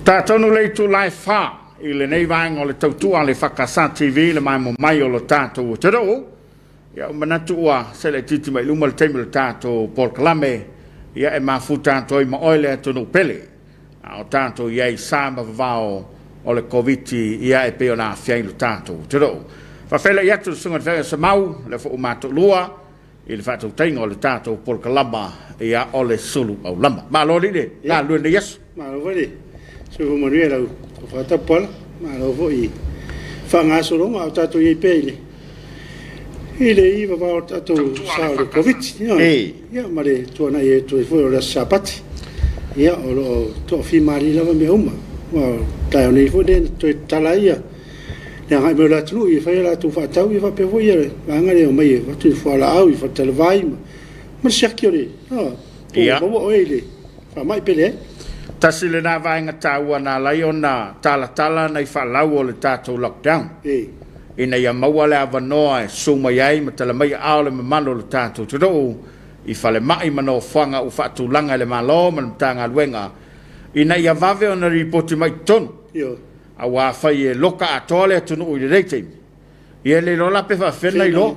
Tatonu le itula e 4 i lenei vaega o le tautua a le EFKS TV i le maemo mai o lo tatou atunuu. Ia, ua manatu ua selaititi mai i luma le taimi o le tatou polokalame, ia e mafuta atu ai ma oe le atunuu pele. A o tatou i ai i sa ma vavao o le Koviti, ia e pei ona aafia ai lo tatou atunuu. Faafeiloai atu i le Susuga i le Feagaiga Semau, lea foi ua matoolua i le faatautaiga o le tatou polokalama, ia o le sulu aulama. Malo alii le galulue i lenei aso. Malo foi le soifua manuia i lau tofa Tapuala, malo foi i faagasologa a o tatou i ai pea i le ivavao o le tatou sa o le Koviti. Ia ma le tuanai atu ai foi o le aso Sapati. Ia o lo o toafimalie lava mea uma. Aua o le taeao nei foi lea na toe tatala ai ia le agai mai o le atunuu e fai a latou faatau ia faapea foi le vaega lea e omai e avatu ni fualaau i faletalavai ma le siaki o le po ua maua oe i le faamai pe leai. Tasi lena vaega taua na ala ai ona talatala nai faalau o le tatou lockdown ina ia maua le avanoa e susu mai ai ma tala mai aao le mamalu o le tatou atunuu i falemai ma nofoaga ua faatulaga e le Malo ma le Matagaluega ina ia vave ona lipoti mai i totonu. Aua afai e loka atoa le atunuu i lenei taimi, ia e le iloa la pe faapefea ona iloa.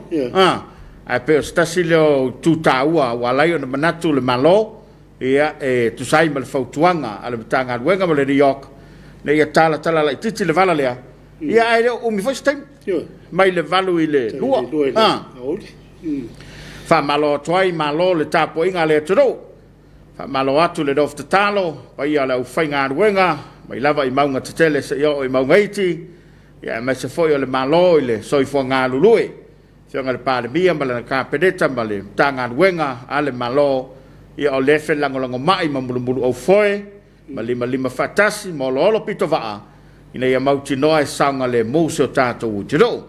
Ae pei o se tasi lea o itu taua ua ala ai ona manatu le Malo, ia, e tusa ai ma le fautuaga a le Matagaluega ma le NEOC, ina ia talatala laitiiti le vala lea, ia ae le o umi foi se taimi, mai le 8 i le 2. Faamalo atu ai, malo le tapuaiga a le atunuu. Faamalo atu le nofo tatalo, paia o le aufaigaluega, mai lava i mauga tetele seia oo i mauga iti, ia aemaise foi o le Malo i le soifua galulue, Afioga i le Palemia ma lana Kapeneta ma le Matagaluega a le Malo, ia o lea felagolagomai ma mulumuluaufoe ma limalima faatasi ma oloolo pitovaa ina ia mautinoa e saogalemu si o tatou atunuu.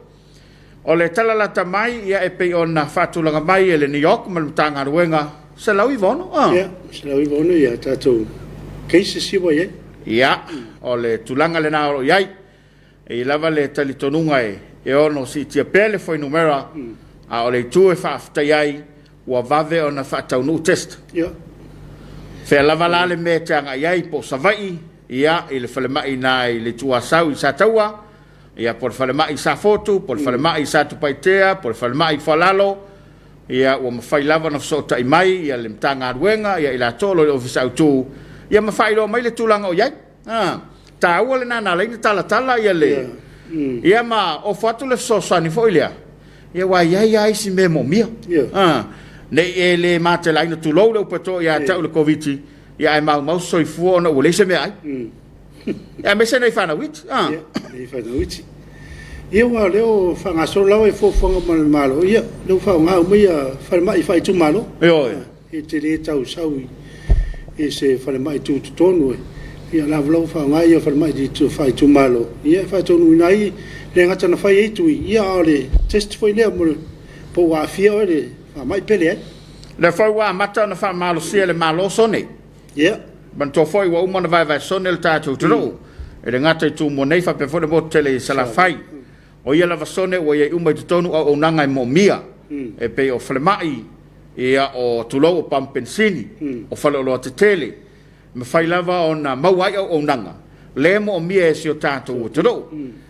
O le tala lata mai, ia e pei ona faatulaga mai e le NEOC ma le Matagaluega, 196, a? Ia, 196 ia tatou cases ia ua i ai. Ia, o le tulaga lena o lo o i ai. E i ai lava le talitonuga e ono siitia pea le fuainumera, a o le itu e faafetai ai, ua vave ona faataunuu test. Ia. Fea lava la le mea e te agai ai, po o Savaii, ia, i le falemai i ina i le Itu Asau i Sataua, ia po o le falemai i Safotu, po o le falemai i Satupaitea, po o le falemai i Foalalo, ia ua mafai lava ona fesootai mai ia le Matagaluega, ia i latou o lo o i le Ofisa Autu, ia ma faailoa mai le tulaga o i ai. A, taua lena na ala ai ona talatala ia le, ia ma ofo atu le fesoasoani foi lea, ia aua e i ai lava isi mea e moomia. A, ne i e le matelaina, tulou le upu e to ia te au i le Koviti, ia ae maumau se soifua ona ua leai se meaai. Aemaise nai fanau iti. Ia, nai fanau iti. Ia aua o lea ua faagasolo lava i fuafuaga ma le Malo, ia lea ua faaaoga uma ia falemai faaitumalo. Ioe. E te le tau sau i se falemai tutotonu, ia o la ua faaaoga ia falemai faaitumalo, ia e faataunuuina ai, le gata na fai ai tui, ia a o le test foi lea mo le, po ua aafia oe i le faamai pe leai. Lea foi ua amata ona faamalosia e le Malo sone. Ia. Manatua foi ua uma ona vaevaesone le tatou atunuu, e le gata i Tumua nei faapea foi le motu tele i Salafai. O ia lava sone ua i ai uma i totonu auaunaga e moomia, e pei o falemai, ia o tulou o pamu penisini, o faleoloa tetele. E mafai lava ona maua ai auaunaga lea e moomia e si o tatou atunuu.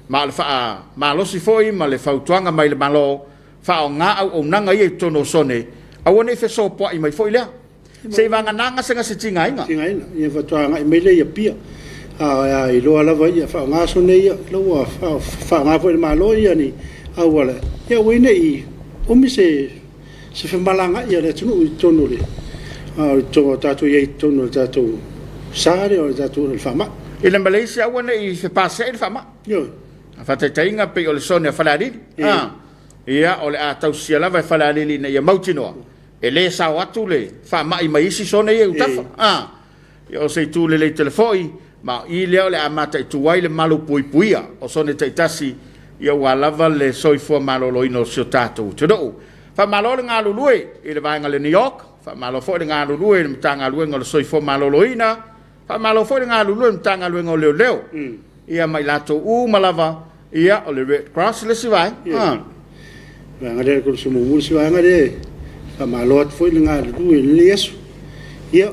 Ma o le faamalosi foi ma le fautuaga mai le Malo, faaaoga auaunaga ia i totonu o sone, aua ne i fesopoai mai foi lea. Se i vagana gasegase tigaina. Tigaina, ia faatoa agai mai lea i Apia. A iloa lava ia faaaoga sone ia, o la ua faaaoga foi e le Malo ia ni auala, ia aua ai ne i umi se femalagaai a le atunuu i totonu o le o tatou i ai i totonu o le tatou sa lea o le tatou faamai. I le Malaysia aua ne i fepaseai le faamai. Ioe. Faataitaiga pei o le sone a Falealili. Ia, o le a tausisia lava e Falealili ina ia mautinoa e le sao atu le faamai mai isi sone ia i utafa. A, ia o se itu lelei tele foi, ma o i lea o le a mataitu ai le malu puipuia o sone taitasi, ia aua lava le soifua maloloina o si o tatou atunuu. Faamalo le galulue i le vaega o le NEOC, faamalo foi le galulue i le Matagaluega o le Soifua Maloloina, faamalo foi le galulue i le Matagaluega o Leoleo, ia ma i latou uma lava, ia o le Red Cross le isi vaega. Ia, vaega lea o le Kolisi Mumu le isi vaega lea e faamalo atu foi le galulue i lenei aso. Ia,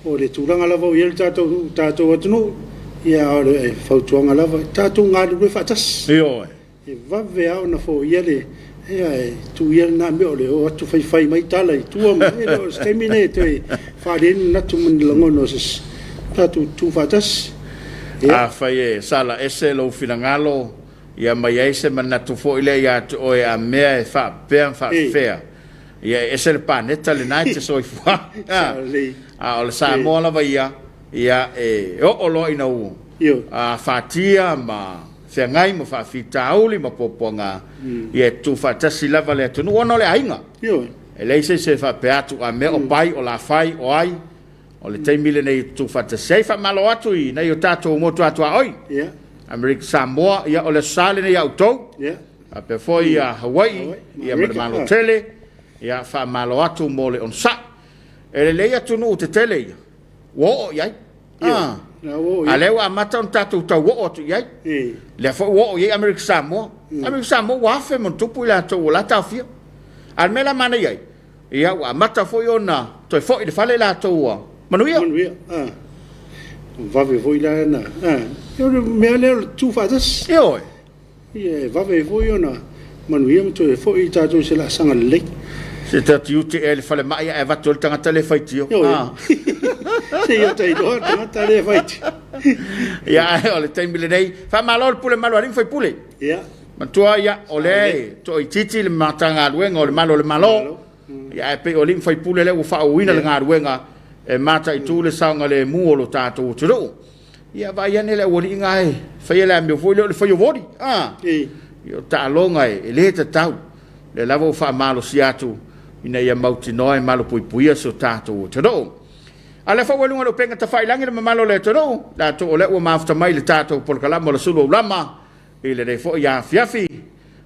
o le tulaga lava ua i ai le tatou atunuu, Ia, a o le fautuaga lava, tatou galulue faatasi. Ioe. E vave lava ona foia le, ia, e tuu ia lena mea o le o atu faifai mai tala i tua ma, e le o se taimi lenei e toe faaali ai ni manatu ma ni lagona o se isi, tatou tutu faatasi. Ia. Afai e sala ese lou finagalo, ia ma i ai se manatu foi lea ia te oe a mea e faapea ma faapefea, ia e ese le paneta lena e te soifua ai. A o le Samoa lava ia, ia e oo loa ina ua afatia ma feagai ma faafitauli ma puapuaga, ia e tutufaatasi lava le atunuu ona o le aiga. E leai se isi e faapea atu a mea o pai, o lafai, o ai, o le taimi lenei e tutufaatasi ai. Faamalo atu i nai o tatou motu atuaoi, Amerika Samoa, ia o le Aso Sa lenei a outou, faapea foi ia Hawaii, ia ma le Malo tele, ia faamalo atu mo le onosai. E lelei atunuu tetele ia, ua oo i ai. Ah, a lea ua amata ona tatou tau oo atu i ai. Lea foi ua oo i ai Amerika Samoa. Amerika Samoa ua afe ma tupu i latou ua la taofia. A o le mea la manaia ai, ia ua amata foi ona toe foi i le fale latou ua manuia. Manuia. Ah. Vave foi la na. Ah. O le mea lea o le tutu faatasi. Ioe. Ia e vave ai foi ona manuia ma toe foi tatou i se laasaga lelei. Se ta tiute ea i le falemai ae avatu ai le tagata lea e faitio. Ah. Se ia ta iloa le tagata lea e faitio. Ia, ae o le taimi lenei, faamalo le pule malu a alii ma faipule. Ia. Matua ia, o lea e toaitiiti le Matagaluega o le Malu o le Malo. Ia, ae pei o alii ma faipule lea ua faaauauina le galuega e mataitu le saogalemu o lo tatou atunuu. Ia vaai ane le aualii na e faia le amio foi lea o le fai o voli. Ah. Ia o taaloga e le tatau. Lea lava ua faamalosia atu ina ia mautinoa e malupuipuia si o tatou atunuu. A lea foi ua i luga o le upega tafailagi le mamalu o le atunuu, latou o lea ua mafuta mai i le tatou polokalama o le Sulu o Ulama i lenei foi afiafi.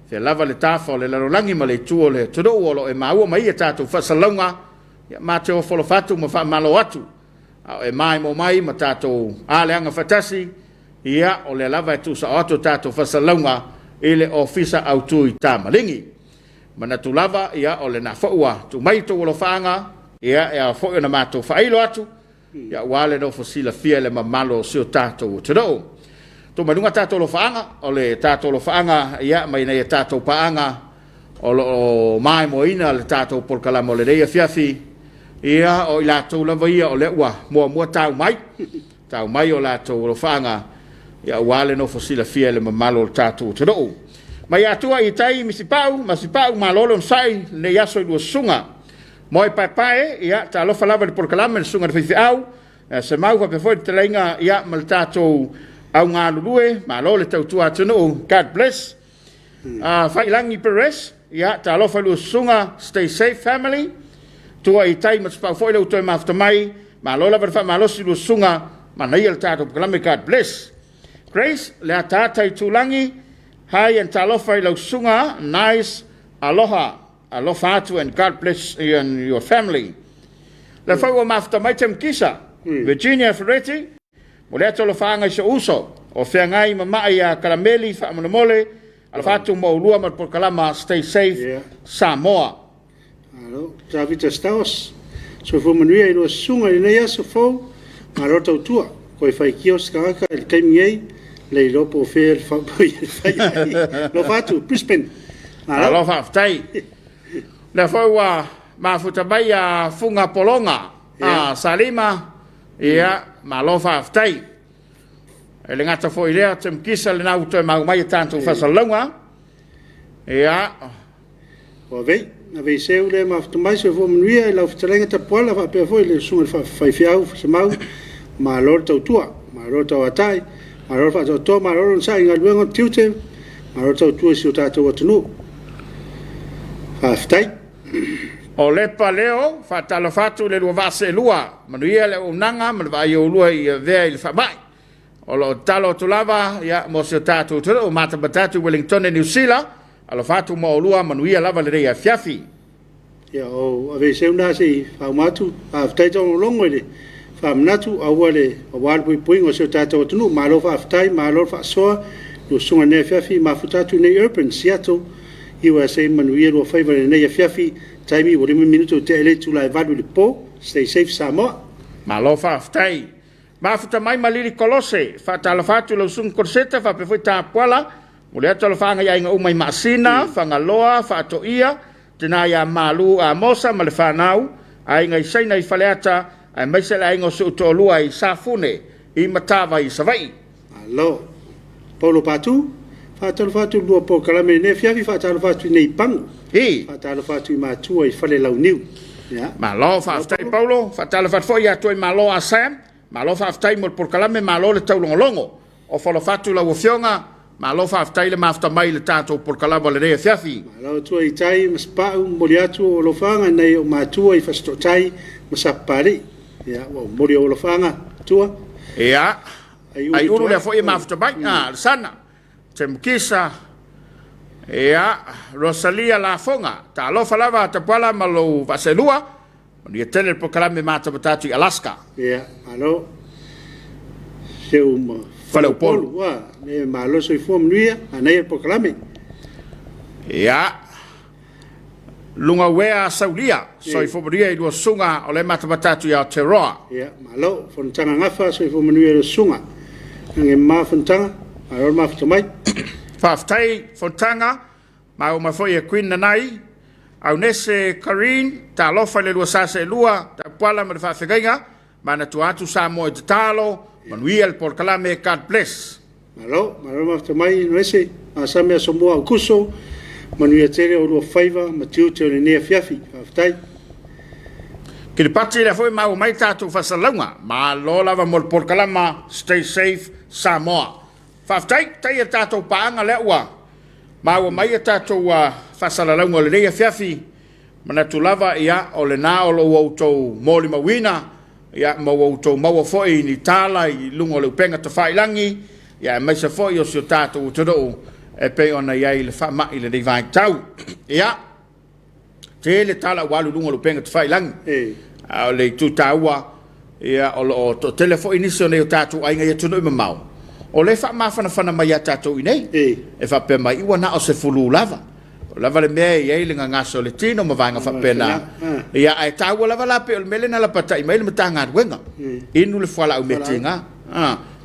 Fea lava le tafa o le lalolagi ma le itu o le atunuu o lo o e maua mai ia tatou faasalalauga, ia matou ofo alofa atu ma faamalo atu. A o e maemo mai ma tatou aleaga faatasi, ia, o lea lava e tuusao atu a tatou faasalalauga i le Ofisa Autu i Tamaligi. Manatu lava, ia, o lena foi ua tuu mai outou alofaaga, ia, e ao foi ona matou faailo atu, ia, aua le nofo silafia i le mamalu o si o tatou atunuu. Tuu mai luga tatou alofaaga, o le tatou alofaaga, ia, mai nai a tatou paaga, o lo o maimoaina le tatou polokalame o lenei afiafi, ia, o i latou lava ia o lea ua muamua tau mai, tau mai o latou alofaaga, ia, aua le nofo silafia e le mamalu o le tatou atunuu. Mai Atua i tai Misipau, Masipau, malo le onosai, lenei aso i lua susuga. Moe paepae, ia, talofa lava i le polokalame le susuga i le faifeau, Semau faapea foi le talaiga, ia, ma le tatou au galulue, malo le tautua atunuu, God bless. Failagi Perez, ia, talofa i lua susuga, stay safe family. Tua i tai ma Sipau foi le ua toe mafuta mai, malo lava le faamalosi i lua susuga, manaia le tatou polokalame, God bless. Grace, le ataata i Tūlagi, hi and talofa i lau susuga, nice, aloha, alofa atu and God bless you and your family. Le foi ua mafuta mai Tim Kisa, Virginia Ferretti, Mo le atu alofaaga i si ou uso, o feagai ma ma'i ia Kalameli faamolemole, alofa atu mo oulua ma le polokalama Stay Safe Yeah. Samoa. Malo. Tavita Stowers, soifua manuia i lua susuga i lenei aso fou, malo tautua. Koe faitio se tagata i le taimi nei, le iloa po o fea le fai ai. Alofa atu, Brisbane. Malo. Malo faafetai. Lea foi ua mafuta mai ia Fuga Pologa, Yeah. a Salima, Ia, malo faafetai. E le gata foi i lea, Tim Kisa lena ua toe mau mai e tatou faasalalauga. Ia. Ua avei, avei seu le mafuta mai soifua manuia i lau fetalaiga Tapuala faapea foi le susuga i le faifeau Semau, malo le tautua, malo le tauatai, malo le faatoatoa, malo le onosai i galuega o tiute, malo le tautua i si o tatou atunuu. Faafetai. O Lepa Leo, faatalofa atu i le lua vaa seelua, manuia le auaunaga ma le vaai o oulua i avea i le faamai. O lo o tatalo atu lava ia, mo si o tatou atunuu, matamata atu i Wellingtone, Niu Sila, alofa atu mo oulua, manuia lava lenei afiafi. Ia, o aveeseu na se i faauma atu. Faafetai taulogo i le faamanatu aua le aua le puipuiga o si o tatou atunuu. Malo faafetai, malo le faasoa, lau susuga i lenei afiafi, mafuta atu i nei Urban, Seattle, USA manuia lua faiva i lenei afiafi, taimi ua 5 minute ua tea i le itula e 8 i le po. Stay safe Samoa. Malo faafetai. Mafuta mai ma Lili Kolose, faatalofa atu i lau susuga Koloseta faapea foi Tapuala, momoli atu alofaaga i aiga uma i Maasina, Fagaloa, Faatoia, tina ia Malu Amosa ma le fanau, aiga i Saina i Faleata, aemaise le aiga o si ou toalua i Safune i Matavai i Savaii. Malo. Paulo Patu, faatalofa atu i le lua polokalame i lenei afiafi, faatalofa atu i nei i Pago, faatalofa atu i matua i Falelauniu. Ia. Malo, faafetai Paulo, faatalofa atu foi ia Tuaimalo a Sam, malo faafetai mo le polokalame, malo le taulogologo. Ofo alofa atu lau Afioga, malo faafetai le mafuta mai i le tatou polokalama o lenei afiafi. Malo tua i tai ma Sapau, momoli atu ou alofaaga i nai ou matua i Fasitootai ma Sapapalii. Ia, ua ou momoli ou alofaaga, tua. Ia, Aiulu lea foi e mafuta mai. Ah, Lesana, Temukisa, ia, Rosalia Lafoga, talofa lava Tapuala ma lou vaaselua, manuia tele le polokalame matamata atu i Alaska. Ia, malo. Seu ma Faleupolu. Ua, ne malo soifua manuia, manaia le polokalame. Ia, Lugauea Saulia, soifua manuia i lua susuga o lea e matamata atu i Aotearoa. Ia, malo. Fonotaga Gafa, soifua manuia i lua susuga. Lagi e mama Fonotaga, malo le mafuta mai. Faafetai Fonotaga, maua mai foi e Queen Nanai, Aunese Kareen, talofa i le lua sa seelua, Tapuala ma le faafegaiga, manatua atu Samoa i tatalo, manuia le polokalame, God bless. Malo, malo mafuta mai Noese, masami Asomua Aukuso, manuia tele o lua faiva ma tiute o lenei afiafi. Faafetai. Kiripati lea foi maua mai tatou faasalalauga. Malo lava mo le polokalama Stay Safe Samoa. Faafetai, tai a tatou paaga lea ua maua mai a tatou faasalalauga o lenei afiafi. Manatu lava ia o lena o lo o outou molimauina ia ma ua outou maua foi ni tala i luga o le upega tafailagi, ia aemaise foi o si o tatou atunuu e pei ona i ai le faamai i lenei vaitau. Ia, tele tala ua alu i luga o le upega tafailagi, a o le itu taua, ia o lo o toatele foi nisi o nei o tatou aiga i atunuu e mamao, o lea e faamafanafana mai ia tatou i nei, e faapea mai, ua na o se fulu lava. O lava le mea e i ai le gagasa o le tino ma vaega faapena. Ia, ae taua lava la pei o le mea lea na lapatai mai le Matagaluega. Inu le fualaau mea tiga.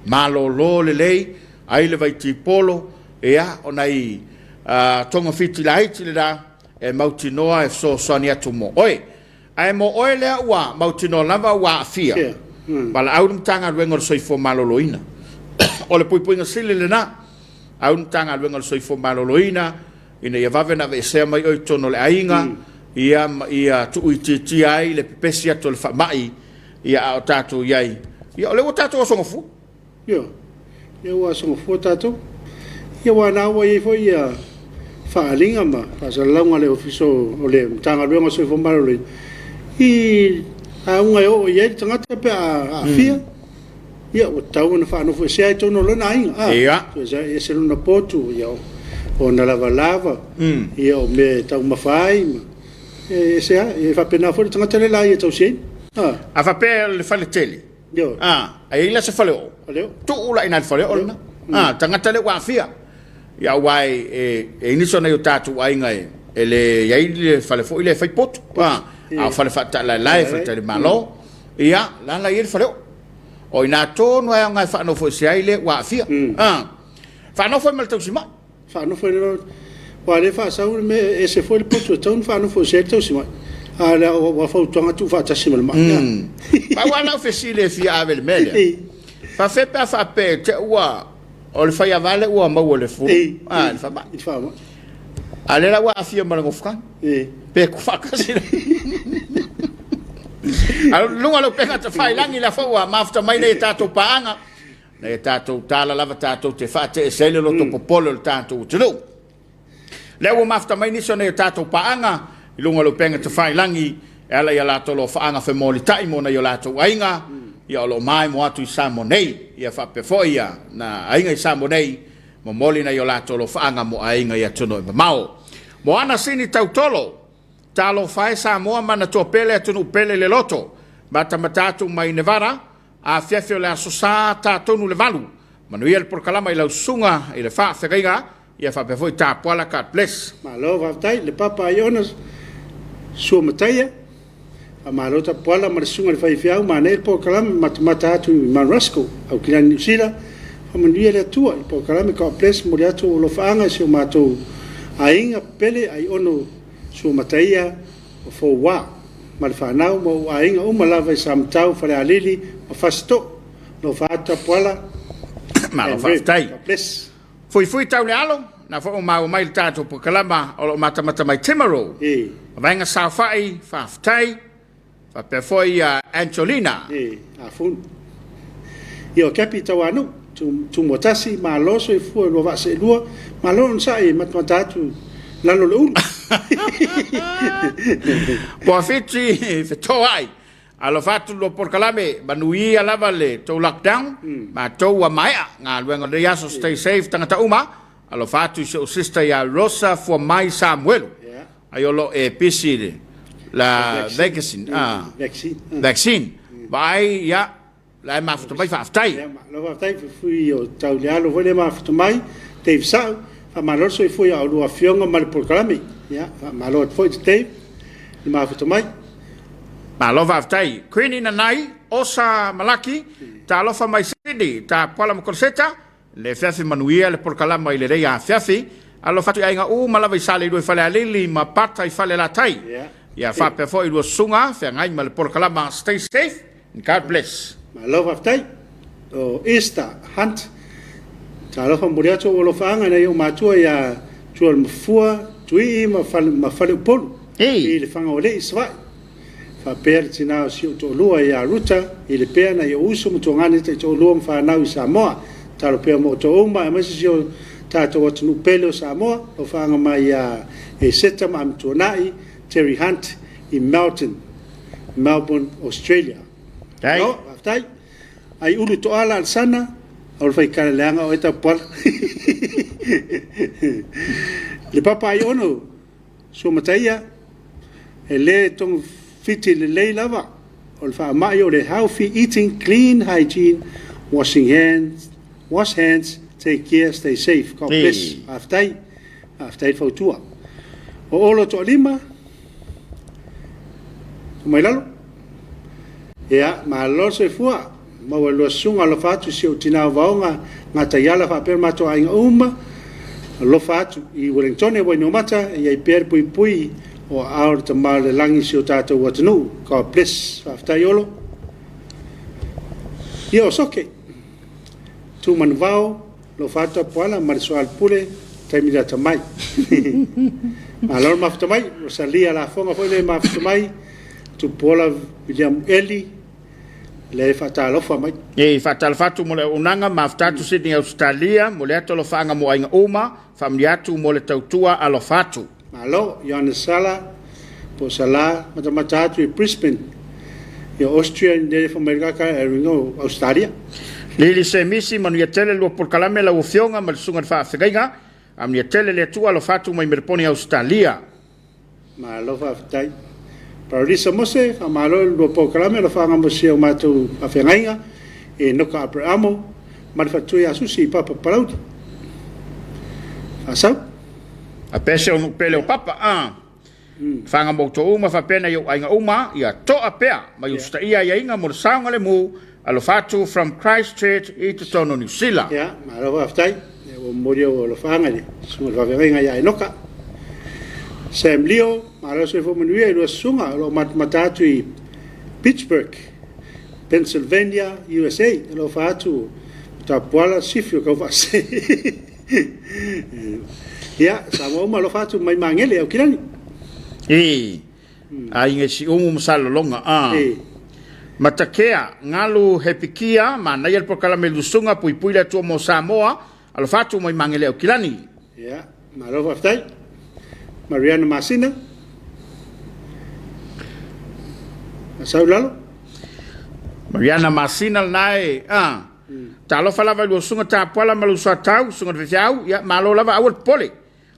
Malolo lelei, ai le vaitipolo, ia, o nai togafiti laiti lena e mautinoa e fesoasoani atu mo oe. Ae mo oe lea ua mautinoa lava ua aafia, valaau le Matagaluega o le Soifua Maloloina. O le puipuiga sili lena. Au le Matagaluega o le Soifua Maloloina ina ia vave ona aveesea mai oe i totonu o le aiga, ia ma ia tuuitiitia ai le pepesi atu o le faamai, ia a o tatou i ai. Ia o lea ua tatou asogafua. Ioe, lea ua asogafua tatou. Ia aua o lena ua i ai foi ia faaaliga ma faasalalauga a le Ofisa o le Matagaluega o le Soifua Maloloina i auga e oo i ai le tagata pe a aafia. Ia ua tatau ona faanofoesea i totonu o lona aiga. A, Ia. e ese lona potu, ia, o ona lavalava, ia, o mea e taumafa ai, ma, e ese lava. E faapena foi le tagata lea la ia tausiaina. A. A faapea o le faletele, Ioe. a, a i ai la se faleoo, Faleoo. tuu la i ina i le faleoo lena. A, tagata lea ua aafia. Ia, aua e, e, e i ai nisi o nai o tatou aiga e, e le i ai le fale foi lea e fai potu. A, a o fale faatalaelae, faletalimalo, ia, la la i ai le faleoo. O i ina tonu lava e aoga e faanofoesea ai le ua aafia. Faanofo ai ma le tausimai. Faanofo ai loa, aua o lea e faasau le mea, e ese foi le potu e tatau ona faanofoesea ai le tausimai, a o le a fautuaga tuufaatasi ma le mai. Pau lava lau fesili e fia ave i le mea lea, faafefea pe a faapea te ua o le faiava lea ua maua i le fulu, a, i le faamai. I le faamai. A o lea la ua aafia ma le nofokani. Pe faatasi le A luga o le upega tafailagi lea foi ua mafuta mai nei tatou paaga, nei tatou tala lava tatou te faateese ai le loto popole o le tatou atunuu. Lea ua mafuta mai nisi o nei tatou paaga i luga o le upega tafailagi e ala i a latou alofaaga femolitai mo nai o latou aiga, ia o lo o maemo atu i Samoa nei, ia faapea foi ia na aiga i Samoa nei, Momoli nai o latou alofaaga mo aiga i atunuu e mamao. Moana Sini Tautolo, Talofa e Samoa manatua pele atunuu pele le loto, matamata atu mai Nevada, afiafi o le Aso Sa ta tonu le 8. Manuia le polokalama i lau susuga i le faafegaiga, ia faapea foi Tapuala God bless. Malo faafetai le papa Iona Suamataia. Faamalo Tapuala ma le Susuga i le Faifeau, manaia le polokalame, matamata atu i Mount Roskill, Aukilani Niu Sila, faamanuia le Atua i le polokalame, God bless, momoli atu ou alofaaga i si o matou aiga pele Aiono Suamataia o Foua ma le fanau ma ou aiga uma lava i Samatau, Falealili ma Fasitoo. Alofa atu Tapuala. Malo And Rev. faafetai. God bless. Fuifui tau le alo, na foi ua maua mai le tatou polokalama o lo o matamata mai Timaru. E. Vaega Saofai, faafetai. Faapea foi ia Angelina. E, afunu. Ia o Cappy Tauanuu, Tumuatasi, malo soifua i lua vaa seelua, malo onosai e matamata atu lalo le ulu. Ua fiti fetoai. Alofa atu lua polokalame, manuia lava le tou lockdown, matou ua maea galuega o lenei aso, stay safe tagata uma. Alofa atu i si ou sister ia Rosa Fuamai Samuelu. Ai o lo e pisi le la vaccine, Vaccine. Vaccine. Vaai ia la e mafuta mai faafetai. Ia, malo faafetai fuifui o tau le alo foi le mafuta mai, Dave Sa'u, faamalo le soifua ia oulua afioga ma le polokalame. Ia, faamalo atu foi i Dave le mafuta mai. Malo faafetai. Queenie Nanai, Osa Malaki, talofa mai Sydney, Tapuala ma Koloseta, le afiafi manuia le polokalama i lenei afiafi. Alofa atu i aiga uma lava i Saleilua i Falealili ma Pata i Falelatai. Ia faapea foi i lua susuga feagai ma le polokalama Stay Safe and God Bless. Malo faafetai. O Easter Hunt. Talofa momoli atu ou alofaaga i nai ou matua ia Tualemafua, Tuii ma Fale, ma Faleupolu i le Fagaoalii i Savaii. Faapea le tina o si ou toalua ia Ruta i Lepea, nai ou uso ma tuagane taitoalua ma fanau i Samoa. Tatalo pea mo outou uma aemaise si o tatou atunuu pele o Samoa. Alofaaga mai ia Eseta ma Amituanai, Terry Hunt i Melton, Melbourne, Australia. Malo, faafetai. Ai ulu toala Alesana, au le faikale leaga oe Tapuala. Le papa ai ono, Suamataia, e le togafiti lelei lava o le faamai o le healthy eating, clean hygiene, washing hands, wash hands, take care, stay safe. God bless. Faafetai. Faafetai le fautua. O Olo Toalima, tuu mai lalo. Ia, malo le soifua. Maua e lua susuga, alofa atu i si ou tina o Vaoga, Gataiala faapea le matou aiga uma. Alofa atu i Ueligitone, Wainuiomata, e i ai pea le puipui o aao o le Tama o le Lagi i si o tatou atunuu. God bless. Faafetai Olo. Ia o Soke, Tu Manuvao, Alofa atu Apuala ma le Soalepule, taimi lata mai. Malo le mafuta mai. Rosalia Lafoga foi le mafuta mai. Tupuola William Eli, le faatalofa mai. E faatalofa atu mo le auaunaga, mafuta atu Sydney Ausetalia, mo le atu alofaaga mo aiga uma, faamanuia atu mo le tautua alofa atu. Malo, Ioane Sala, po o Sala, matamata atu i Brisbane, i Austria, i le mai kaka e ringa o Australia. Lili Semisi, manuia tele lua polokalame lau afioga ma le susuga i le faafegaiga, amanuia tele le Atua alofa atu mai Meleponi Ausetalia. Malo faafetai. Paralisa Mose, faamalo i le lua polokalame alofaaga mo si o matou faafeagaiga, e Noka Aperamo ma le faletua ia Susi i Papa Palauli. Faasau. A pese o nuu pele o Papa, a. Whanga mou tō uma whapena i o ainga uma, ia toa pea, mai usitaia aiaiga mo le saogalemu, alofa atu from Christchurch i totonu o Niu Sila. Ia, malo faafetai. Ia, ua momoli ou alofaaga i le susuga i le faafeagaiga ia Enoka. Sam Leo, malo soifua manuia i lua susuga o lo o matamata atu i Pittsburgh, Pennsylvania, USA. Alofa atu Tapuala Sifi o Kaufaase. Ia, Samoa uma alofa atu mai Magele, Aukilani. E, aiga i Siumu ma Salelologa, a. E. Matakea, Galu Hepikia, manaia le polokalame Lusuga, puipui le Atua mo Samoa, alofa atu mai Magele Aukilani. Ia, malo faafetai. Mariana Masina. Sau lalo. Mariana Masina lena e, a. Talofa lava i lua susuga Tapuala ma lou Soatau, susuga i le faifeau, ia malo lava aua le popole.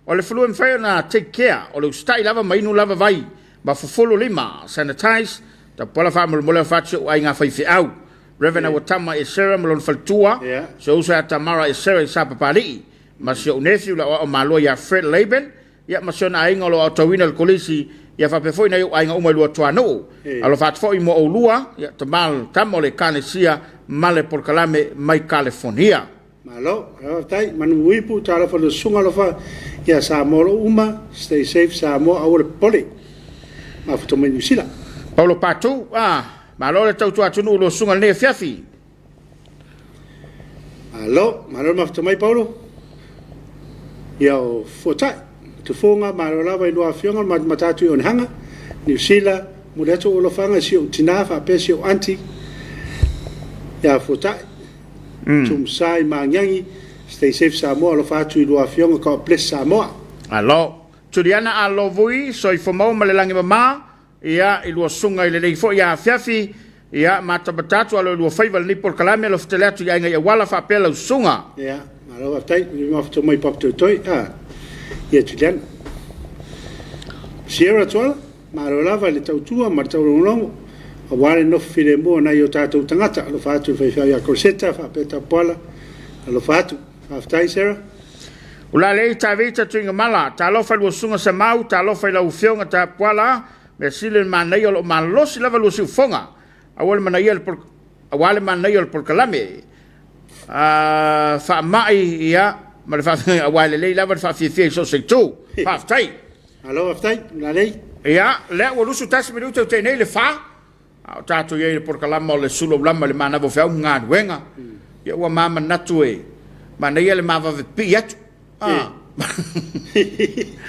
O le fanua e mafai ona take care, o le usitai lava ma inu lava vai ma fufulu lima, sanitize, Tapuala faamolemole alofa atu si ou aiga faifeau. Rev. Auatama Esera ma lona faletua, si ou uso ia Tamara Esera i Sapapalii, ma si ou nephew le aoao maloa ia Fred Laban, ia ma si ona aiga o lo o aotauina i le kolisi Ia faapea foi nai ou aiga uma i Luatuanuu. Alofa atu foi mo oulua, ia, tama, tama o le Ekalesia ma le polokalame mai Kalefonia. Malo, faafetai. Manu ipu, talofa i le susuga alofa ia Samoa o lo o uma, stay safe Samoa, aua le popole. Mafuta mai Niu Sila. Paulo Patu, ah, malo le tautua atunuu lua susuga i lenei afiafi. Malo, malo le mafuta mai Paulo. Ia o Fuatai, Tufuga, malo lava i lua afioga le matamata atu i Onehanga, Niu Sila, momoli atu ou alofaga i si ou tina faapea si ou aunty ia Fuatai. Tumsa i Magiagi, stay safe Samoa, alofa atu i lua afioga, God bless Samoa. Malo. Juliana A. Lovui, soifua maua ma le lagi mama, ia, i lua susuga i lenei foi afiafi, ia, matamata atu alo i lua faiva i lenei polokalame, alofa tele atu i aiga i auala faapea lau susuga. Ia, malo faafetai, le mafuta mai Papatoetoe, a, ia Juliana. Sierra Tuala, Malo lava i le tautua ma le taulogologo aua le nofo filemu o nai o tatou tagata. Alofa atu i le faifeau ia Crosetta faapea Tapuala. Alofa atu. Faafetai Sarah. Ulalei Tavita Tuigamala, talofa i lua susuga Samau, talofa i lau afioga Tapuala, mea sili le manaia o lo o malosi lava lua siufofoga. Aua le manaia le aua le manaia o le polokalame. Faamai ia ma le faafetai aua e lelei lava le faafiafia i so o se itu. Faafetai. Malo faafetai, Lalei. Ia, lea ua 21 minute o nei le fa, a o tatou i ai i le polokalama o le Sulu Aulama i le manava o feau ma galuega. Ia ua ma manatu e manaia le ma vave pipii atu. Ah.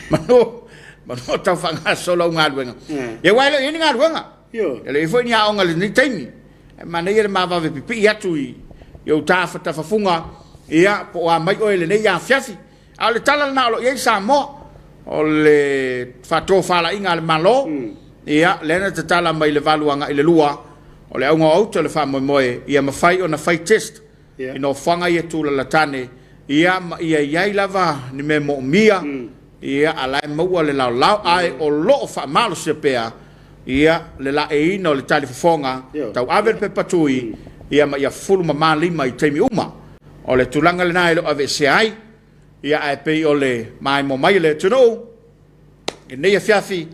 Manu, manu tau faagasolo au galuega. Ia aua e le o i ai ni galuega. E le o i ai foi ni aoga i lenei taimi. E manaia le ma vave pipii atu i ou tafatafafuga, ia, po o a mai oe i lenei afiafi. A o le tala lena o lo o i ai Samoa, o le faatofalaiga a le Malo, ia, lea na tatala mai le 8 agai i le 2, o le auga o auta o le faamoemoe, ia mafai ona fai test i nofoaga ia tulalatane, ia, ma ia i ai lava ni mea moomia, ia, a la e maua le laolao, ae o lo o faamalosia pea, ia, le laeiina o le talifofoga, tauave le pepa tui, ia, ma ia fufulu mama lima i taimi uma. O le tulaga lena e le o aveesea ai, ia ae pei o le maimoa mai o le atunuu i lenei afiafi,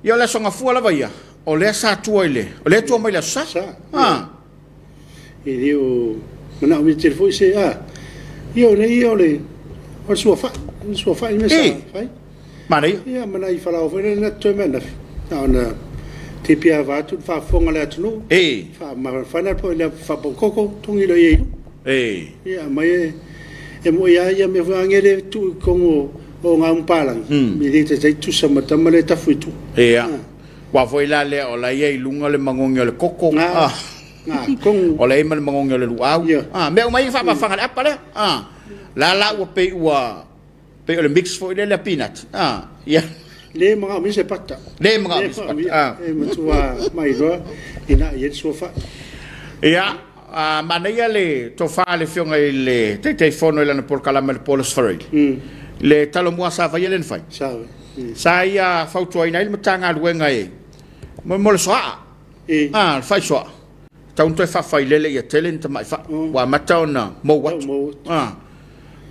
ia o le Aso Gafua lava ia, o lea sa tua i le, o lea e tua mai i le Aso Sa. Ah. E le o manaomia tele foi se, ah, ia o nei ia o le, o le suafa'i, o le suafa'i le mea sa fai. Manaia. Ia ma nai falaoa foi lea na totoe mai ananafi, na ona tipiava atu le faafofoga a le atunuu, faamafana po o le faapaukoko, togi loa i ai i luga. Ia aumai e, e moi lava ia mea foi a le tuu i totonu o gaumu palagi, e le taitai tusa ma tama lea e tafu i tua. Ia. Aua foi la lea o la e i ai i luga le magogi o le koko. Ga, ga, O la e i ai ma le magogi o le luau. Ah, mea uma ia faapafaga le apa lea. Ah, la la ua pei ua pei o le mix foi lea le peanut. Ah, ia. Le manaomia se pata. Le manaomia se pata. Ah. E matua mailoa ina ia le suafa'i. Ia, a manaia le tofa a le afioga i le Taitaifono i lana polokalame i le Paulus Farrelly. Le talomua sa faia lea na fai. Sa. Sa ia fautuaina ai le Matagaluega e mo le soaa. Ah, le fai soaa. Tau ona toe faafailele ia tele ni tamai fai. Ua amata ona mou atu. Ah.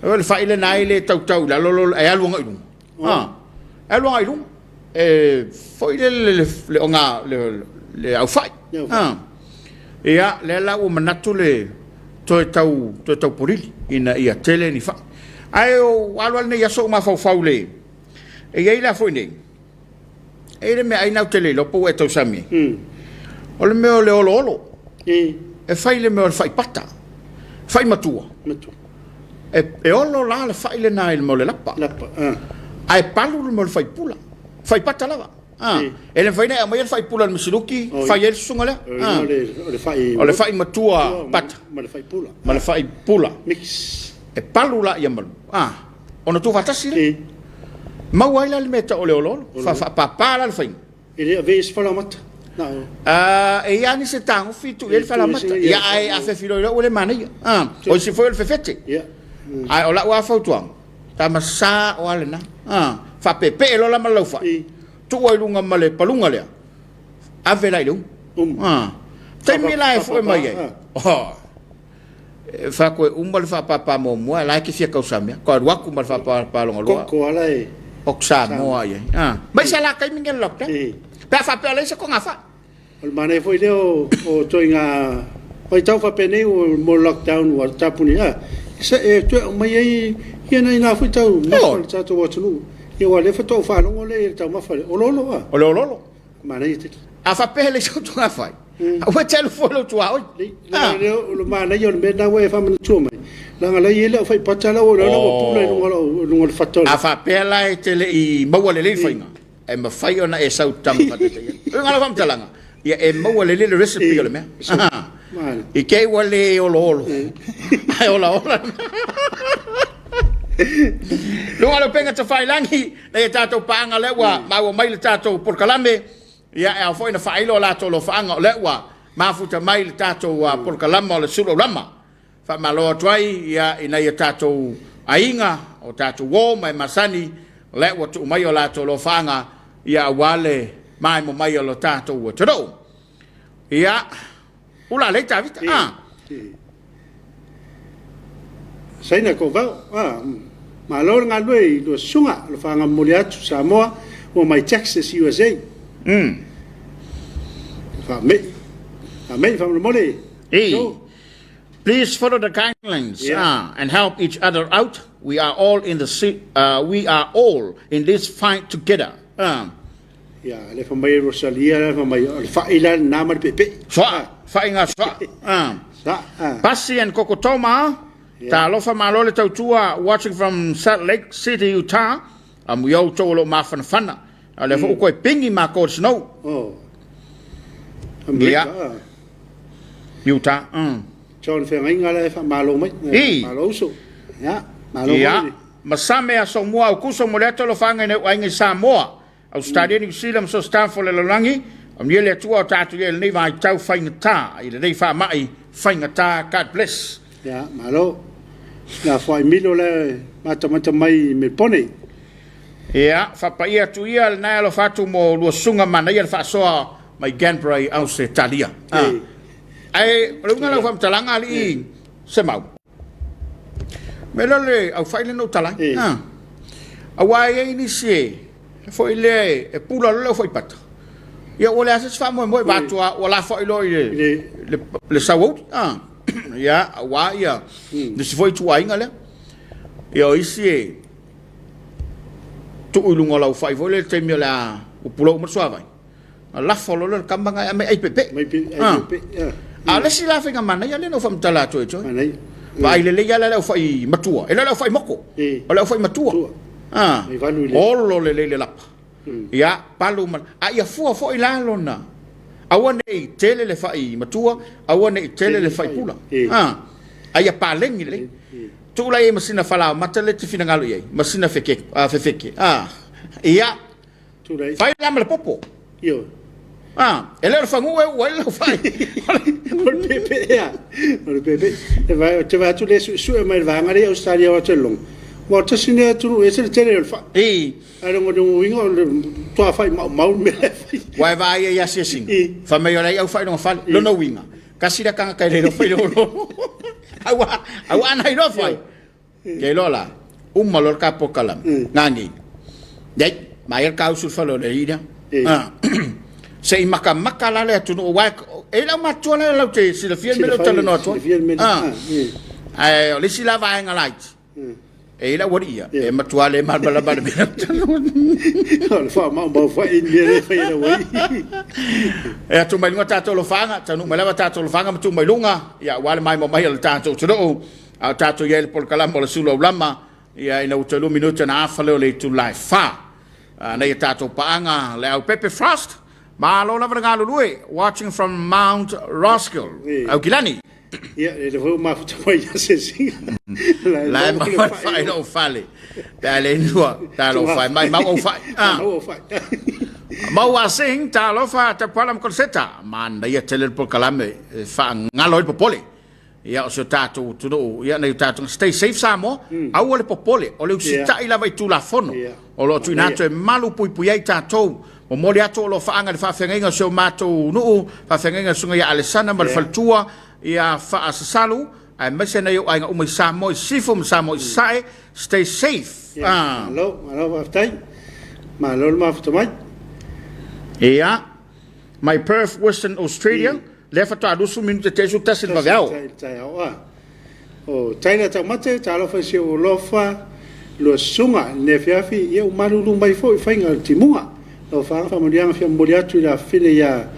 O le fai lena e le tautau i lalo lo, e alu agai i luga. Ah. E alu agai i luga. E foi le le le oga le le aufai. Ah. Ia, lea la ua manatu le toe tau toe tau polili ina ia tele ni fai. Ae o alu alu nei aso o mafaufau le e i ai la foi nei. E i ai le meaai na ou te le iloa po ua e tausami ai. O le mea o le oloolo. E fai le mea o le fai pata. Fai matua. Matua. E, e olo la le fai lena i le mea o le lapa. Lapa. Ah. Ae palu le mea o le fai pula. Fai pata lava. Ah. E le mafai ona e aumaia le fai pula i le masiluki, oh, fai ai le susuga lea. Ah. O le, o le fai O le fai matua pata. Ma le fai pula. Ma le fai pula. Mix. E palu la ia malu. Ah. Ona tuufaatasi lea. Maua ai la le mea e tau o le oloolo. Faapapa la le faiga. E le avea i se falaoamata. Na o. E i ai nisi e tagofi tuu i ai le falaoamata. Ia ae a fefiloiloi ua le manaia. O isi foi o le fefete. Ae o lau lava fautuaga, tama sa o a lena. Faapeepee loa la ma le laufai. Tuu ai i luga ma le paluga lea. Ave la i le umu. Taimi la e fue mai ai. E fai atu e uma le faapapa muamua, la e te fia tausamea. Toe alu atu ma le faapapa lona lua. Koko ala e. O Samoa i ai. Ah. Mai sa la taimi nei o le lockdown. Pe a faapea o leai se togafai. O le manaia foi lea o o ituaiga vaitau faapenei ua mo le lockdown ua tapuni a se e toe aumai ai ia nai na foi taumafa o le tatou atunuu. Ia aua o lea faatoa ou faalogo lea i le taumafa lea, oloolo a. O le oloolo. Manaia tele. A faapea e leai sau togafai, aua e te alu fua i lou tuaoi. Lea o le manaia o le mea lena ua e faamanatua mai, leaga o la e i ai lau faipata la ua iloa la ua pula i luga o le fata o le. A faapea la e te le i maua lelei le faiga, e mafai ona e sau tama faataitaia. O le uiga o lau faamatalaga, ia e maua lelei le recipe o le mea. I te i ua le oloolo, ae olaola. Luga o le upega tafailagi, nei e tatou paaga lea ua maua mai le tatou polokalame, ia e ao foi ona faailo o latou alofaaga o lea ua mafuta mai le tatou polokalama o le Sulu Aulama. Faamalo atu ai ia i nai o tatou aiga, o tatou uo ma e masani, o lea ua tuu mai o latou alofaaga ia aua le maemo mai o lo tatou atunuu. Ia, ula lei Tavita. Ah. Saina Kovau, ah, malo le galulue i lua susuga, alofaga momoli atu Samoa ua mai Texas, USA. Faamei, faamei faamolemole. Hey. Please follow the guidelines ah, and help each other out. We are all in the we are all in this fight together. Ah. Ia, le fa mai Rosalia, le fa mai o le fa'i la lena ma le peepee. Soa, fa'i soa. Ah. Sa, ah. Pasi and Kokotoma, Yeah. Talofa malo le tautua, watching from Salt Lake City, Utah. Amuia outou o lo o mafanafana. A o lea foi ua toe pingi matou i le snow. Oh. Amerika. Yeah. Utah. John Feagaiga la e faamalo mai. I. Malo uso. Ia, malo Ia. foi. Masame aso mua Aukuso mo le atu alofaga i nai ou aiga i Samoa, Ausetalia, Niu Sila ma so o se tafa o le lalolagi. Amuia le Atua o tatou i ai i lenei vaitau faigata, i lenei faamai faigata. God bless. Ia, malo. Lafoai Milo la e matamata mai i Melpone. Ia, faapaia atu ia lena e alofa atu mo lua susuga manaia le faasoa mai Canberra i Ausetalia. Ah. Ae o le uiga o lau faamatalaga alii Semau, mea lea o le aufai lea na ou tala ai. Ah. Aua e i ai nisi e foi lea e pula loa le aufaipata. Ia ua leai se isi faamoemoe vaeatu lava ua lafoai loa i le, le sauauli. Ah. Ia, aua ia nisi foi ituaiga lea. Ia o isi e tuu i luga o lau fai foi lea i le taimi o le a ua pulou uma le suavai. Lafo loa lea o le kama na e aumai ai pepe. Mai pe, ai Ah. pepe. Ah. A o le isi la faiga manaia lea na ou faamatala atu ai Joy. Manaia. Vaai lelei lava le aufai matua. E le o le aufai moko. Eh. O le aufai matua. Matua. Ah. Mai valu i le- Olo lelei le lapa. Ia, palu ma a ia fua foi la lona. Aua ne i tele le fai matua, aua ne i tele le fai pula. Eh. Ah. A ia paleni lelei. Tuu la i ai ma sina falaomata lea e te finagalo i ai, ma sina feke, ah, fefeke. Ah. Ia, Tulai. Fai la ma le popo. Ioe. Ah, e le o le fagū e uu ai le laufai. O le pepe ea. O le pepe. E vai, ou te vaai atu le suesue mai le vaega lea i Ausetalia o atu e logo. Ua o tasi lenei atunuu e ese le tele o le fai. I. Ae logo le uiga o le matua fai maumau le mea la e fai. Ua e vaai ai i asiasiga. I. Fai mai o la e i au fai lona fale. Lona uiga, tasi lea tagata e le iloa fai le oloolo. Aua, aua ana iloa fai. Ke iloa la, uma loa le ka polokalame, gagei, Nei, maea le kausu i le fale o le alii lea. Ah, se i makamaka la le atunuu, aua e i ai le aumatutua la latou te silafia le mea lea ou te talanoa atu ai. Ah, ae o le isi la vaega laiti, e i ai le aualii ia, e matua le malamalama i le mea lea ou te talanoa atu. O le faamaumau foi i le mea lea e fai e le aualii. E atu mai luga tatou alofaaga, taunuu mai lava tatou alofaaga ma tuu mai luga, ia aua le maimoa mai o le tatou atunuu. A o tatou i ai i le polokalama o le Sulu Aulama, ia ina ua toe lua minute ona afa lea o le itula e fa. Nei a tatou paaga le au Pepe Frost, malo lava le galulue, watching from Mount Roskill, Aukilani. Ia, lele foi ua mafuta mai ia asiasiga. La e maua le fai lou fale. Pe a le inua, talofa e mai mau au fai. Ah. Mau au fai. Maua Singh, talofa Tapuala ma Koloseta. Manaia tele le polokalame e faagalo ai le popole. Ia, o si o tatou atunuu, ia, nai o tatou, stay safe Samoa, aua le popole, o le usitai lava i Tulafono o lo o tuuina atu e malu puipui ai tatou. Momoli atu o lo o faaga i le faafeagaiga o si o matou nuu, faafeagaiga a le Susuga ia Alesana ma le faletua ia Faasasalu, aemaise nai ou aiga uma i Samoa i Sisifo ma Samoa i Sasae, stay safe. Malo, malo faafetai. Malo le mafuta mai. Ia, mai Perth, Western Australia, lea faatoa 20 minute te 11 i le vaveao. Tasi i le taeao, a. O Taylor Taumate, talofa i si ou alofa, lua susuga i lenei afiafi, ia ua malulu mai foi i faiga o le timuga. Lau Afioga faamanuiaga fia momoli atu i le afafine ia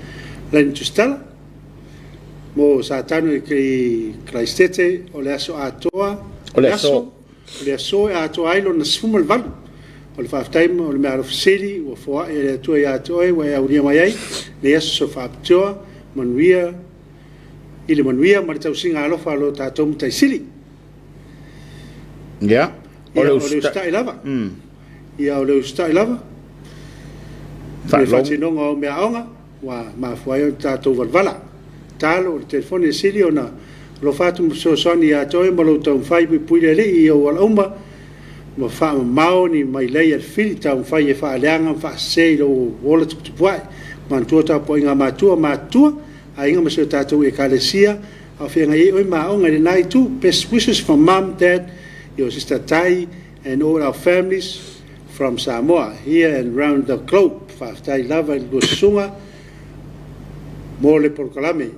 Laini Tusitala mo Satano i Karaisitete o le aso atoa O le aso. O le aso e atoa ai lona 18. O le faafetai ma o le meaalofa sili ua foai e le Atua ia te oe ua e aulia mai ai lenei aso faapitoa manuia i le manuia ma le tausiga alofa a lo tatou Matai Sili. Ia, o le usitai lava. Ia, o le usitai lava. Le faatinoga o meaaoga ua mafua ai ona tatou valavala. Talo o le telefoni e sili ona alofa atu ma fesoasoani ia te oe ma lou taumafai puipui le Alii i ou ala uma ma faamamao ni mailei a le fili taumafai e faaleaga ma faasese i lou ola tuputupuae. Manatua tapuaiga a matua matutua, aiga ma si o tatou Ekalesia a o feagai ai oe ma aoga i lena itu. Best wishes from mum, dad, your sister Tai and all our families from Samoa here and round the globe. Faafetai lava i le lua susuga mo le polokalame.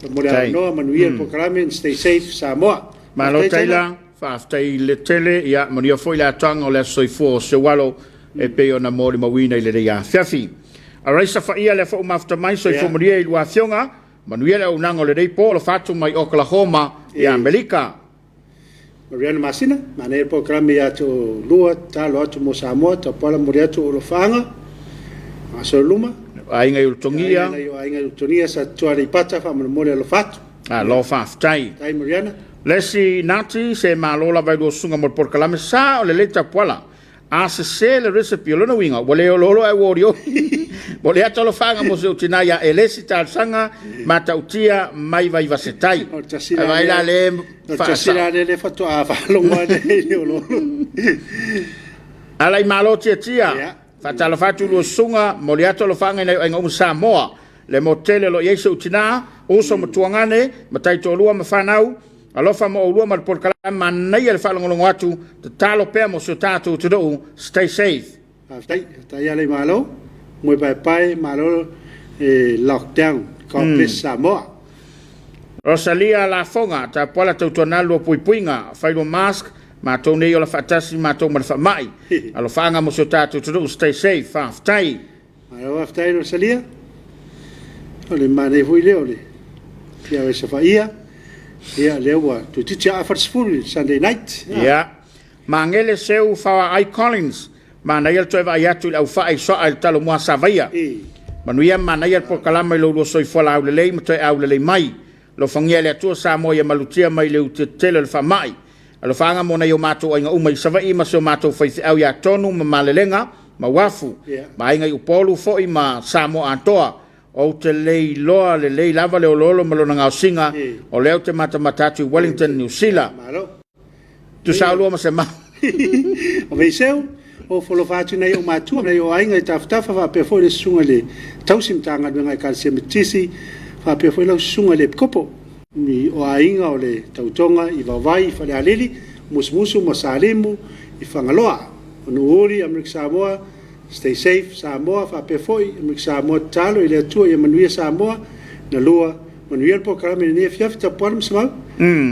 Mo le avanoa, manuia le polokalame and stay safe Samoa. Malo Taylor, faafetai le tele, ia manuia foi le atoaga o le aso soifua o Seualo e pei ona molimauina i lenei afiafi. Araisa Faia lea foi ua mafuta mai, soifua manuia i lua afioga, manuia le auaunaga o lenei po, alofa atu mai Oklahoma i Amerika. Mariana Masina, manaia le polokalame ia te oulua, tatalo atu mo Samoa, Tapuala momoli atu ou alofaaga, gasolo luma. Aiga i Ulutogia. Aiga i Ulutogia, Satitoa Aleipata, faamolemole alofa atu. Alo faafetai. Faafetai Mariana. Lesi Nati, se malo lava i lua susuga mo le polokalame sa o lelei Tapuala. A sese le recipe o lona uiga ua le oloholo ae ua olioli. Momoli atu alofaaga mo si ou tina ia Elesi talosaga matautia mai Vaivasetai. O le tasi la lea, o le tasi la lea faatoa faalogo ane i le oloholo. Ala i Malo Tiatia. Faatalofa atu lua susuga, momoli atu alofaaga i nai ou aiga uma Samoa. Le motu tele o lo o i ai si ou tina, uso ma tuagane, matai toalua ma fanau. Alofa mo oulua ma le polokalame manaia le faalogologo atu, tatalo pea mo si o tatou atunuu, stay safe. Faafetai, faafetai ala i Malo, moe paepae, malo e lockdown, God bless Samoa. Rosalia Lafoga, Tapuala tautuana lua puipuiga, fai lua mask, matou nei ola faatasi matou ma le faamai. Alofaaga mo si o tatou atunuu, stay safe, faafetai. Malo faafetai Rosalia. O le manaia foi lea o le fia o Safaia. Ia lea ua toeitiiti afa le 10 i le Sunday night. Ia. Magele Seu Faoaai Collins, manaia le toe vaai atu i le aufa'a i soa'a i le Talomua Savaia. Manuia ma manaia le polokalama i lo ulua soifua laulelei ma toe aulelei mai. Alofagia e le Atua Samoa ia malutia mai le utiatetele o le faamai. Alofaaga mo nai o matou aiga uma i Savaii ma si o matou faifeau ia Tonu ma Malelega ma Uafu, ma aiga i Upolu foi ma Samoa atoa. Ou te le iloa lelei lava le oloolo ma lona gaosiga, o lea ou te matamata atu i Wellington, Niu Sila. Tusa oulua ma se mau. O Veiseu, o folofa atu nai ou matua, nai ou aiga i Tafatafa, faapea foi le susuga i le tausi Matagaluega Ekalesia Metotisi, faapea foi lau susuga i le Epikopo, i o aiga o le Tautoga i Vaovai, i Falealili, Musumusu ma Salimu, i Fagaloa, o Nuuuli, Amerika Samoa, Stay safe Samoa faapea foi Amerika Samoa tatalo i le Atua ia manuia Samoa na lua manuia le polokalame i lenei afiafi Tapuala ma Semau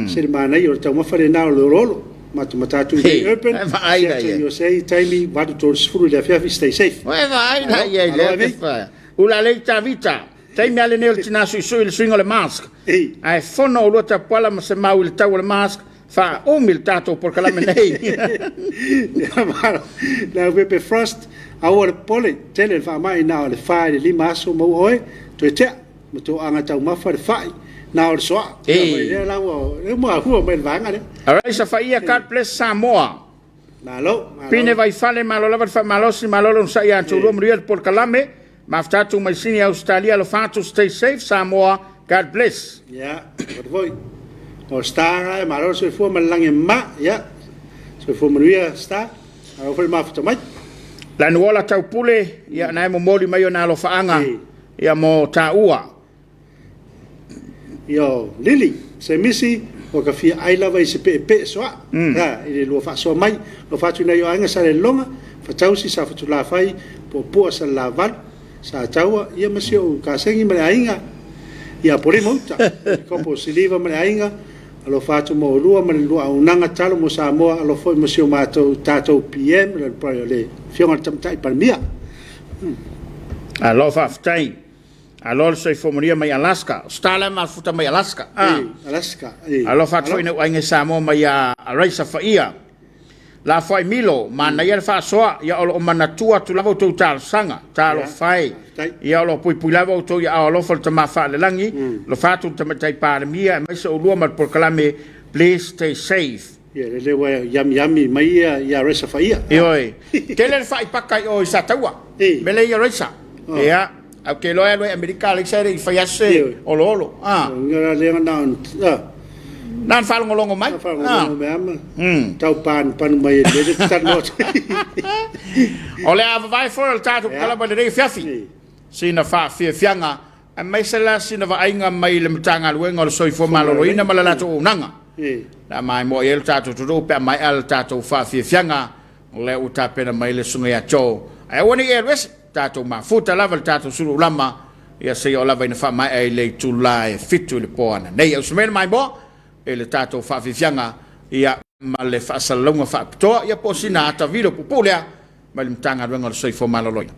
se le manaia o le taumafa lena o le oloolo matamata atu i nei Urban Seattle USA taimi 8:30 i le afiafi stay safe. Ua e vaai la i ai lea te whaia. Ula lei Tavita, taimi a lenei o le tina suisui i le suiga o le mask. Ae fono oulua Tapuala ma Semau i le tau o le mask, faaumi le tatou polokalame nei. Le Aupepe Frost, aua le popole, tele le faamai na o le 4 i le 5 aso maua oe, toe tea, ma toaga taumafa le fai, na o le soa. Lea la ua, lea ua ahua mai le vaega lea. Alright, Safaia, God bless Samoa. Malo, malo. Pine Vaifale, malo lava le faamalosi, malo le onosai ia te oulua, manuia le polokalame. Mafuta atu mai Sini, Ausetalia, alofa atu, stay safe Samoa, God bless. Ia, foi foi. O Star la e malo le soifua ma le lagi e mama. Ia, soifua manuia Star. Malo foi le mafuta mai. Lanuola Taupule, ia na e momoli mai ona alofaaga ia mo taua. Io, Lily, se misi, ua ka fia ai lava i se peepee soa. Ha, i le lua faasoa mai. Alofa atu i nai o aiga sa le loga, Fatausi, Safatulafai, Puapua, Salelavalu, Sataua, ia ma si ou kasegi ma le aiga ia Apolima Uta, Kopo Siliva ma le aiga, alofa atu ma oulua ma le lua auaunaga talo mo Samoa, alofa foi mo si o matou tatou PM, le Afioga i le Tamaitai Palemia. Malo faafetai. Alo le soifua manuia mai Alaska. O Star mafuta mai Alaska. Alaska. Alofa atu foi na aiga i Samoa mai ia Raisa Faia. La foi Milo, manaia le faasoa, ia o lo o manatua atu lava outou talosaga, talofa e. Ia o lo o puipui lava outou ia ao alofa le tama faalelagi, alofa atu le Tamaitai Palemia, aemaise oulua ma le polokalame Please Stay Safe. Ia, lele ua yami yami mai ia Raisa Faia. Ioe. Tele le faaipaka i o i Sataua. Mele ia Raisa. Ia, au te iloa e alu ai Amerika Raisa e le i fai aso se oloolo. Nga lea na on. Na on faalogologo mai. Faalogologo mai ama. Tau panu mai e lele talanoa. O le a vavae foi o le tatou kalama i lenei afiafi. Sina faafiafiaga aemaise la sina vaaiga mai le Matagaluega o le Soifua Maloloina ma le latou auaunaga. Le a maimoa i ai le tatou atunuu pe a maea le tatou faafiafiaga o lea ua tapena mai le susuga ia Joe. Ae aua ne i e alu ese, tatou mafuta lava le tatou sulu ulama ia seia oo lava ina faamaea i le itula e 7 i le po ananei. Ausi mai le maimoa i le tatou faafiafiaga ia ma le faasalalauga faapitoa ia po o sina ata vilo puupuu lea mai le Matagaluega o le Soifua Maloloina.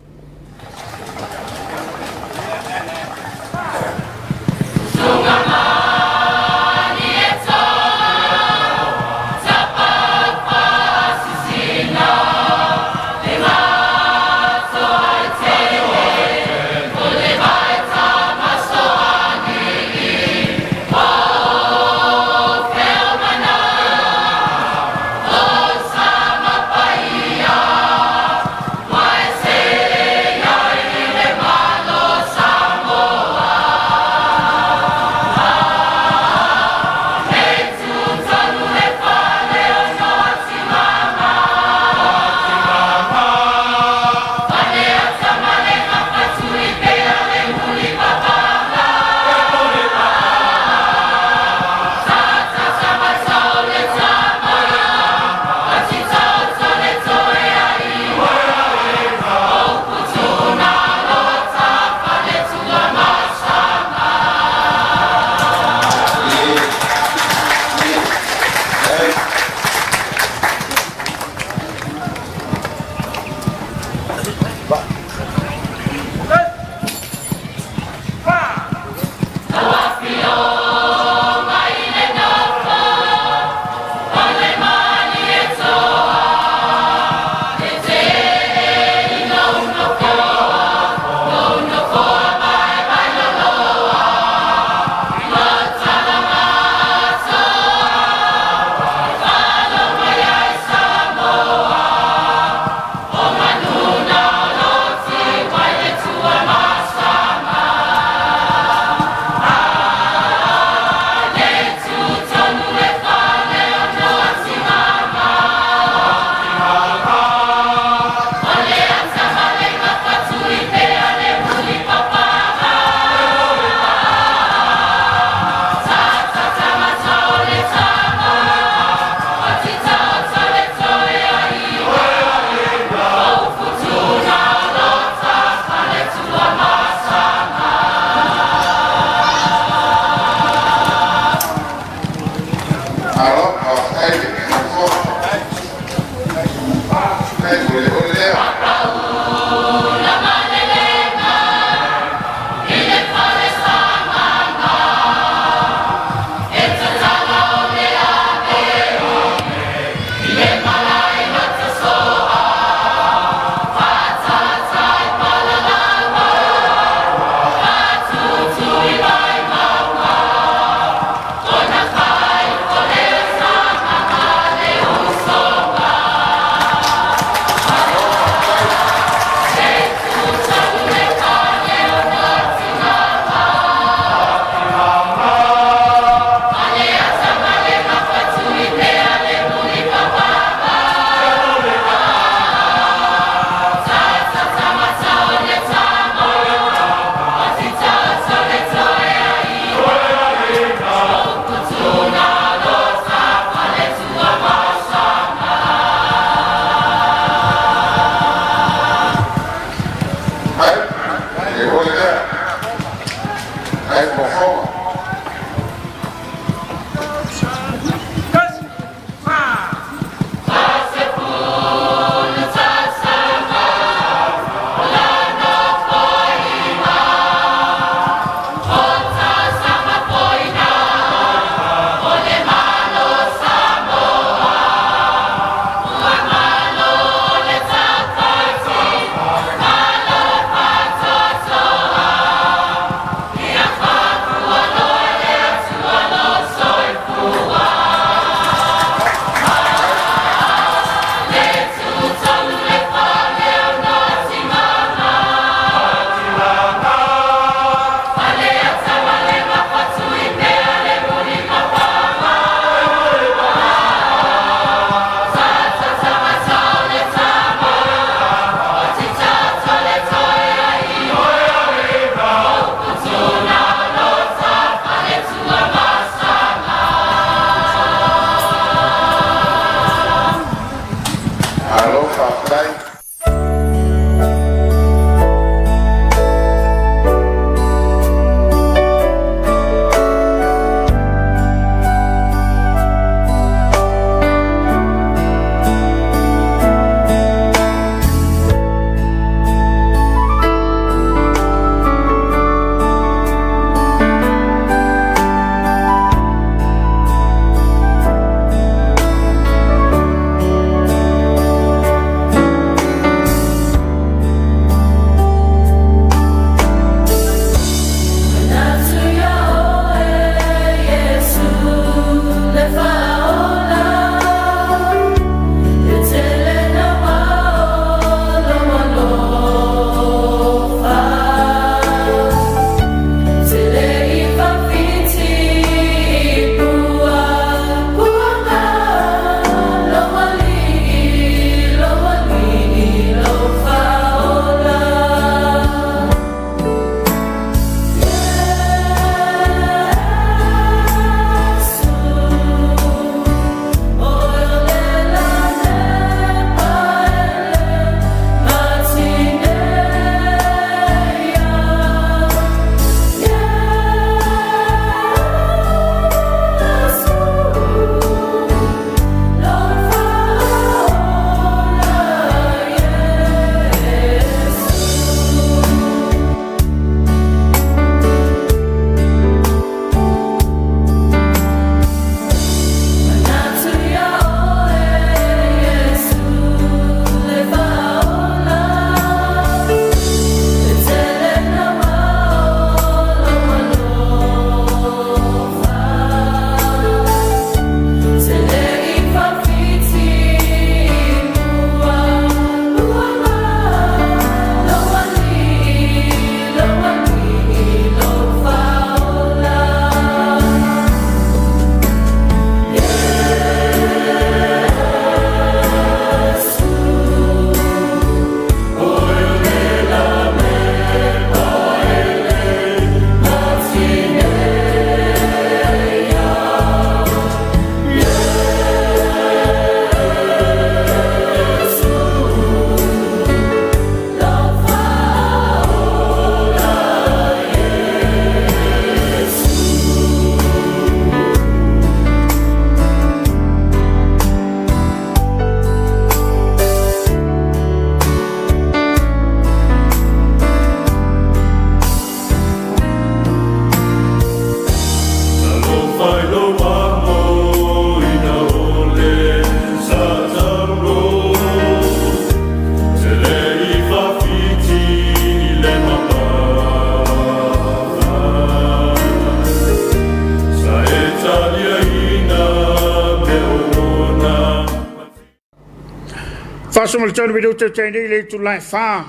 3 minute te nei le itula e 4.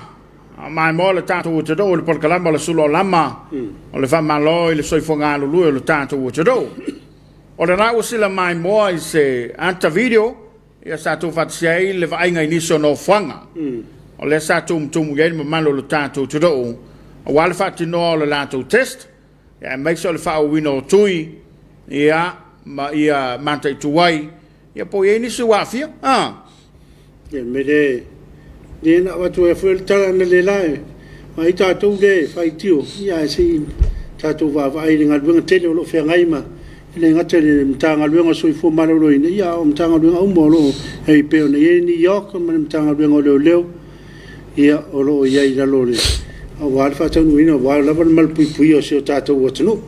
A maimoa le tatou atunuu i le polokalama o le Sulu o Lama, o le faamalo i le soifua galulue o le tatou atunuu. O lena ua sila maimoa i se ata video, ia sa tuufaatasia ai le vaaiga i nisi o nofoaga. O lea sa tumutumu i ai le mamalu o le tatou atunuu aua le faatinoa o le latou test, ia aemaise o le faaauauina o tui, ia, ma ia mataitu ai, ia po o i ai nisi ua aafia. Ah. Ia, me le le na avatu ai foi le tala na le la e vaai tatou le e faitio, ia ae se i tatou vaavaai i le galuega tele o lo o feagai ma e le gata i le Matagaluega o le Soifua Maloloina, ia a o Matagaluega uma o lo o i ai pei ona i ai NEOC ma le Matagaluega o Leoleo, ia o lo o i ai i lalo o le aua le faataunuuina aua lava le malupuipuia o si o tatou atunuu.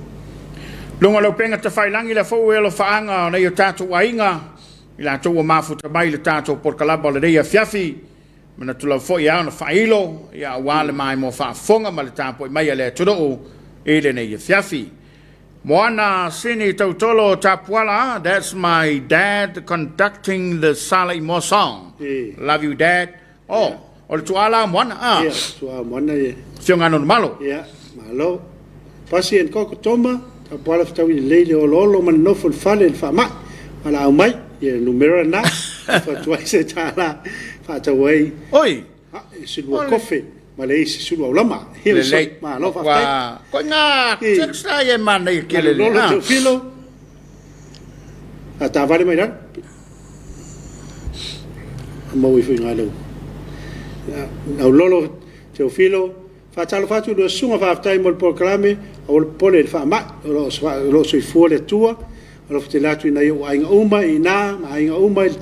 Luga o le upega tafailagi lea foi ua i alofaaga o nai o tatou aiga i latou ua mafuta mai i le tatou polokalama o lenei afiafi. Manatu lava foi e ao ona faailo ia aua le maimoa faafofoga ma le tapuai mai a le atunuu i lenei afiafi. Moana Sini Tautolo Tapuala, that's my dad conducting the Saleimoa song. Love you dad. Oh, o le tuaa la o Moana, ah. Ia, tuaa o Moana ia. Afioga Anono Malo. Ia, malo. Pasi and Koko Toma, Tapuala fetaui lelei le oloolo ma le nofo i le fale i le faamai. Valaau mai, ia le numera lena, avatu ai se tala faatau ai. Oi! Ah, e sulu o kofe ma le isi sulu aulama. Lelei. Malo faafetai. Ua, koe ngā text la ia e manaia kele le. Lolo Teofilo. A taavale mai lalo. A maua ifo i ina lau. Aulolo Teofilo, faatalofa atu i lua susuga, faafetai mo le polokalame, aua le popole i le faamai, o lo o soifua le Atua, alofa tele atu i nai ou aiga uma i ina ma aiga uma i le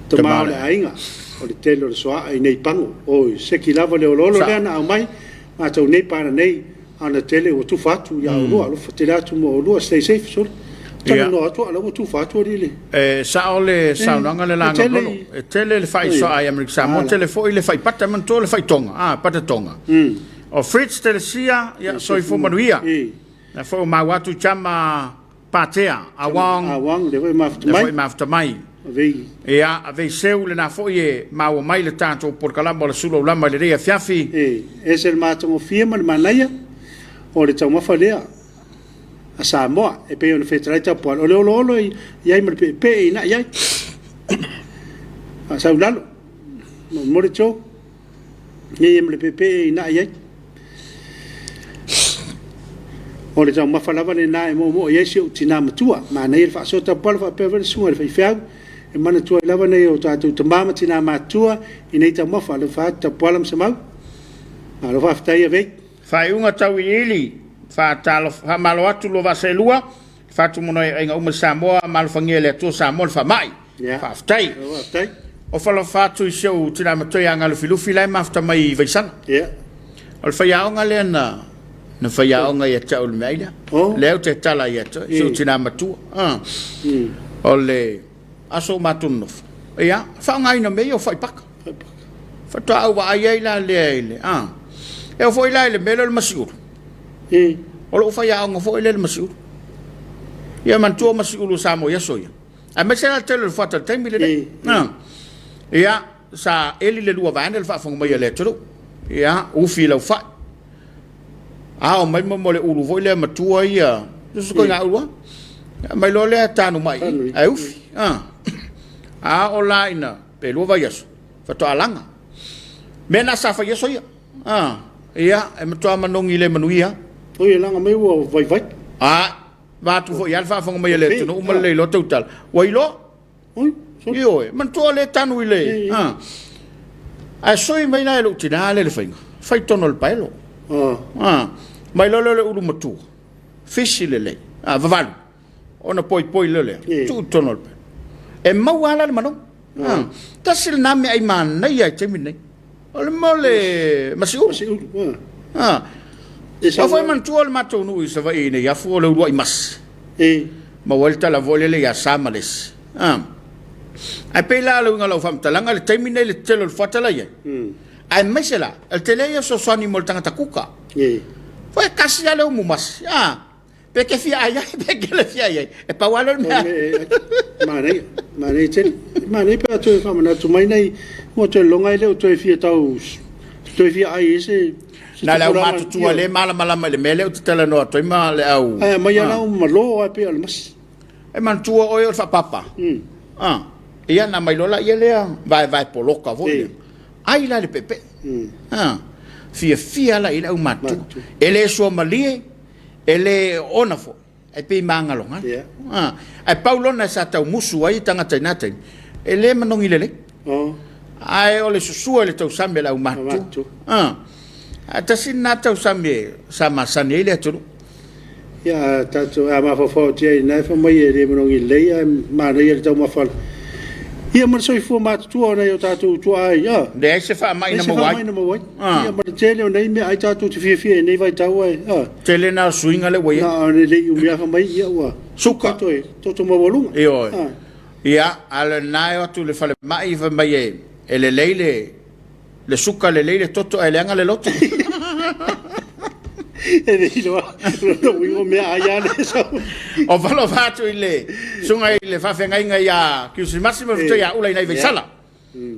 tama o le aiga, o le tele o le soaa i nei pago. Oi, seki lava le oloolo lea na aumai, matou nei pana nei, Ana tele ua tufa atu ia oulua, alofa tele atu mo oulua, stay safe soli. Talanoa atu a la ua tufa atu alii le. E sao le saunoaga le laga o Lolo. E tele le faisoa i Amerika Samoa, tele foi le faipata, manatua le faitoga, a, pata tonga. O Fritz Telesia, ia, soifua manuia. Na foi o maua atu i Chama Patea, Awang, Awang, lea foi e mafuta mai. Lea foi e mafuta mai. Avei. Ia, avei seu lena foi e maua mai le tatou polokalama o le Sulu Aulama i lenei afiafi. E ese le matagofie ma le manaia o le taumafa lea a Samoa e pei ona fetalai Tapuala, o le oloolo e i ai ma le peepee e inai ai. Faasau i lalo, momoli Joe. Nei ma le peepee e inai ai. O le taumafa lava lena e moomoo i ai si ou tinā matua. Manaia le faasoa tapuala faapea foi le susuga i le faifeau e manatua ai lava nai o tatou tama ma tinā matutua i nei taumafa. Alofa atu Tapuala ma Samau. Malo faafetai Avei. Faaiuga tauiliili, Faamalo atu lua vaa seelua. Faatumonoe aiga uma i Samoa, ma alofagia e le Atua Samoa le faamai. Yeah. Faafetai. Faafetai. O falofa atu i si ou tina matua ia Galufilufi la e mafuta mai i Vaisala. Yeah. O le faiaoga lea na na faiaoga ia te au i le meaai lea. Oh. Lea ou te tala ia te si ou tina matua. Ah. O le aso o matou nonofo. Ia, faaaogaina mea ia o faipaka. Faatoa au vaai ai la lea i le, a. E oo foi la i le mea lea o le masiulu. O lou faiaoga foi lea i le masiulu. Ia manatua o masiulu o Samoa i aso ia. Aemaise la le tele o le fuata i le taimi lenei. A. Ia, sa eli le lua vaega le faafofoga mai a le atunuu. Ia, ufi i lau fai. Ao mai mo le ulu foi lea matua ia, tusa koe ngā ulu a. Mai loa lea tanu mai i, ae ufi. A. A oo la ina pe lua vaiaso, faatoa laga. Mea na sa fai aso ia. A, ia, e matua manogi le manuia. Oi, e laga mai ua vaivai. A, va atu foi lava le faafofoga mai a le atunuu ma le le iloa tautala. Ua iloa. Oi, Ioe, manatua le tanu i le... A. Ae sui mai la e lou tina lea le faiga. Fai tonu o le paelo. A. Mai loa lea o le ulu matua. Fisi lelei. A, vavalu. Ona poipoi lea lea, tuu i totonu o le paelo. E maua lava la le manogi. Ah. Tasi lena meaai manaia i taimi nei. O le mea o le masiulu. Masiulu. Ah. Aua foi manatua le matou nuu i Savaii i Neiafu o le uluai masi. Maua ai le tala foi lele ia Sa ma Lesi. Ah. Ae pei la o le uiga o lau faamatalaga i le taimi nei le tetele o le fuata la i ai. Aemaise la, o le tele ia o fesoasoani mo le tagata kuka. Foi e tasi lava le umu masi. Ah. Pe e te fia ai ai, pe e te le fia ai ai. E pau lava lea o le mea. Manaia, manaia tele. Manaia pe a toe faamanatu mai nai ua toe loga e le o toe fia tau toe fia ai ai se Na le au matutua le malamalama i le mea lea ou te talanoa atu ai ma le au. Ae aumai lava ua malo lava pei o le masi. E manatua oe o le faapapa. Ah, ia na aumai loa laia lea vaevae poloka foi lea. Ai la le peepee. Ah, fiafia la i le au matutua. E le suamalie, e le oona foi, ae pei magalogalo. Ah, ae pau lona sa tau musu ai tagata i na taimi, e le manogi lelei. Ae o le susua i le tausami a le aumatutua. Ah, ae tasi lena tausami sa masani ai le atunuu. Ia, tatou a mafaufau atu i ai na e fai mai e le manogi lelei ae manaia le taumafa. Ia ma le soifua matutua o nai o tatou tuaa ia. Leai se faamai na maua ai. Maua ai. Ia ma le tele o nei mea ai tatou te fiafia i nei vaitau ai. Tele na o suiga le ua i ai. Na o le le umi lava mai ia ua suka toe toto maualuga. Ioe. Ia, a o lena e o atu i le falemai fai mai e lelei le le suka lelei le toto ae leaga le loto. E le iloa lona uiga o mea ai lava lea sau. O falofa atu i le susuga i le faafeagaiga ia Kiusimasi ma le faletua ia Ula i nai Vaisala.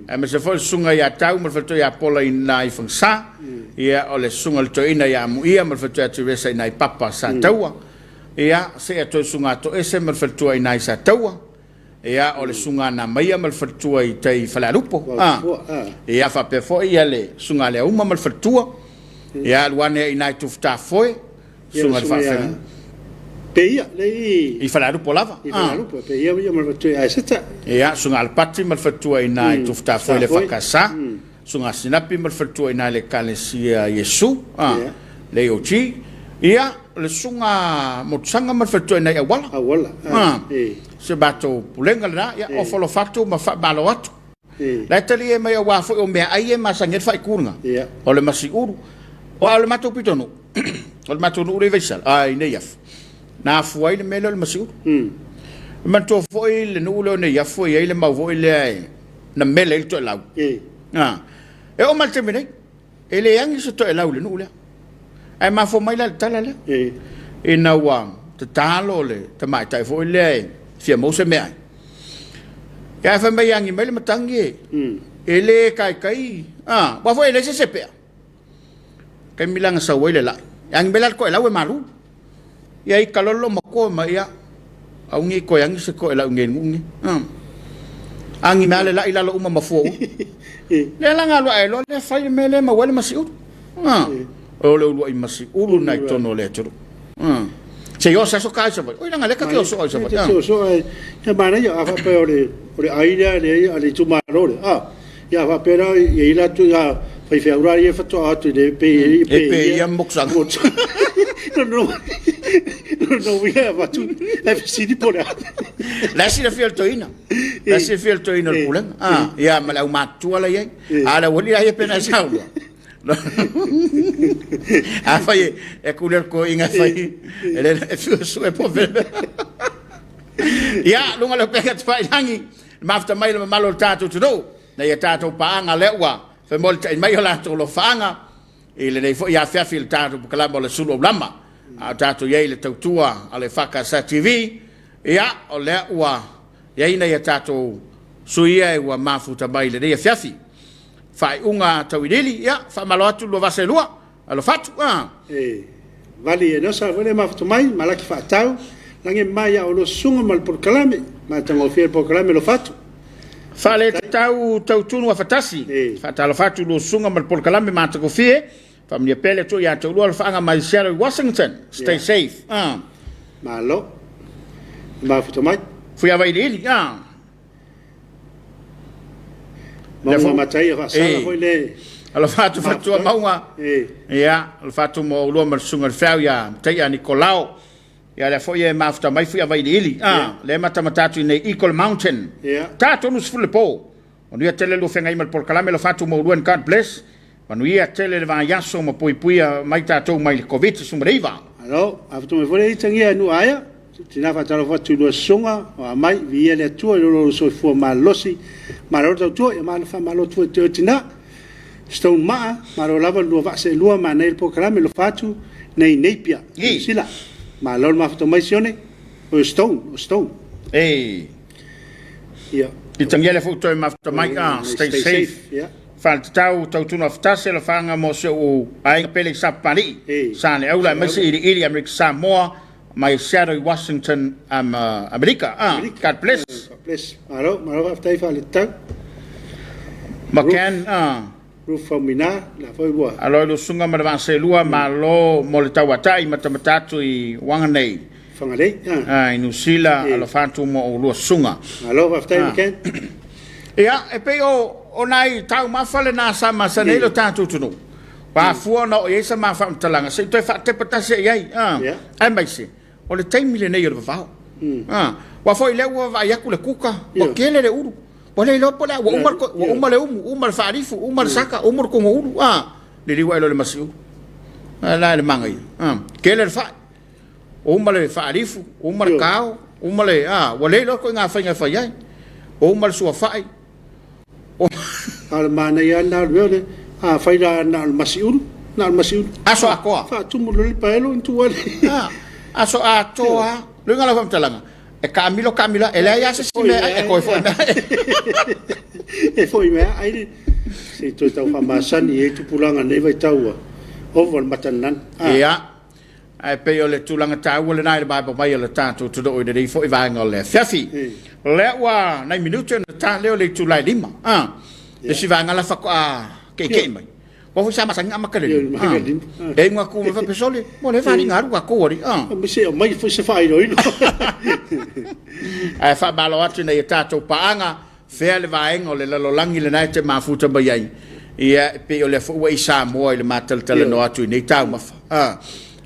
Aemaise foi le susuga ia Tau ma le faletua ia Pola i nai Fagasa. Ia o le susuga i le toeaina ia Amuia ma le faletua ia Teresa i nai Papa Sataua. Ia seia toe susuga a Toese ma le faletua i nai Sataua. Ia o le susuga a Namaia ma le faletua i tai Falealupo. Ia faapea foi ia le susuga a Leauma ma le faletua. Ia alu ane i nai Tufutafoe, susuga i le faafeagaiga. Peia, le i... I Falealupo lava. I Falealupo, Peia ia ma le faletua i Aeseta. Ia, susuga a Alapati ma le faletua i ina i Tufutafoe le EFKS. Susuga a Sinapi ma le faletua i ina i le Ekalesia Iesu, le AOG. Ia, o le susuga a Motusaga ma le faletua i ina i Auala. Auala, Se matou pulega lena, ia, ofo alofa atu ma faamalo atu. La e talie mai aua foi o meaai e masani ai le faaitu lena. O le masiulu. Aua o le matou pitonuu, o le matou nuu lea i Vaisala, a i Neiafu, na afua ai le mea lea o le masiulu. E manatua foi le nuu lea o Neiafu e i ai le mau foi lea e na mele ai le toelau. E oo mai i le taimi nei, E le agi se toelau i le nuu lea. Ae mafua mai la i le tala lea. Ina ua tatalo le tamaitai foi lea e fia maua se meaai. Ia ae fai mai e agi mai le matagi e, e le taitai, a, aua foi e leai se isi e pea. Taimi la na sau ai le lai. E agi mai la le toelau e malu. Ia ita loa le loomatua ma ia, aua nei toe agi se toelau i nei nuu nei. Agi mai lava le lai lalo uma ma fua uma. Lea la na alu ae loa lea fai le mea lea e maua ai le masiulu. O le uluai masiulu lena i totonu o le atunuu. Se i oo se aso ta i Savaii. Oi leaga o lea ta te oso i Savaii. Ta te oso ae ia manaia a faapea o le o le ai lea le a le itumalo lea. A ia faapea la e i ai latou ia faifeau la ia faatoa atu i le pe E pe ia motusaga. Lona uiga e avatu ae fesili po o le a. La e silafia e le toeaina. La e silafia e le toeaina o le pulega. Ia ma le aumatutua la e i ai. A o le aualii la ia pe na e saunoa. Afai e kuli le toeaina e fai, e le e fiu e sue po o le mea. Ia, luga o le upega tafailagi, le mafuta mai le mamalu o le tatou atunuu, nai a tatou paaga lea ua femolitai mai o latou alofaaga i lenei foi afiafi i le tatou polokalame o le Sulu Aulama. A o tatou i ai i le tautua a le EFKS TV, ia, o lea ua i ai nai a tatou sui ia ua mafuta mai i lenei afiafi. Faaiuga tauiliili, ia, faamalo atu lua vasa e lua. Alofa atu, a. E vali Enosa foi le mafuta mai, malaki faatau, lagi mai ia oulua susuga ma le polokalame, matagofie le polokalame alofa atu. Faaletatau tautunu afatasi, faatalofa atu lua susuga ma le polokalame matagofie, faamanuia pea le Atua ia te oulua alofaaga mai Seattle Washington. Stay safe. Malo. Mafuta mai. Fuiava iliili, a. Mauga Mataia faasala foi le. Alofa atu faletua Mauga. Ia, alofa atu mo oulua ma le susuga i le feau ia Mataia Nikolao. Ia lea foi e mafuta mai Fuiavailiili. Ah, lea e matamata atu i nei Eagle Mountain. Ta 30 le po. Manuia tele lua feagai ma le polokalame alofa atu mo oulua and God bless. Manuia tele le vaiaso ma puipuia mai tatou mai le Koviti-19. Alo, mafuta mai foi le itagia e Nuuaea. Tina faatalofa atu i lua susuga o Amai, viia le Atua i lo lou soifua malolosi, malo le tautua, ia malo faamalo atu foi i te oe tina. Stone Maa, malo lava le lua vaa seelua, manaia le polokalame, alofa atu, nei Napier, Niu Sila. Malo le mafuta mai Sione, o Stone, o Stone. Ei. Ia. Itagia le foi toe mafuta mai, ah, stay safe. Ia. Faatatau tautuna afatasi alofaaga mo si ou aiga pele i Sapapalii, Ei. Saleaula, aemaise Iliili, Amerika Samoa, mai Seattle i Washington, Amerika. Ah, God bless. God bless. Malo, malo faafetai faaletau. McCann, ah. Ruth Faumuina, la foi ua. Alo i le usuga ma le vaaselua, malo mo le tauatai matamata atu i Wanganei. Whangarei. Ah, i Niu Sila, alofa atu mo oulua susuga. Malo faafetai McCann. Ia, e pei o nai taumafa lena sa masani ai lo tatou atunuu. Ua afua ona oo i ai sa ma faamatalaga, se i toe faatepa tasi i ai, aemaise o le taimi lenei o le vavao. Aua foi lea ua vaai atu le kuka, ua tele le ulu. Ua le iloa po o le a, ua uma, ua uma le umu, uma le faalifu, uma le saka, uma le kogoulu, liliu ae loa i le masiulu. A la e le manaia, tele le fai. Uma le faalifu, uma le kao, uma le, ua le iloa ituaiga faiga e fai ai. Uma le suafai. A o le manaia lava lena o le mea o le, afai la na o le masiulu, na o le masiulu. Aso atoa. Faatumu loa le paelo ona tuu ai lea. Aso atoa lava. Le uiga o lau faamatalaga, e taamilo taamilo lava, e leai lava se isi mea e ai, e toe foi mai lava. E foi mai lava ai le, se i toe tau faamasani i ai tupulaga i lenei vaitau ua ova le matananana. Ia, Ae pei o le tulaga taua lena i le vaevae mai o le tatou atunuu i lenei foi vaega o le afiafi. O lea ua nai minute ona ta lea o le itula e 5. A, le isi vaega la faatoa ke'eke'e mai. Aua foi sa masani ona amata i le 5. A, e iuga atu ma faapea, sole, ua leva alii na alu tatou alii. A. Aemaise e aumai foi se faailoilo. Ae faamalo atu ina ia tatou paaga Fea le vaega o le lalolagi lena e te mafuta mai ai? Ia, e pei o lea foi ua e i Samoa i le ma talatalanoa atu i nei taumafa. A,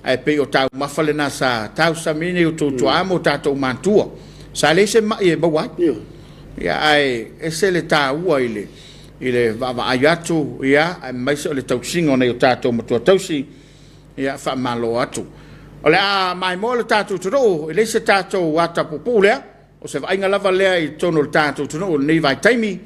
ae pei o taumafa lena sa tausami ai nai outou tuaa ma o tatou matua. Sa leai se mai e maua ai. Ia, ae ese le taua i le, i le vaavaai atu, ia, aemaise o le tausiga o nai o tatou matua tausi. Ia, faamalo atu. O le a maimoa le tatou atunuu, e leai se tatou ata puupuu lea. O se vaaiga lava lea i totonu o le tatou atunuu i lenei vaitaimi,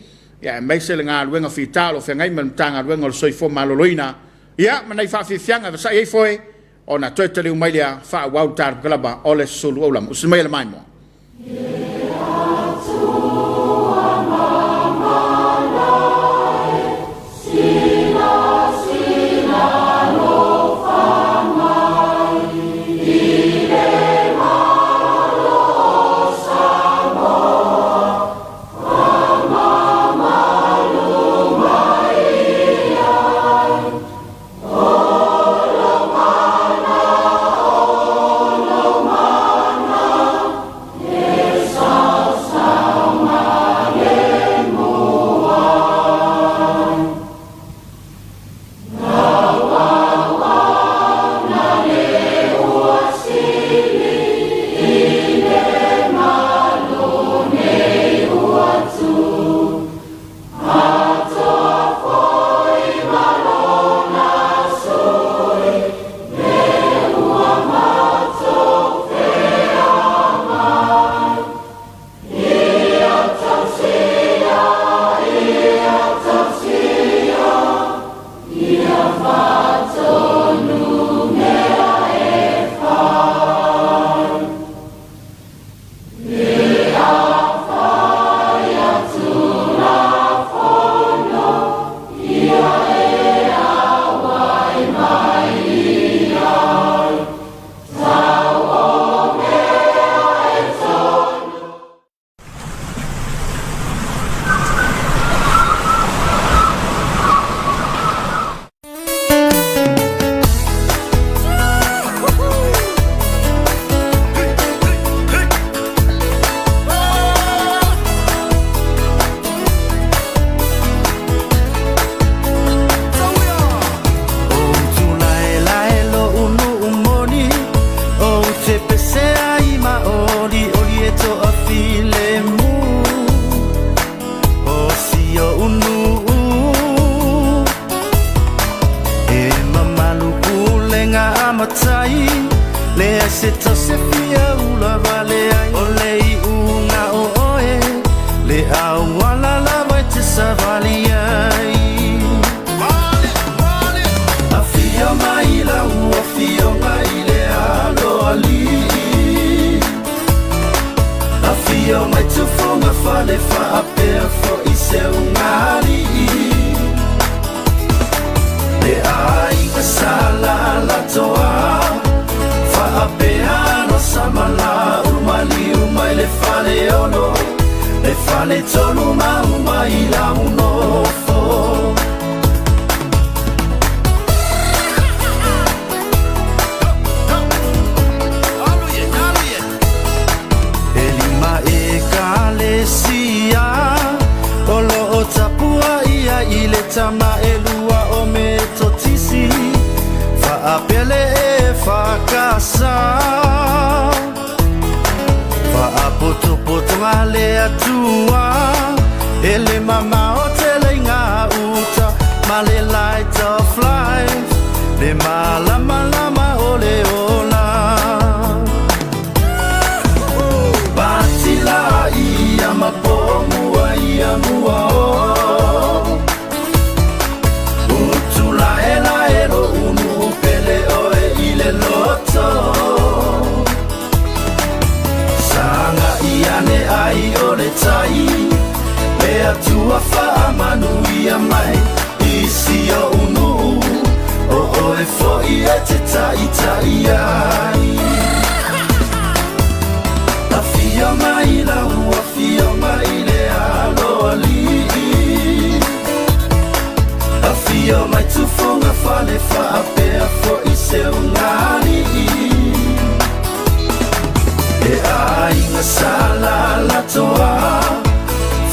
aemaise le galuega fita o lo o feagai ma le Matagaluega o le Soifua Maloloina, ia, ma nai faafiafiaga e vasai ai foe ona toe taliu mai lea faaauau le tatou kalaba o le Sulu Aulama. Usi maia le maimoa. Afio mai tufuga fale faapea fo'i seugalii. Le aiga sa Lalatoa faapea no Samalaulu maliu mai le faleolo le faletolu ma uma i launofo. E lima ekalesia o loo tapuaia i le tama e lua o Metotisi faapele e fakasa faapotopotoga le Atua e le mamao tele i gauta ma le light of life le malamalama o le ola. Batila ia ma pomua ia mua o utula e la e lo unu pele oe i le loto saga iane ai o le tai le Atua faamanuia mai isi o unu o oe fo'i e te taʻitaʻi ai. Afio mai lau afio mai le aloalii. Afio mai tufuga fale faapea fo'i seugalii. E aiga sa Lalatoa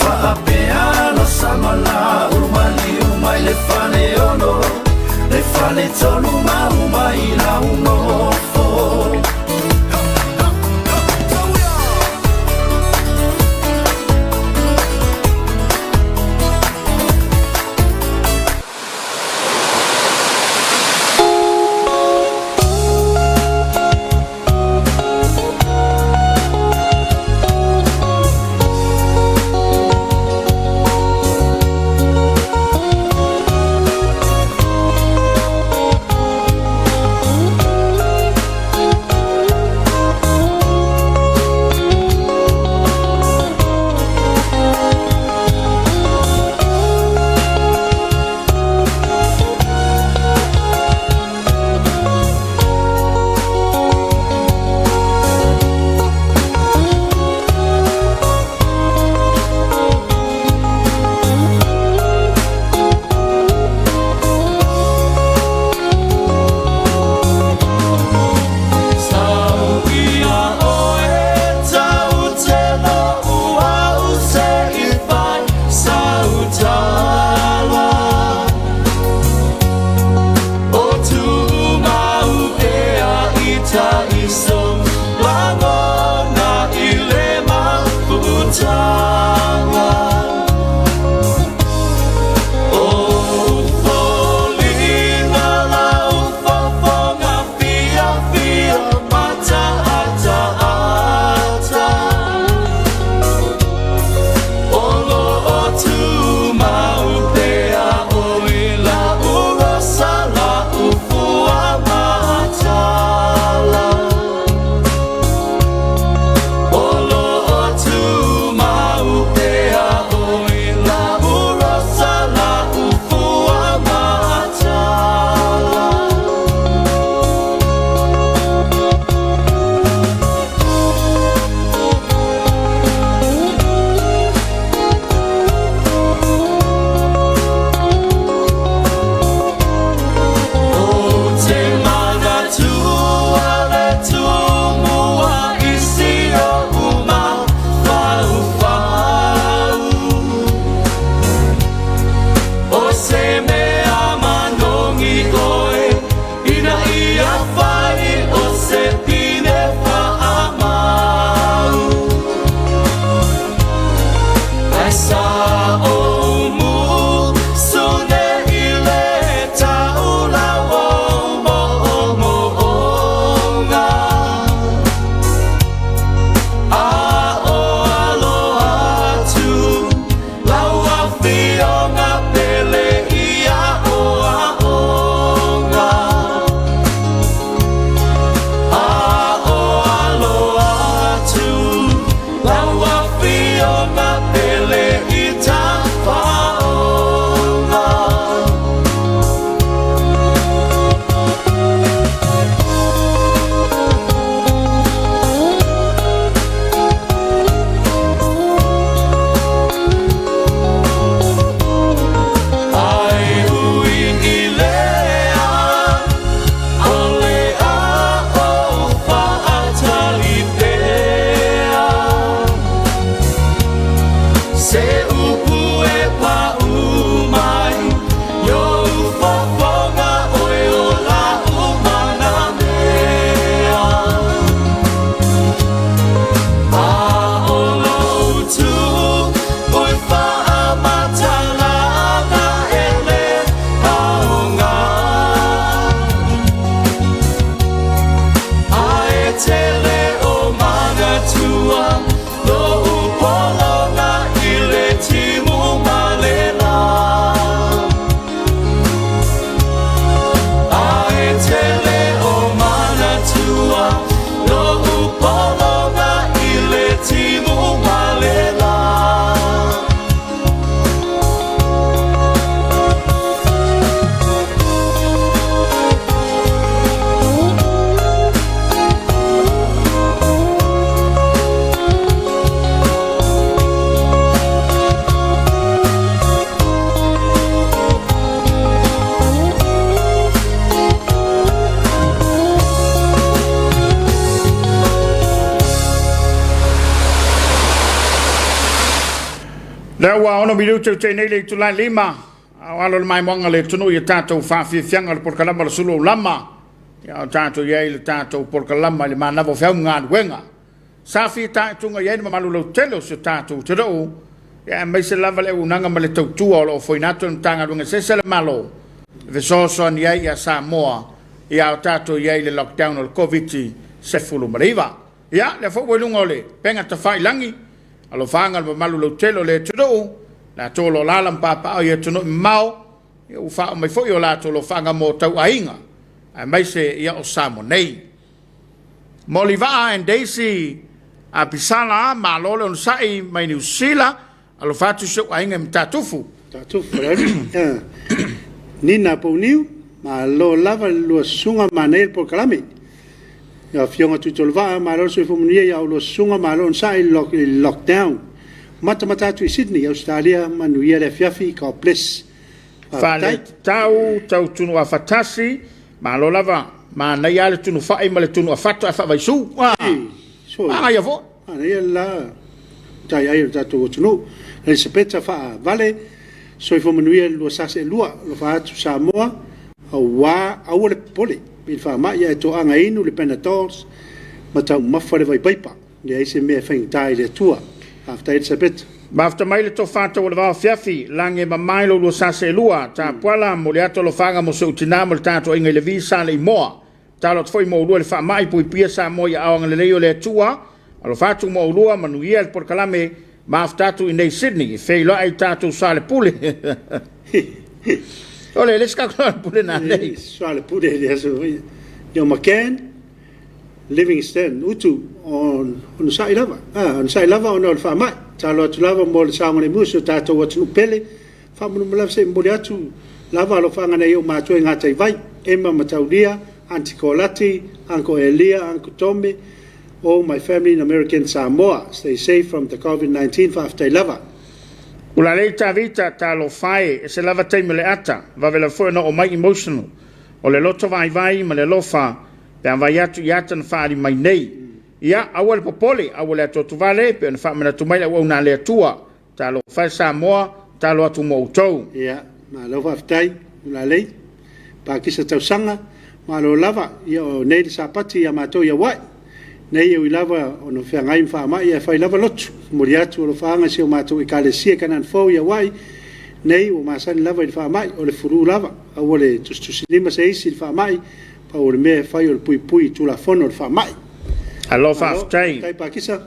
faapea lo Samalaulu maliu mai le faleolo le faletolu ma uma i launofo. Lea ua ono minute o tei nei le itula e lima, a o alo le maimoaga le atunuu i a tatou faafiafiaga o le polokalama o le sulu o lama, ia o tatou i ai le tatou polokalama i le manava o feau ma galuega. Sa fitaituga i ai le mamalu lautele o si o tatou atunuu, ia aemaise lava le auaunaga ma le tautua o lo o foina atu e le Matagaluega eseese a le Malo e fesoasoani ai ia Samoa ia o tatou i ai i le lockdown o le Koviti-19. Ia, lea foi ua i luga o le upega tafailagi, alofaaga le mamalu lautele o le atunuu, latou o lo o alaala ma papaaao i atunuu e mamao, ia ua faaoo mai foi o latou alofaaga mo tauaiga, aemaise ia o Samoa nei. Molivaa and Daisy Apisala, malo le onosai mai Niu Sila, alofa atu si ou aiga i Matatufu. Matatufu, Falealili. Nina Pouniu, malo lava le lua susuga, manaia le polokalame. Lau Afioga Tuitolovaa, malo le soifua manuia i a oulua susuga, malo onosai i le lockdown. Matamata atu i Sydney, Ausetalia, manuia le afiafi, God bless. Faaletau tau tunu afatasi, malo lava, manaia lava le tunu fai ma le tunu afato ae faavaisu. Ah, manaia foi. Manaia le la tai ai o le tatou atunuu. Elisapeta Faavale, soifua manuia le lua sase e lua, alofa atu Samoa, aua aua le popole i le faamai ae toaga inu le Panadols ma taumafa le vaipaipa. Leai se mea e faigata i le Atua. Faafetai Elisapeta. Mafuta mai le tofa taualavao afiafi, lagi e mamae lo lua sase e lua, Tapuala, momoli atu alofaga mo si ou tina ma le tatou aiga i Levi sa le imoa. Tatalo atu foi mo oulua i le faamai, puipuia Samoa i aao agalelei o le Atua. Alofa atu mo oulua, manuia le polokalame, mafuta atu i nei Sydney, e feiloai i tatou soalepule. Ole, le isi tatou soalepule nanei. Soalepule i le aso foi. Yo McCann, Livingston, Utu, onosai lava. Ah, onosai lava ona o le faamai. Tatalo atu lava mo le saogalemu o si o tatou atunuu pele. Faamolemole lava se i momoli atu lava alofaaga nai ou matua i Gataivai, Emma Mataulia, Aunty Kolati, Uncle Elia, Uncle Tome, all my family in American Samoa. Stay safe from the COVID-19. Faafetai lava. Ulalei Tavita, talofa e, ese lava taimi o le ata, vave lava foi ona oo mai emotional. O le loto vaivai ma le alofa pe a vaai atu i ata na faaali mai nei. Ia, aua le popole, aua le atuatuvale, e pei ona faamanatu mai le auauna a le Atua. Talofa e Samoa, talo atu mo outou. Ia, malo faafetai, Ulalei. Pakisa tausaga, malo lava. Ia o nei le Sapati ia matou i Hawaii. Nei e ui lava ona feagai ma faamai ae fai lava lotu. Momoli atu alofaaga i si o matou Ekalesia i Kanan Fou i Hawaii. Nei ua masani lava i le faamai, o le fulu lava. Aua le tusitusilima se isi i le faamai, pau o le mea e fai o le puipui i Tulafono o le faamai. Alo faafetai. Faafetai Pakisa.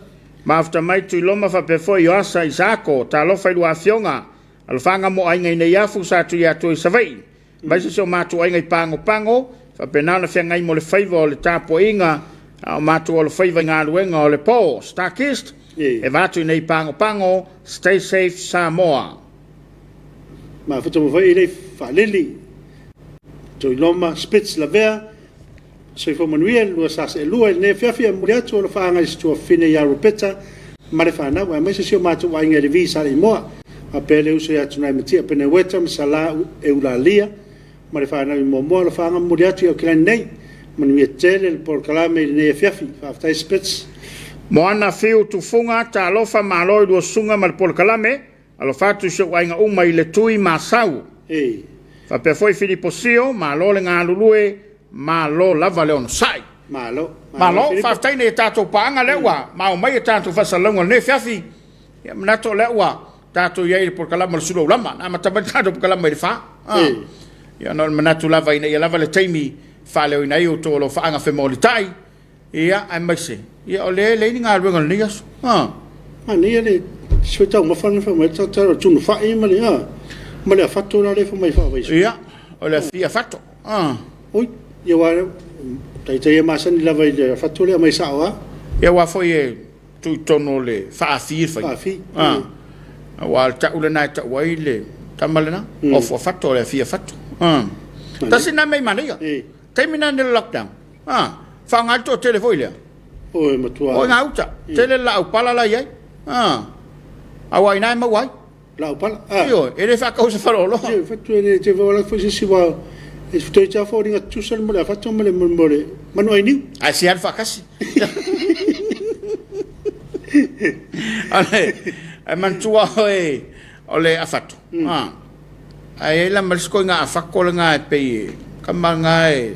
Mafuta mai Tuiloma faapea foi Ioasa Isaako, talofa i lua afioga, alofaga mo aiga i Neiafu sa Tuiatua i Savaii, aemaise si o matou aiga i Pagopago, faapena ona feagai mo le faiva o le tapuaiga a o matou alofaiva i galuega o le po. Starkist, e vaatu i nei Pagopago, stay safe Samoa. Mafuta mo foi i faalili, Tuiloma, Spitz Lavea, Soifua manuia le lua sa seelua i lenei afiafi e momoli atu alofaaga i si tuafafine ia Ropeta ma le fanau aemaise si o matou aiga i Levi sa le imoa faapea le uso ia Tunaimatia Peneueta ma Sala Eulalia ma le fanau i Moamoa. Alofaaga momoli atu i Aukilani nei. Manuia tele le polokalame i lenei afiafi. Faafetai Spitz. Moana Fiu Tufuga, talofa malo i lua susuga ma le polokalame, alofa atu i si ou aiga uma i le Tui Masau. Faapea foi Filipo Sio, malo le galulue, malo lava le onosai. Malo. Malo, faafetai nei tatou paaga lea ua mao mai e tatou faasalalauga o lenei afiafi. Ia manatu o lea ua tatou i ai i le polokalame o le sulu aulama. Na amata mai le tatou polokalame i le 4. Ia ona o le manatu lava ina ia lava le taimi faaleoina ai outou alofaaga femolitai. Ia, aemaise, ia o lea e leai ni galuega o lenei aso. Manaia le sui taumafa na fai mai tatalo le tunu fai ma le ma le afato la le fai mai faavaisu. Ia, o le afi afato. Oi, ia wa taitai e masani lava i le afato lea mai sao a. Ia aua foi e tuu i totonu o le faafi le fai. Faafi. Aua o le tau lena e tau ai le tama lena, ofu afato o le afi afato. Tasi na mea i manaia. Taimi na le lockdown. Faaaoga le toatele foi lea. Oi matua. Oi gauta. Tele le laau pala la i ai. Aua ina e maua ai. Laau pala. Ioe, e le faatau se faleoloa. Ioe, fatu e le te wala foi se si wa e futoi te afo ringa tusa le mo le afato ma le mo le manu ai niu. Ae se alu faatasi. Ale, ae manatua oe. O le afatu. Mm. Ae i ai la ma le isi koiga afako lena e pei e kama lena e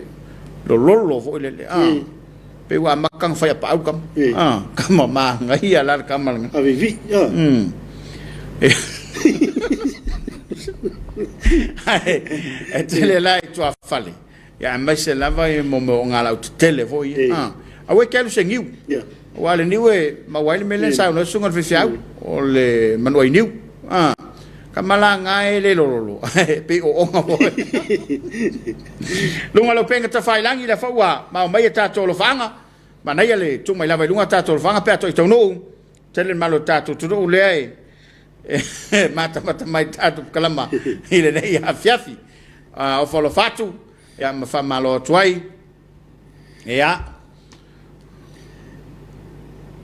lololo foi lele. Mm. Pei ua amata ona fai apaau kama. Mm. Ah, kama manaia la le kama lena. Avivi. Ah. Mm. Ae e tele la i tuafale. Ia aemaise lava i mo mea o ngā lau tetele foi ia. Ah. Aua e te alu se niu. Yeah. Aua le niu e maua ai le mea lea sa saunoa ai le susuga i le faifeau, o le manuai niu. Ah. Kama la ngā e le lololo, e pei o oga foi. Luga o lau pega tafailangi lea foi ua mao mai e tatou alofaaga, manaia le tuu mai lava i luga tatou alofaaga pe a toe taunuu, tele le malo o tatou atunuu lea e e matamata mai tatou kalama i lenei afiafi. Uh, ofa alofa atu, ia ma faamalo atu ai. Ia.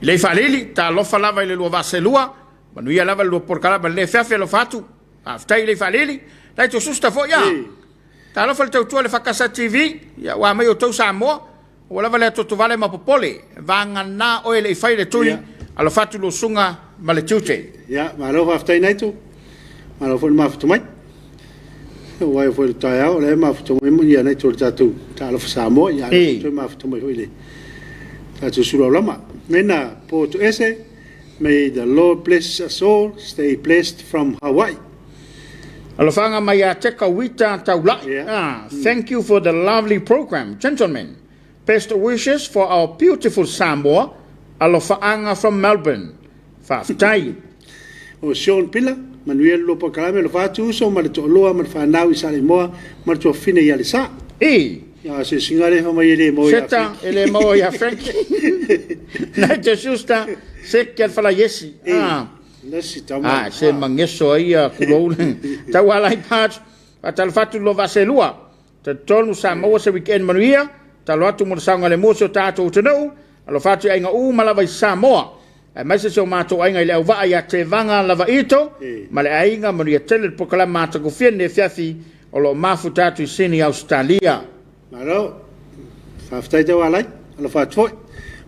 I lei faalili, talofa lava i le lua vaaselua, manuia lava le lua polokalama i lenei afiafi alofa atu. Faafetai i lei faalili. Lai to susta foi ia. Talofa le tautua le Fakasa TV, ia ua mai outou Samoa, ua lava le atotovale ma popole, vagana oe le i fai le tui, alofa atu lua susuga ma le tiute. Ia, malo faafetai Naito, malo foi le mafuta mai. Ua ae foi le taeao, o lea e mafuta mai ia Naito le tatou Talofa Samoa, ia e toe mafuta mai foi le tatou Sulaulama. Mena po to ese, may the Lord bless us all, stay blessed from Hawaii. Alofaga mai ia Teka Wita Taulai. Yeah. Ah, thank you for the lovely program, gentlemen. Best wishes for our beautiful Samoa. Alofaaga from Melbourne. Faafetai. O Sean Pila, manuia le lua polokalame, alofa atu uso ma le toalua ma le fanau i Saleimoa ma le tuafafine i Alesa. E. Ia, se singa le mai e le maua ia Seta, e le maua ia Frank. Naite Schuster, se ke al fala iesi. Ah. Ah, se mageso ai ia kulou le. Tau ala i part, faatalofa atu lo vaaselua. Talitonu sa maua se weekend manuia, talo atu mo le saogalemu o si o tatou atunuu, alofa atu i aiga uma lava i Samoa, aemaise si o matou aiga i le auvaa ia Tevaga Lavaito ma le aiga, manuia tele le polokalame matagofie lenei afiafi o lo o mafuta atu i Sydney, Ausetalia. Malo. Faafetai Taualai. Alofa atu foi.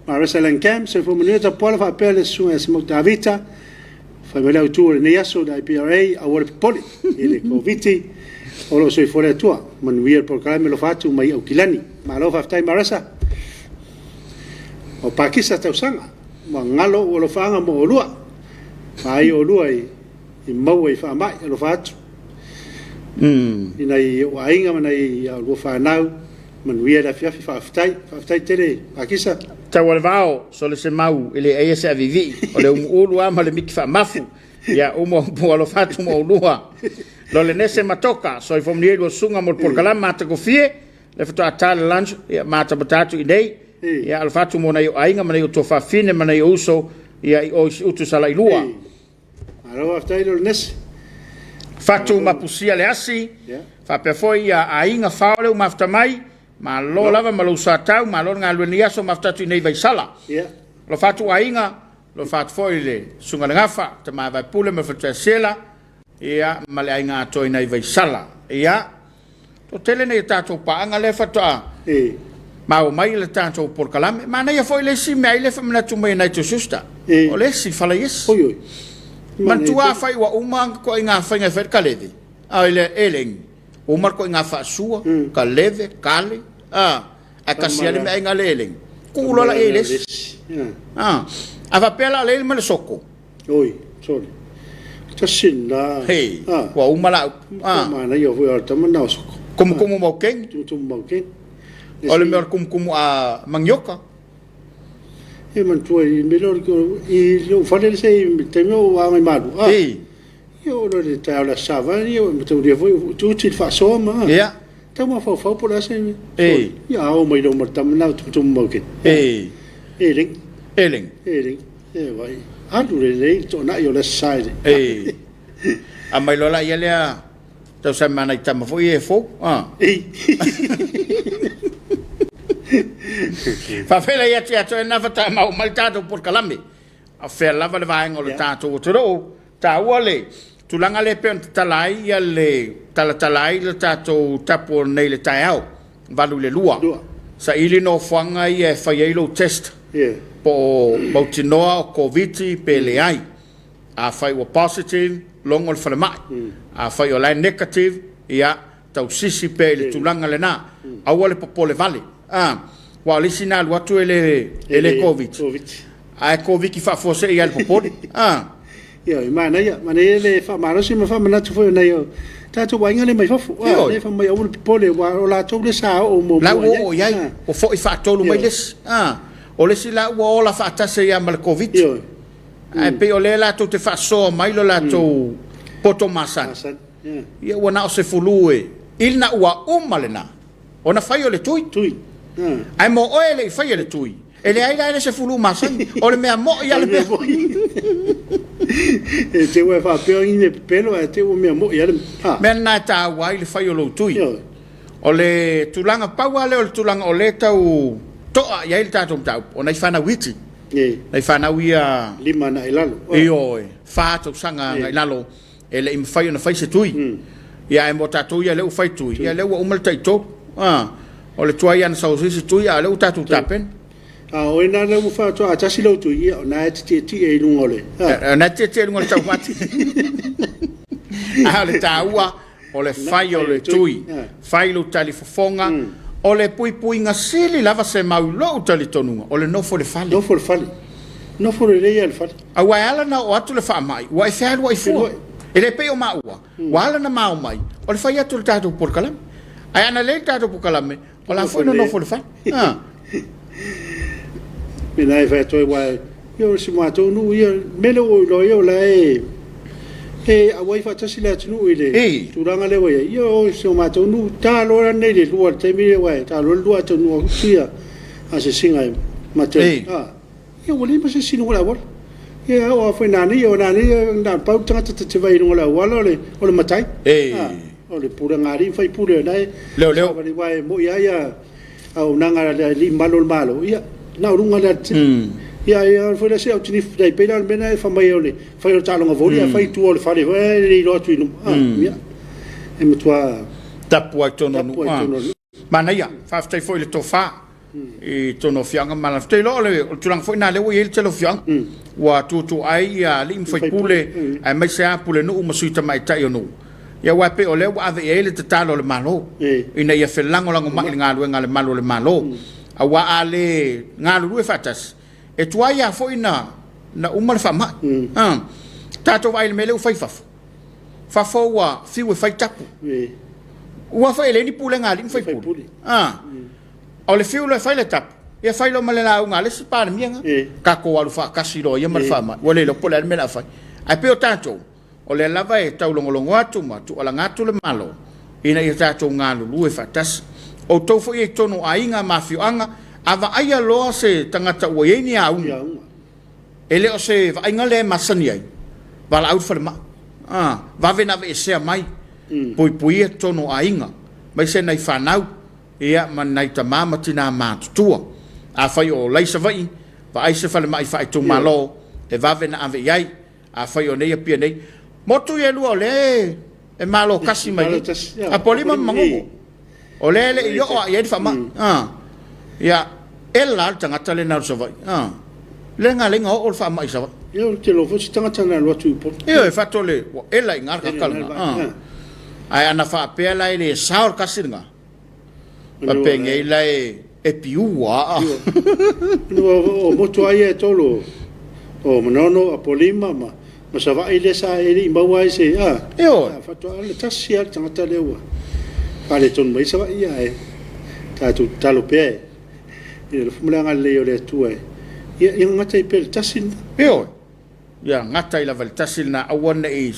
Marissa Langcam, soifua manuia Tapuala faapea le susuga ia Simau Tavita. Fai mai le autu o lenei aso le IPRA, aua le popole i le Koviti. O lo o soifua le Atua. Manuia le polokalame alofa atu mai Aukilani. Malo faafetai Marissa. O Pakisa tausaga. Ua galo ou alofaaga mo olua. Vaai olua i i maua i faamai alofa atu. I nai ou aiga ma nai a lua fanau, manuia le afiafi, faafetai. Faafetai tele Pakisa. Tau o le vao, sole se mau e le aia se aviivii, o le umuulu a ma le miki faamafu, ia uma upu alofa atu mo oulua. Lolenese Matoka, soifua manuia i lua susuga mo le polokalame matagofie, le faatoa ta le lunch, ia matamata atu i nei, ia alofa atu mo nai ou aiga ma nai ou tuafafine ma nai ou uso, ia i o i Siutu Salailua. Malo faafetai Lolonese. Fatu ma Pusia le asi, faapea foi ia aiga Fao lea ua mafuta mai, malo lava ma lou soatau, malo le galulue i lenei aso, mafuta atu i nei Vaisala. Alofa atu aiga, alofa atu foi i le Susuga i le Gafa, Tama Vaepule ma le Faletuaiasiela, ia ma le aiga atoa i nai Vaisala. Ia, Toatele nei o tatou paaga lea faatoa maua mai le tatou polokalame. Manaia foi le isi mea ai le faamanatu mai e Nigel Schuster. O le isi fala iesi. Oi oi. Manatua afai ua uma koiga faiga e fai le kaleve. A le eleng. Uma le koiga faasua, kaleve, kale, a ae kasi lava le mea aiga le eleng. Tuu loa la i ai le isi. A a faapea la o le ma le soko. Oi, sorry. Tasi lena. Hei, ua uma la upu. Ah. Manaia foi o le tama na o soko. Kumukumu maukeni. Tumutumu maukeni. O le mea o le kumukumu a manioka. E manatua i mea lea i lou fale le se i taimi o aoga i Malua. Ah. Ei. Ia o le taeao le Aso Sava, ia ua mataulia foi utiuti le faasoa ma. Ia. Tau mafaufau po o le a se. Ei. Ia ao mai loa ma le tama na o tumutumu maukeni. Ei. E lengi. E lengi. E lengi. E vai. Alu lelei le toanai o le Aso Sa i le. Ei. Aumai loa la ia lea tausaga ma nai tama foi ia e fou. Ah. Ei. Faafetai atu ia te oe na faatoa maua mai le tatou polokalame. A o fea lava le vaega o le tatou atunuu, taua le tulaga lea e pei ona tatala ai ia le talatala ai le tatou tapu o nei le taeao, 8 i le 2. Saili nofoaga ia e fai ai lou test po o mautinoa o Koviti pe leai. Afai ua positive, Logo le falemai. Afai o la e negative, ia, tausisi pea i le tulaga lena. Aua le popole vale. A, aua o le isi na alu atu e le, e le Koviti, ae Koviti faafuasei lava i le popole. A. Ioe, manaia, manaia le faamalosi ma faamanatu foi o nai o tatou aiga lea mai fafo. Ioe. Lea fai mai aua le popole, aua o latou lea sa oo muamua i ai. La ua oo i ai, ua foi faatolu mai le isi. A, o le isi la ua ola faatasi ai lava ma le Koviti. Ioe. Ae pei o lea latou te faasoa mai lo latou poto masani. Ia ua na o se fulu e ina ua uma lena ona fai o le tui. Tui. Ae mo oe e le i faia le tui, e leai la e le se fulu masani. O le mea moi a le mea. E te ua e faapea i mea pepelo ae te ua mea moi a le. Mea lena e taua ai le fai o lou tui. O le tulaga pau lava lea o le tulaga o lea e tau to'a i ai le tatou mataupu, o nai fanau iti. Nai fanau ia. 5 agai i lalo. Ioe, 4 tausaga agai i lalo e le i mafai ona fai se tui. Ia ae mo tatou ia lea ua fai tui, ia lea ua uma le tai 3. O le tuai lava ona sau se isi tui, a o lea ua tatou tapena. A o oe na lea ua faatoa tasi lau tui, ia o na e te tietie i luga o le. O na e te tietie i luga o le taumate. A o le taua, o le fai o le tui, fai lou talifofoga, o le puipuiga sili lava se mau i lou talitonuga, o le nofo i le fale. Nofo i le fale. Nofo lelei lava i le fale. Aua e ala ona oo atu le faamai, ua e fealuai fua. E le pei o maua, ua ala ona mao mai, o le fai atu o le tatou polokalame. Ae ana leai le tatou polokalame, o la foi na nofo i le fale. Mena e fai atu ai, aua ia o si matou nuu ia, mea lea ua ou iloa ai o la e e auai faatasi le atunuu i le tulaga lea ua i ai. Ia o si o matou nuu, ta loa nei le 2 i le taimi lea aua e ta loa le 2 ae taunuu atu ia asiasiga e matou. Ia ua leai ma se isi i luga o le auala. Ia oo lava foi ina ane, ina ane na o le pau le tagata ta te vaai i luga o le auala o le, o le matai. O le pulega a alii ma faipule o la e leoleo. Savali aua e moni lava ia auaunaga a alii mamalu o le Malo, ia na o luga lava o le tele. Ia ae foi la se autinifu tai pei la o le mea lena e fai mai o le fai o le taaloga voli ae fai i tua o le fale foi e le iloa atu i luma. Ia, e matua tapu lava i totonu o nuu. Manaia, faafetai foi i le tofa i totonu o afioaga ma alaalafaga. Ou te iloa o le tulaga foi lena lea ua i ai le tele o afioaga, ua tuutuuai alii ma faipule aemaise lava pulenuu ma sui tamaitai o nuu. Ia aua e pei o lea ua ave i ai le tatalo a le Malo ina ia felagolagomai i le galuega a le malu o le Malo. Aua a le galulue faatasi, e tuai lava foi na uma le faamai. Tatou vaai i le mea lea ua fai i fafo. Fafo ua fiu e fai tapu. Ua foi e leai ni pulega a alii ma faipule. O le fiu loa e fai le tapu, ia fai loa ma le lauga a le isi Palemia lena. Tatou alu faatasi loa ia ma le faamai. Ua le iloa po o le a le mea o le a fai. Ae pei o tatou, o lea lava e taulogologo atu ma tuualaga atu le Malo ina ia tatou galulue faatasi. Outou foi i totonu o aiga ma afioaga, a vaaia loa se tagata ua i ai ni auga, E le o se vaaiga lea e masani ai, valaau i le falemai, a, vave ona aveesea mai, puipuia totonu o aiga, aemaise nai fanau, ia, ma nai tama ma tina matutua. Afai o la i Savaii, vaai se falemai faaitumalo e vave ona ave i ai. Afai o nei Apia nei, motu ia e lua o lea e malo kasi mai nei, Apolima ma Magogo. O lea e le i oo lava i ai le faamai. Ia, ela lava le tagata lena o Savaii. Le na ala ai ona oo le faamai i Savaii. Ia, ou te iloa foi se tagata na alu atu i Upolu. Ioe, faatole ua ela i ina le tagata lena. Ae ana faapea la e le sao le kasi lena, Faapea la e piua aa. O motu lava ia e tolu o Manono, Apolima ma Savaii lea sa e le i maua ai se a. Ioe. Faatoa le tasi lava le tagata lea ua faaletonu mai Savaii ae tatou tatalo pea i le alofa ma le agalelei o le Atua ia gata ai pea i le tasi lena. Ioe. Ia gata ai lava i le tasi lena aua ne i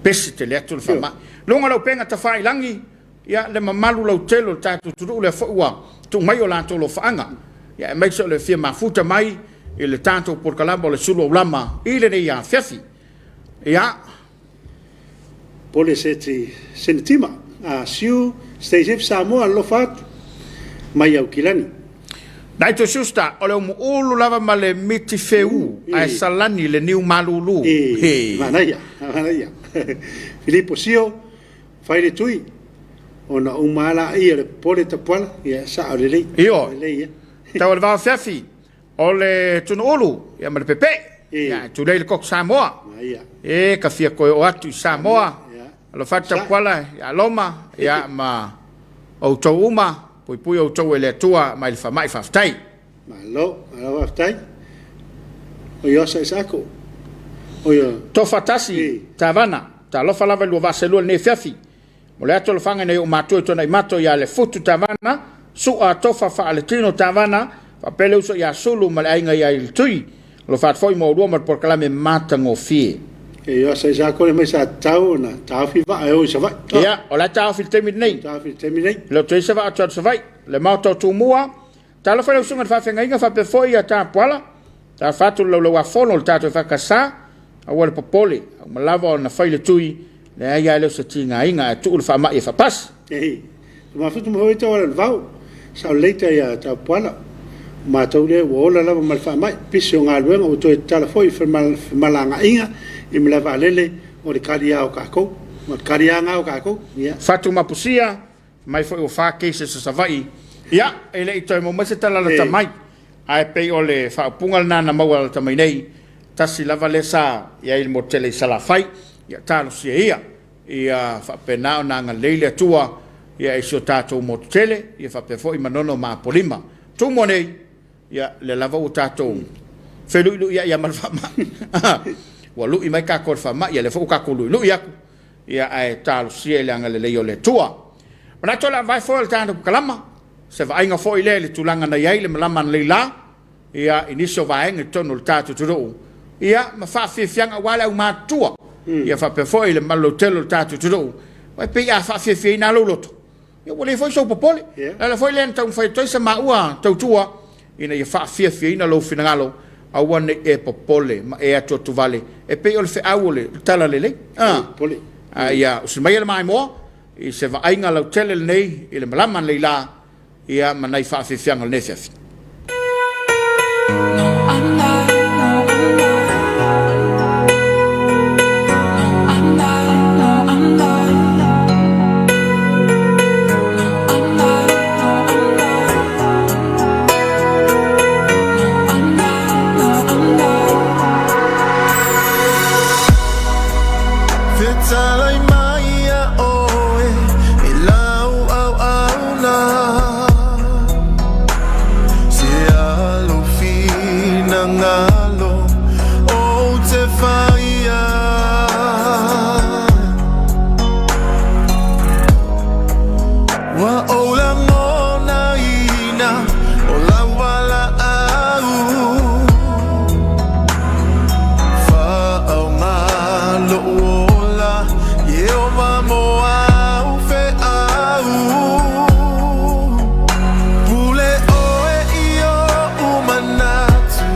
pesi tele atu le faamai. Luga o le upega tafailagi. Ia, le mamalu lautele o le tatou atunuu lea foi ua tuu mai o latou alofaaga, ia aemaise o le fia mafuta mai i le tatou polokalama o le Sulu Aulama i lenei afiafi. Ia. Pole Seti Senitima, Siu Stay Safe Samoa alofa atu mai Aukilani. Naito Schuster, o le umuulu lava ma le miti feu ae salani le niu malulu. He. Manaia, manaia. Filipo Sio, Fai le tui, ona uma lava laia o le popole tapuala, ia sao lelei. Ioe. Lelei ia. Tau o le vaofiafi, o le tunuulu ia ma le pepe. Ia, tulei le koko Samoa. E ka fia koe o atu i Samoa. Alofa atu Tapuala ia Loma, ia ma outou uma, puipui outou e le Atua mai le faamai faafetai. Malo, malo faafetai. O Iosa Isako. O ia. Tofa tasi, Tavana, talofa lava i lua vaa selua i lenei afiafi. Mo le atu alofaga i nai ou matua i Tuanaimato ia Lefutu Tavana, Sua Tofa Faaletino Tavana, faapea le uso ia Sulu ma le aiga ia Ilitui. Alofa atu foi mo oulua ma le polokalame matagofie. E Iosa Isako le mai sa tatau ona taofi vaa e o i Savaii. Ia, o la e taofi i le taimi lenei. Taofi i le taimi lenei. E le o toe i ai se vaa atu atu Savaii. Le Maota o Tumua, Talofa i lau susuga i le faafeagaiga faapea foi ia Tapuala, talofa atu le laulauafono o le tatou EFKS, aua le popole, a uma lava ona fai le tui, leai lava e le o se tigaina ae tuu le faamai e faapasi. Ei, mafuta ma foi tau ala vau, sao lelei tai ia Tapuala. O matou lea ua ola lava ma le faamai, pisi o galuega ua toe tatala foi femalagaaiga i malae vaalele o le kali lava o tatou, o le kali lava lena o tatou. Ia. Fatu Mapusia, mai foi ua fa cases o Savaii. Ia, e le i toe maua mai se tala lata mai, ae pei o le faaupuga lena na maua lata mai nei, tasi lava lea sa i ai i le motu tele i Salafai. Ia, talosia ia, ia faapena ona agalelei le Atua ia i si o tatou motu tele, ia faapea foi Manono ma Apolima. Tumua nei, ia, lea lava ua tatou feluiluiai lava ma le faamai. Ua lui mai tatou i le faamai, ia lea foi ua tatou luilui atu. Ia ae talosia i le agalelei o le Atua. Manatu o le a mavae foi o le tatou kalama, se vaaiga foi lea i le tulaga na i ai le malama analeila, ia i nisi o vaega i totonu o le tatou atunuu, ia ma faafiafiaga aua le aumatutua, ia faapea foi le malolautele o le tatou atunuu. Aua e pei a faafiafiaina lava lou loto, Ia ua leai foi sou popole. O le ala foi lea na taumafai atu ai sa maua tautua ina ia faafiafiaina lou finagalo, aua ne i e popole ma e atuatuvale e pei o le feau o le talalelei. A ia usi maia le maimoa i se vaaiga lautele lenei i le malama nei la ia ma nai faafiafiaga o lenei afiafi. Fetalai mai ia oe i lau auauna Se alo finagalo ou te faia Ua ou lagonaina o lau valaau Faaaoga lou ola Ieova mo au feau Pule oe i ou manatu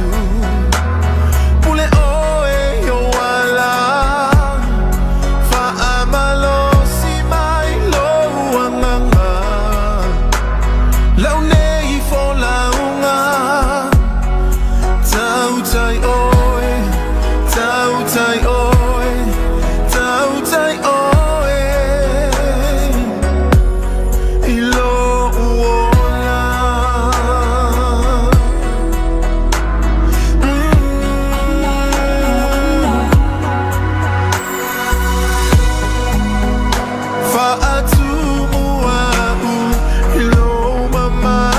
Pule oe i ou ala Faamalosi mai lou agaga Lau nei folauga Tautai oe, tautai oe, tautai oe I lou ola. Faatumu au i lou mamalu.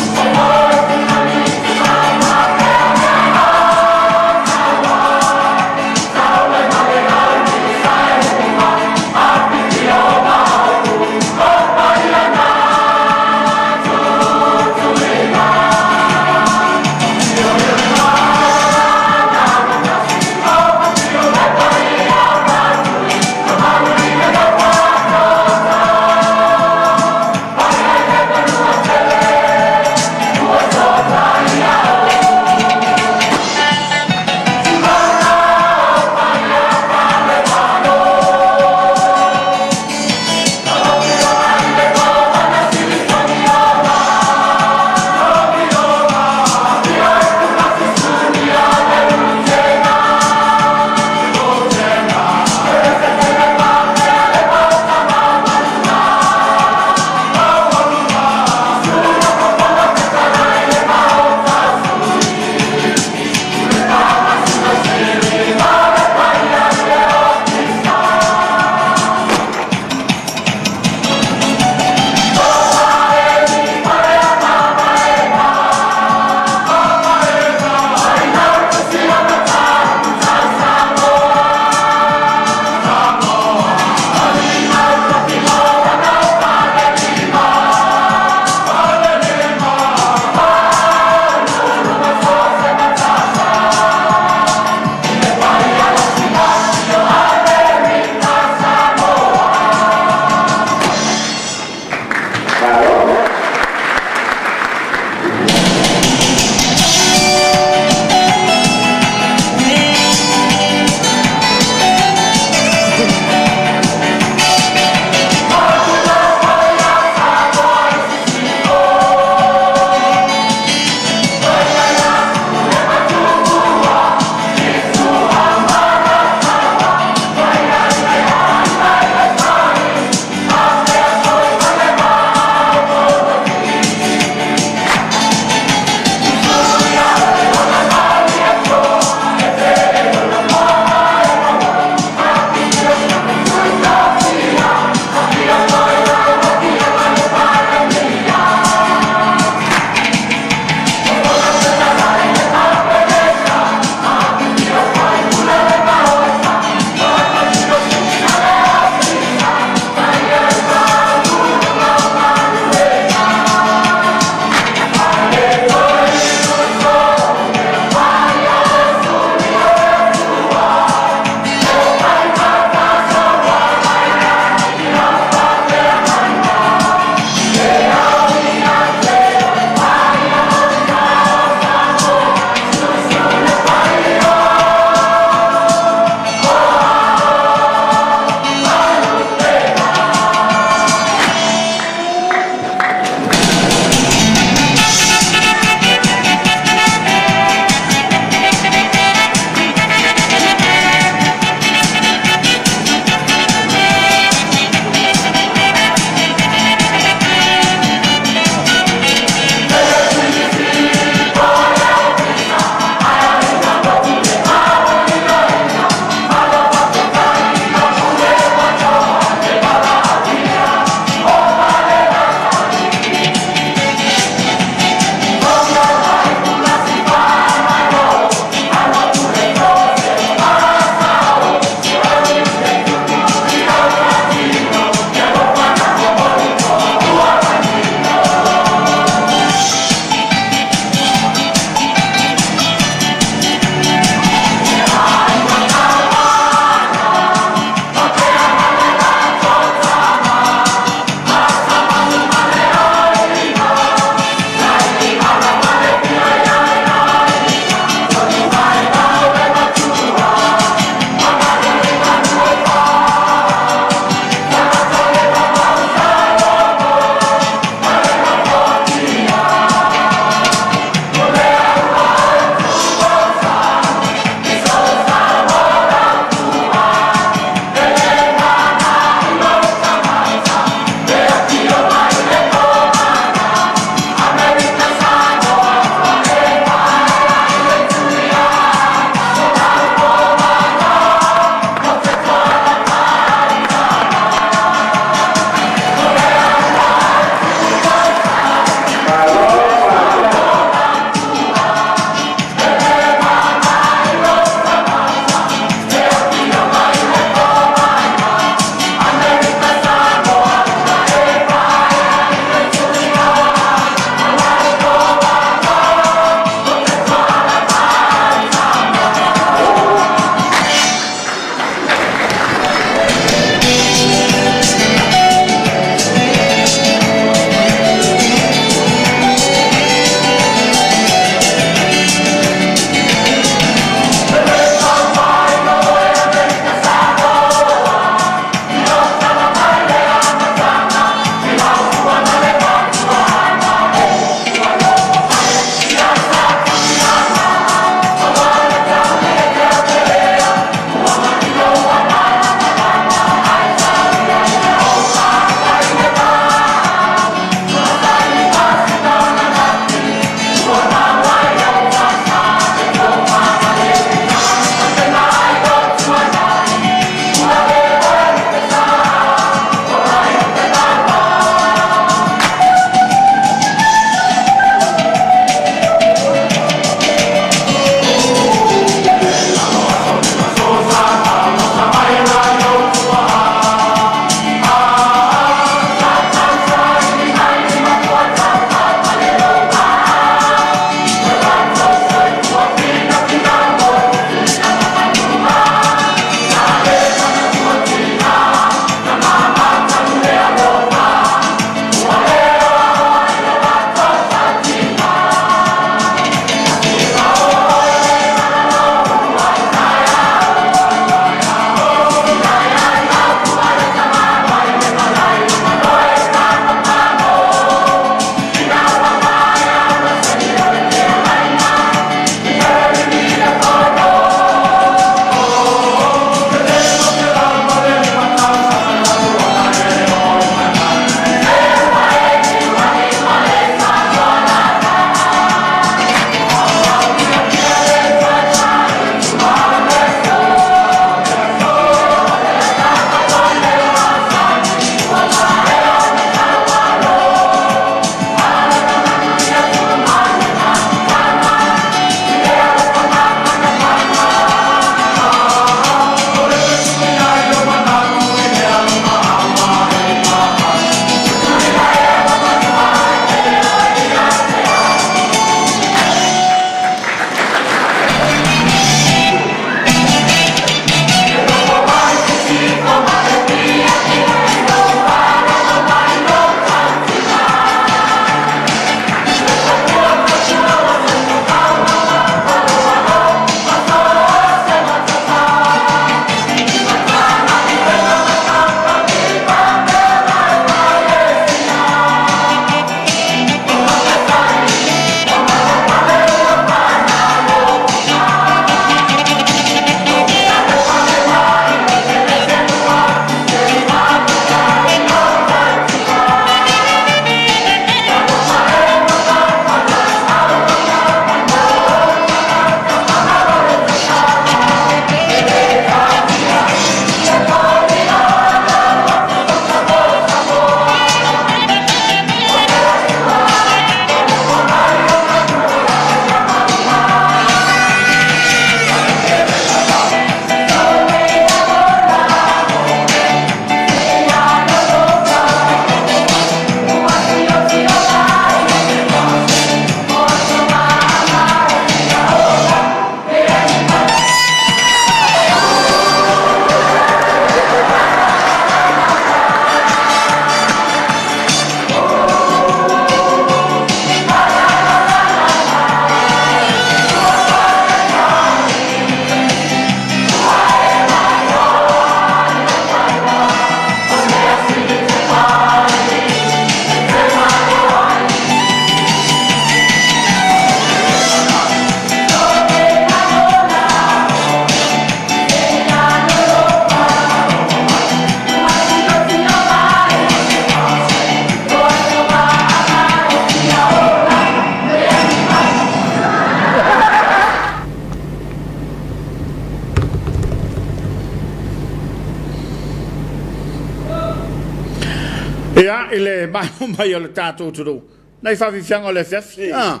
Ia, i le maea mai o le tatou atunuu, nai faafiafiaga o le afiafi, a,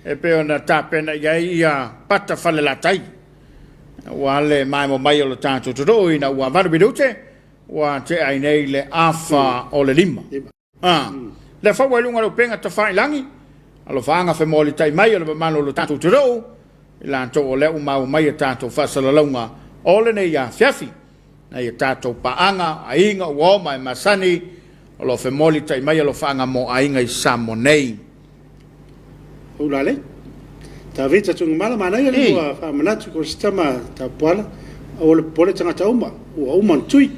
e pei ona tapena i ai ia pata falelatai, aua le maea mai o le tatou atunuu ina ua 8 minute ua tea ai nei le afa o le 5. A, lea foi ua i luga o le upega tafailagi, alofaaga femolitai mai o le mamalu o le tatou atunuu, i latou o lea ua maua mai a tatou faasalalauga o lenei afiafi. Nai a tatou paaga, aiga, uo ma e masani, o lo o femolitai mai alofaaga mo aiga i Samoa nei. Ulalei. Tavita Tuigamala, manaia le ua faamanatu ko se tama Tapuala, aua le popole tagata uma, ua uma ona tui.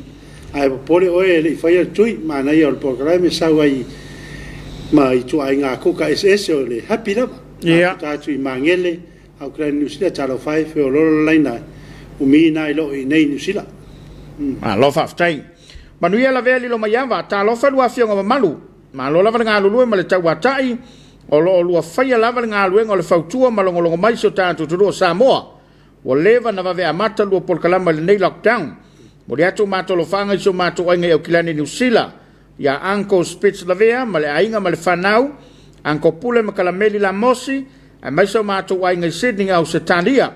Ae popole oe e le i faia le tui, manaia o le polokalame sau ai ma ituaiga kuka eseese o le happy lava. Mafuta atu i Magele, Auckland, Niu Sila, talofa e, feoloolo laina umi na i loo i nei Niu Sila. Malo faafetai. Manuia lavea Lilomaiava, talofa lua afioga mamalu. Malo lava le galulue ma le tauatai, o lo o lua faia lava le galuega o le fautua ma logologo mai si o tatou atunuu o Samoa. Ua leva na vave amata lua polokalama i lenei lockdown. Momoli atu matou alofaga i si o matou aiga i Aukilani, Niu Sila, ia Uncle Spitz Lavea ma le aiga ma le fanau, Uncle Pule ma Kalameli Lamosi, aemaise o matou aiga i Sydney, Ausetalia,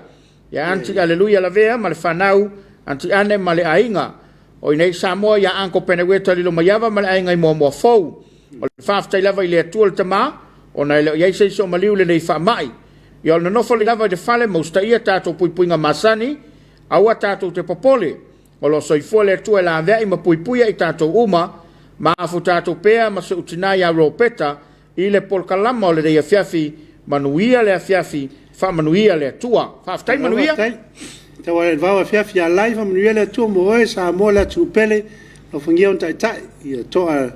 ia Aunty Aleluia Lavea ma le fanau, Aunty Anne ma le aiga. O i nei Samoa ia Uncle Peneueta Lilomaiava ma le aiga i Moamoa Fou. O le faafetai lava i le Atua le Tama, ona e le o i ai se isi o maliu i lenei faamai. Ia o le nonofo lava i le fale ma usitaia tatou puipuiga masani, aua tatou te popole. O lo o soifua le Atua e laveai ma puipuia i tatou uma, ma afu tatou pea ma si ou tina ia Ropeta i le polokalama o lenei afiafi. Manuia le afiafi, faamanuia le Atua. Faafetai manuia. Faafetai. Tau ale vao afiafi ia lai, faamanuia le Atua mo oe, Samoa le atunuu pele, alofagia ona taitai, ia toa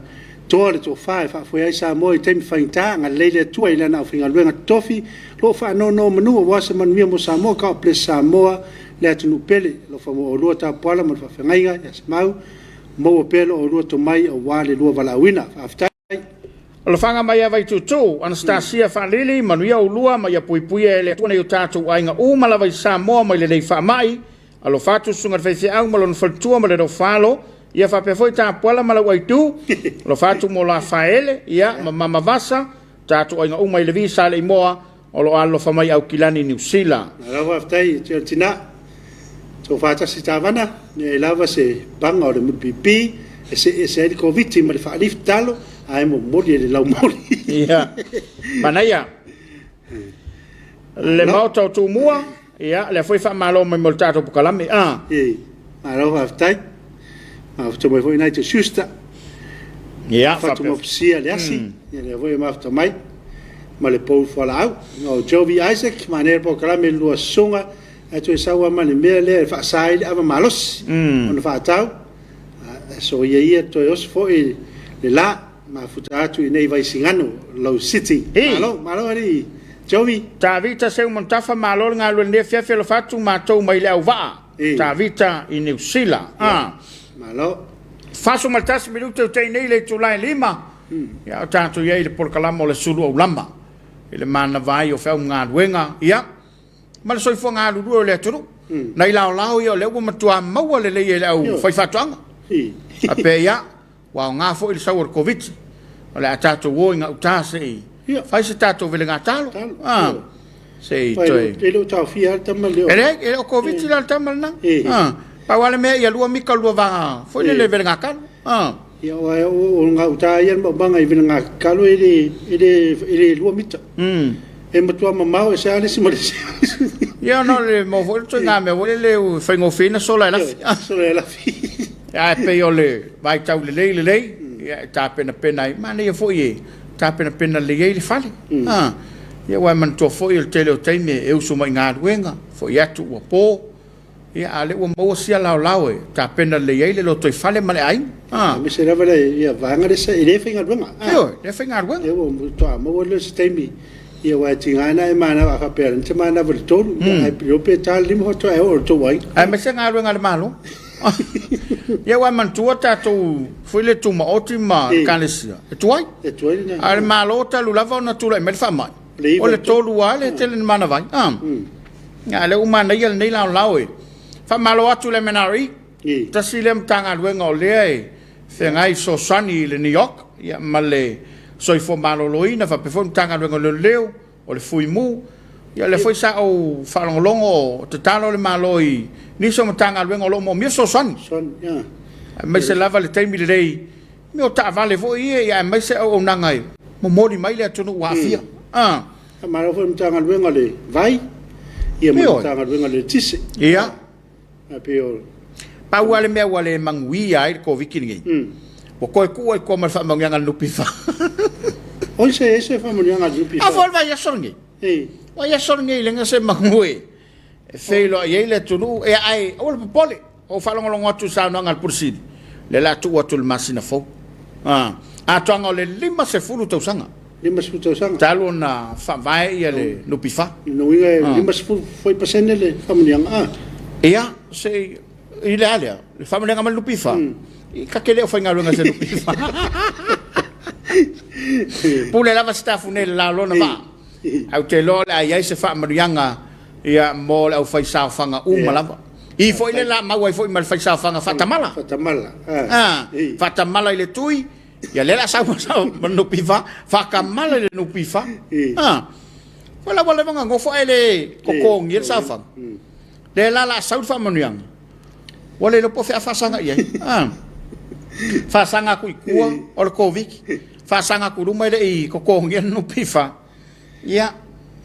toa le tofa e faafoe ai Samoa i taimi faigata, agalelei le Atua i lana aufaigaluega totofi, o lo o faanonomanu aua se manuia mo Samoa. God bless Samoa le atunuu pele, alofa mo oulua Tapuala ma le faafeagaiga ia Semau, maua pea lo oulua tomai aua le lua valaauina. Faafetai. Alofaga mai ia Vaituutuu, Anastasia Faalili, manuia oulua ma ia puipuia e le Atua nai o tatou aiga uma lava i Samoa mai lenei faamai. Alofa atu Susuga i le Faifeau ma lona faletua ma le nofo-alo, ia faapea foi Tapuala ma lau aitu. Alofa atu mo Lafaele, ia, ma Mama Vasa, tatou aiga uma i Levi Saleimoa, o lo o alolofa mai Aukilani, Niu Sila. Malo faafetai i te tina. Tofa tasi tavana, leai lava se paga o le mulipipi e see ese ai le Koviti ma le faalifu talo, ae momoli e le laumoli. Ia, manaia. Le Maota o Tumua, ia, lea foi faamalo mai mo le tatou polokalame. Ah. E, malo faafetai. Mafuta mai foi nai te sister. Ia, Fatu mafusia le asi, ia lea foi e mafuta mai ma le pou fualaau. O Jovi Isaac, manaia le polokalame lua susuga, ae toe sau lava ma le mea lea e faasa ai le ava malosi ona faatau. Soia ia toe oso foi le la, mafuta atu i nei Vaisigano, Low City. Malo, malo alii Jovi. Tavita Seumanutafa, malo le galulue i lenei afiafi, alofa atu matou mai le auvaa Tavita i Niu Sila. Malo. 41 minute o tai nei le itula e 5, ia o tatou i ai i le polokalama o le sulu aulama i le manava ai o feau ma galuega, ia, ma le soifua galulue o le atunuu. Nai laolao ia o lea ua matua maua lelei e le au faifaatoaga. Faapea ia, ua aoga foi le sau o le Koviti, o le a tatou o i gauta se i fai se tatou velegatalo. Se i toe. E le o taofia lava le tama lea. E leai, e le o Koviti la le tama lena. Pau lava le mea ia lua mika lua vaga foi lele velegatalo. Ia aua o gauta ia le maumaga i velegatalo e le 2 mita. E matua mamao e se a le isi ma le isi. Ia ona o le mau foi le ituaiga mea foi lele e faigofie ai ona sola e lafi. Sola e lafi. Ae pei o le vaitau lelei lelei, ia e tapenapena ai, manaia foi e tapenapena lelei ai le fale. Ia aua e manatua foi o le tele o taimi e usu mai i galuega, foi atu ua po, ia a o lea ua maua sia laolao e tapena lelei ai le lotoifale ma le aiga. Aemaise lava le vaega lea e le faigaluega. Ioe, le faigaluega. Lea ua matua maua lea o se taimi, ia aua e tiga ona e manava a faapea o lea e te manava i le 3, ia ae le iloa pe ta le 5 faatoa e oo i le tou aiga. Aemaise galuega a le Malo. Ia aua e manatua tatou foi le tumaoti ma ekalesia, e tuai. E tuai lena. A o le Malo talu lava ona tulai mai le faamai, o le 3 lava le tele na manava ai. A o lea ua manaia lenei laolao e faamalo atu i le MNRE, tasi lea Matagaluega o lea e Feagai fesoasoani i le New York ia, ma le Soifua Maloloina faapea foi le Matagaluega o Leoleo, o le Fuimu. Ia, o lea foi sa ou faalogologo o tatalo le Malo i nisi o Matagaluega o lo o moomia fesoasoani. Aemaise lava le taimi lelei, mea o taavale foi ia, ia aemaise auaunaga e momoli mai le atunuu ua aafia. Ah. Faamalo foi i le Matagaluega o le Vai, ia ma le Matagaluega o le Eletise. Ia. Pau lava le mea ua le manuia ai le Koviti lenei, ua toe tuu ai i tua ma le faamanuiaga a le NPF. Oi se ese faamanuiaga a le NPF. A foi le vaiaso lenei. Vaiaso lenei leaga se manu e feiloai ai le atunuu. Ia ae aua le popole. Ua ou faalogologo atu i saunoaga a le Pule Sili, lea o le a tuu atu i le masina fou. Atoaga o le 50 tausaga. 50 tausaga. Talu ona faavae ia le NPF. Lona uiga e 50 foi pasene le faamanuiaga a? Ia, se i, i le a lea? Le faamanuiaga mai le NPF? I ta te le o faigaluega i se NPF. Pule lava Sitafune i le la o lona vaa. Ae ou te iloa o le a i ai se faamanuiaga ia mo le aufaisaofaga uma lava. I foi le la mau ai foi ma le faisaofaga faatamala. Faatamala. Ah, faatamala i le tui, ia lea la sau ma sau ma le NPF, faatamala i le NPF. Ah. Foi la ua leva ona nofo ae le totogia le saofaga. Lea la la sau le faamanuiaga. Ua le iloa po o fea a faasaga i ai. Ah. Faasaga atu i tua o le Koviti, faasaga atu i luma e le i totogia le NPF. Ia,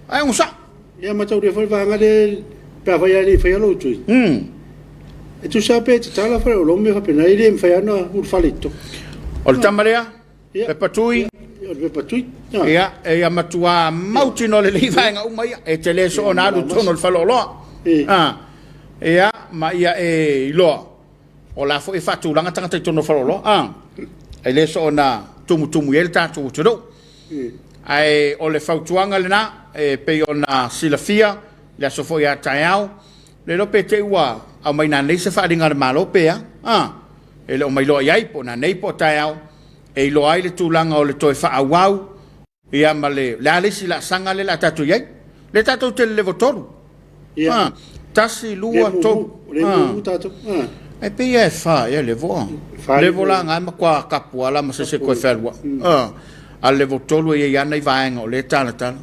ae onosai. Ia mataulia foi le vaega lea pe afai lava e le i faia lou tui. E tusa lava pe tatala faleoloa ma mea faapena, e le mafai lava ona ulufale i totonu. O le tama lea, pepa tui. O le pepa tui. Ia, ia matua mautinoa lelei vaega uma ia. E te le soona alu i totonu o le faleoloa. Ia, ma ia e iloa, o la foi e faatulaga tagata i totonu o le faleoloa. E le soona tumutumu i ai le tatou atunuu. Ae o le fautuaga lena e pei ona silafia le aso foi a taeao, le iloa pe te i ua aumai nanei se faaaliga a le Malo pe a, a, e le o mailoa i ai po o nanei po o taeao e iloa ai le tulaga o le toe faaauau ia ma le, le a le isi laasaga lea o le a tatou i ai. Lea tatou te i le level 3. Ia. 1, 2, 3. O lea mumu tatou. E pei e fa ea level a. Level la nga e matua kapu a la ma se se toe fealuai. A level 3 e i ai lava nai vaega o lea e talatala.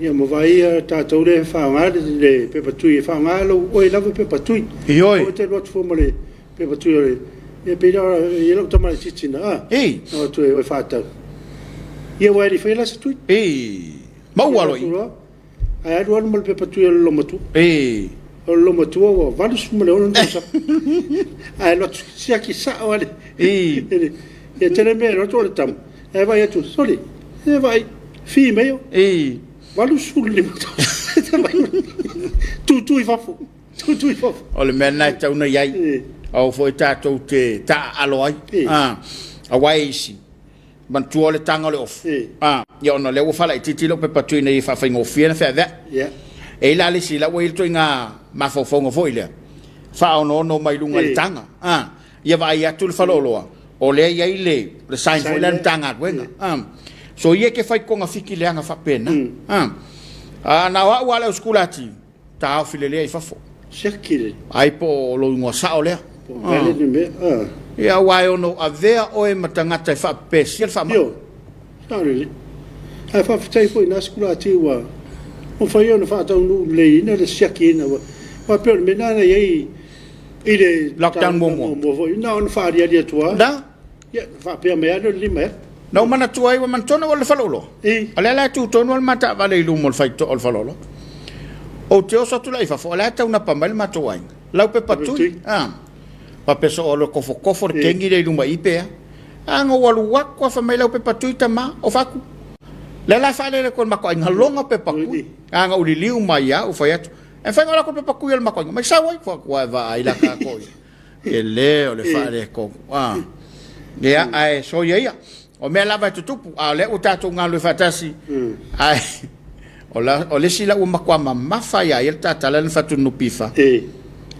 Ia ma vaai ia tatou lea e faaaoga le pepa tui, e faaaoga lou oe lava pepa tui. Ioe. Aua te alu atu fua ma le pepa tui o le, ia pei la e i ai lau tama laitiiti na, a. Ei. Na o atu e faatau. Ia aua e le i faia la se tui. Ei. Maua loa i. Ae alu alu ma le pepa tui o le loomatua. Ei. O le loomatua ua 86 tausaga. Ae alu atu siaki sao lava le. Ei. Ia tele mea e alu atu o le tama. Ae vaai atu, sole, e vaai, fi mai o. Ei. 85 tausaga. Tutu i fafo. Tutu i fafo. O le mea lena e tatau ona i ai. Aua foi tatou te taaalo ai. Aua e isi. Manatua o le taga o le ofu. A, ia ona o lea ua faalaitiiti lau pepa tui ina ia faafaigofie ona feaveai. E i ai la le isi la ua i ai le ituaiga mafaufauga foi lea, faaonoono mai luga i le taga. A, ia vaai atu le faleoloa, o lea e i ai le, le sign foi lea a le Matagaluega. A, so ia e te fai togafiti leaga faapena. A, a na o au lava le au sikulati, Taofi lelei i fafo. Siaki le. Ai po o lou igoa sao lea. Po o valid le mea. Ah. Ia aua e ono avea oe ma tagata e faapepesia le faamai. Ioe. Sao lelei. Ae faafetai foi i na sikulati ua mafai ona faataunuu leleiina le siakiina aua pei o le mea lena na i ai i le Lockdown muamua. Muamua foi na ona faaaliali atu lava. Na. Ia, faapea mai lava lea o le lima e alu. Na ou manatua ai, ua manatua ona ou alu i le faleoloa. I. O lea la e tu tonu lava le ma taavale i luma o le faitotoa o le faleoloa. Ou te oso atu la i fafo, o la e taunapa mai le matou aiga. Lau pepa tui, a. Faapea soo alu e tofotofo le kegi lea i luma i i pe a. A na ou alu atu lava fai mai lau pepa tui tama, o fai atu. Lea la e faalele atu e le matou aiga, lona pepa tui. A na ou liliu mai lava ou fai atu, e mafai ona alu atu le pepa tui a le matou aiga. Mai sau ai, fai atu, ua e vaai la tatou ia. Tele o le faaletonu. Ah. Ia, ae soia ia. O mea lava e tutupu, a o lea ua tatou galulue faatasi, ae o, la, o le isi la ua matua mamafa ia ia le tatala le fatu nupifa.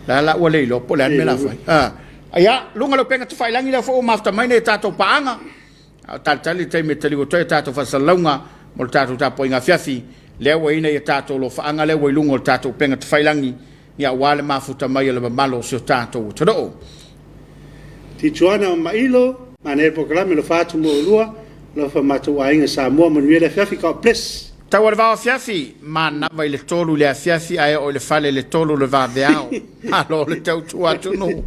La la ua le iloa po o le a le mea la fai. Ah. Ia, luga o le upega tafailangi lea foi ua mafuta mai nei tatou paaga. A o talitali le taimi e taliu atu ai a tatou faasalalauga mo le tatou tapuaiga afiafi, lea ua i ai a tatou alofaaga lea ua i luga o le tatou upega tafailangi, ia aua le mafuta mai o le mamalu o si o tatou atunuu. Tijuana ma Mailo. Manaia le polokalame, alofa atu mo oulua, alofa matou aiga Samoa, manuia le afiafi, God bless. Tau o le vao afiafi, manava i le 3 i le afiafi ae oo i le fale i le 3 o le vaveao. Malo le tautua atunuu.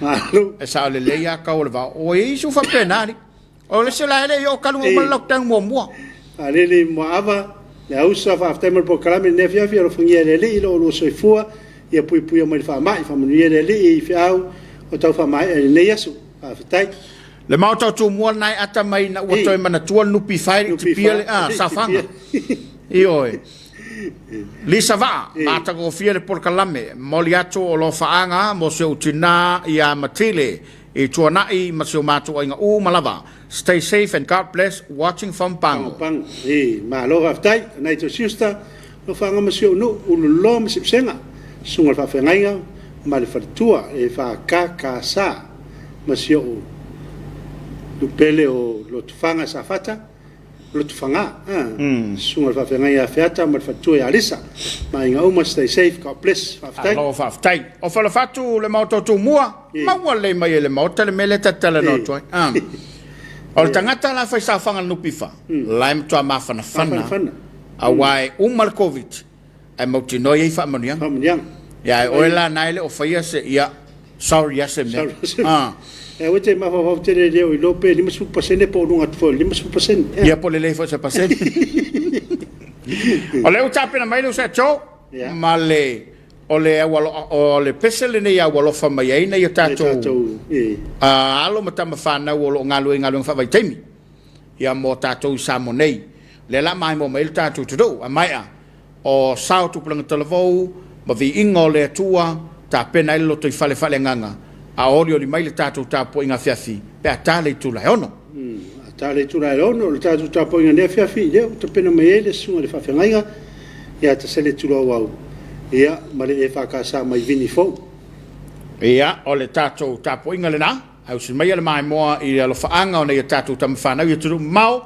Malo. E sao lelei lava tau o le vao. Ua i ai isi ua faapena alii. O le isi la e le i oo talu ona uma le lockdown muamua. Faalele i Muaava, Leausa, faafetai mo le polokalame i lenei afiafi, alofagia e le Alii lo oulua soifua, ia puipuia mai le faamai, faamanuia le Alii i feau o tau faamaea i lenei aso. Faafetai. Le Maota o Tumua lena e ata mai ina ua toe manatua le NPF e le i tipia le saofaga. Ioe. Lisa Vaa, matagofie le polokalame, momoli atu o alofaaga mo si ou tina ia Matile i Tuanai ma si o matou aiga uma lava. Stay safe and God bless watching from Pago. Pago. Malo faafetai. Nai to sister, alofaaga ma si ou nuu, Ululoa ma Sipsega, susuga i le faafeagaiga ma le faletua e FKKS ma si ou nuu pele o Lotofaga Safata, Lotofaga, susuga i le faafeagaiga ia Feata ma le faletua ia Alisa ma aiga uma, stay safe, God bless, faafetai. Malo faafetai. O Falafatu le Maota o Tumua, maua lelei mai e le Maota le mea lea ta te talanoa atu ai. O le tagata la e fai saofaga i le NPF, la e matua mafanafana, aua e uma le Koviti ae mautinoa e i ai faamanuiaga. Faamanuiaga. Ia ae oe la na e le o faia se, ia, sorry lava se mea. Sorry. Aua e te mafaufau tele le o iloa pe 50% po o luga atu foi o le 50%. Ia po o le lelei foi o se pasene. O lea ua tapena mai le uso a Joe ma le o le o le pese lenei a ua alofa mai ai nai o tatou alo ma tama fanau o lo o galulue i galuega faavaitaimi ia mo tatou i Samoa nei. O lea la maimoa mai ai le tatou atunuu a maea o sao tupulaga talavou ma viiga o le Atua tapena ai le lotoifale faaleagaga a o olioli mai le tatou tapuaiga afiafi pe a ta le itula e 6. A ta le itula e 6 o le tatou tapuaiga nei afiafi, lea ua tapena mai ai le susuga i le faafeagaiga ia Tasele Tuloauau ia ma le EFKS mai Vini Fou. Ia, o le tatou tapuaiga lena, ae usi maia le maimoa i le alofaaga o nai a tatou tama fanau i atunuu mamao,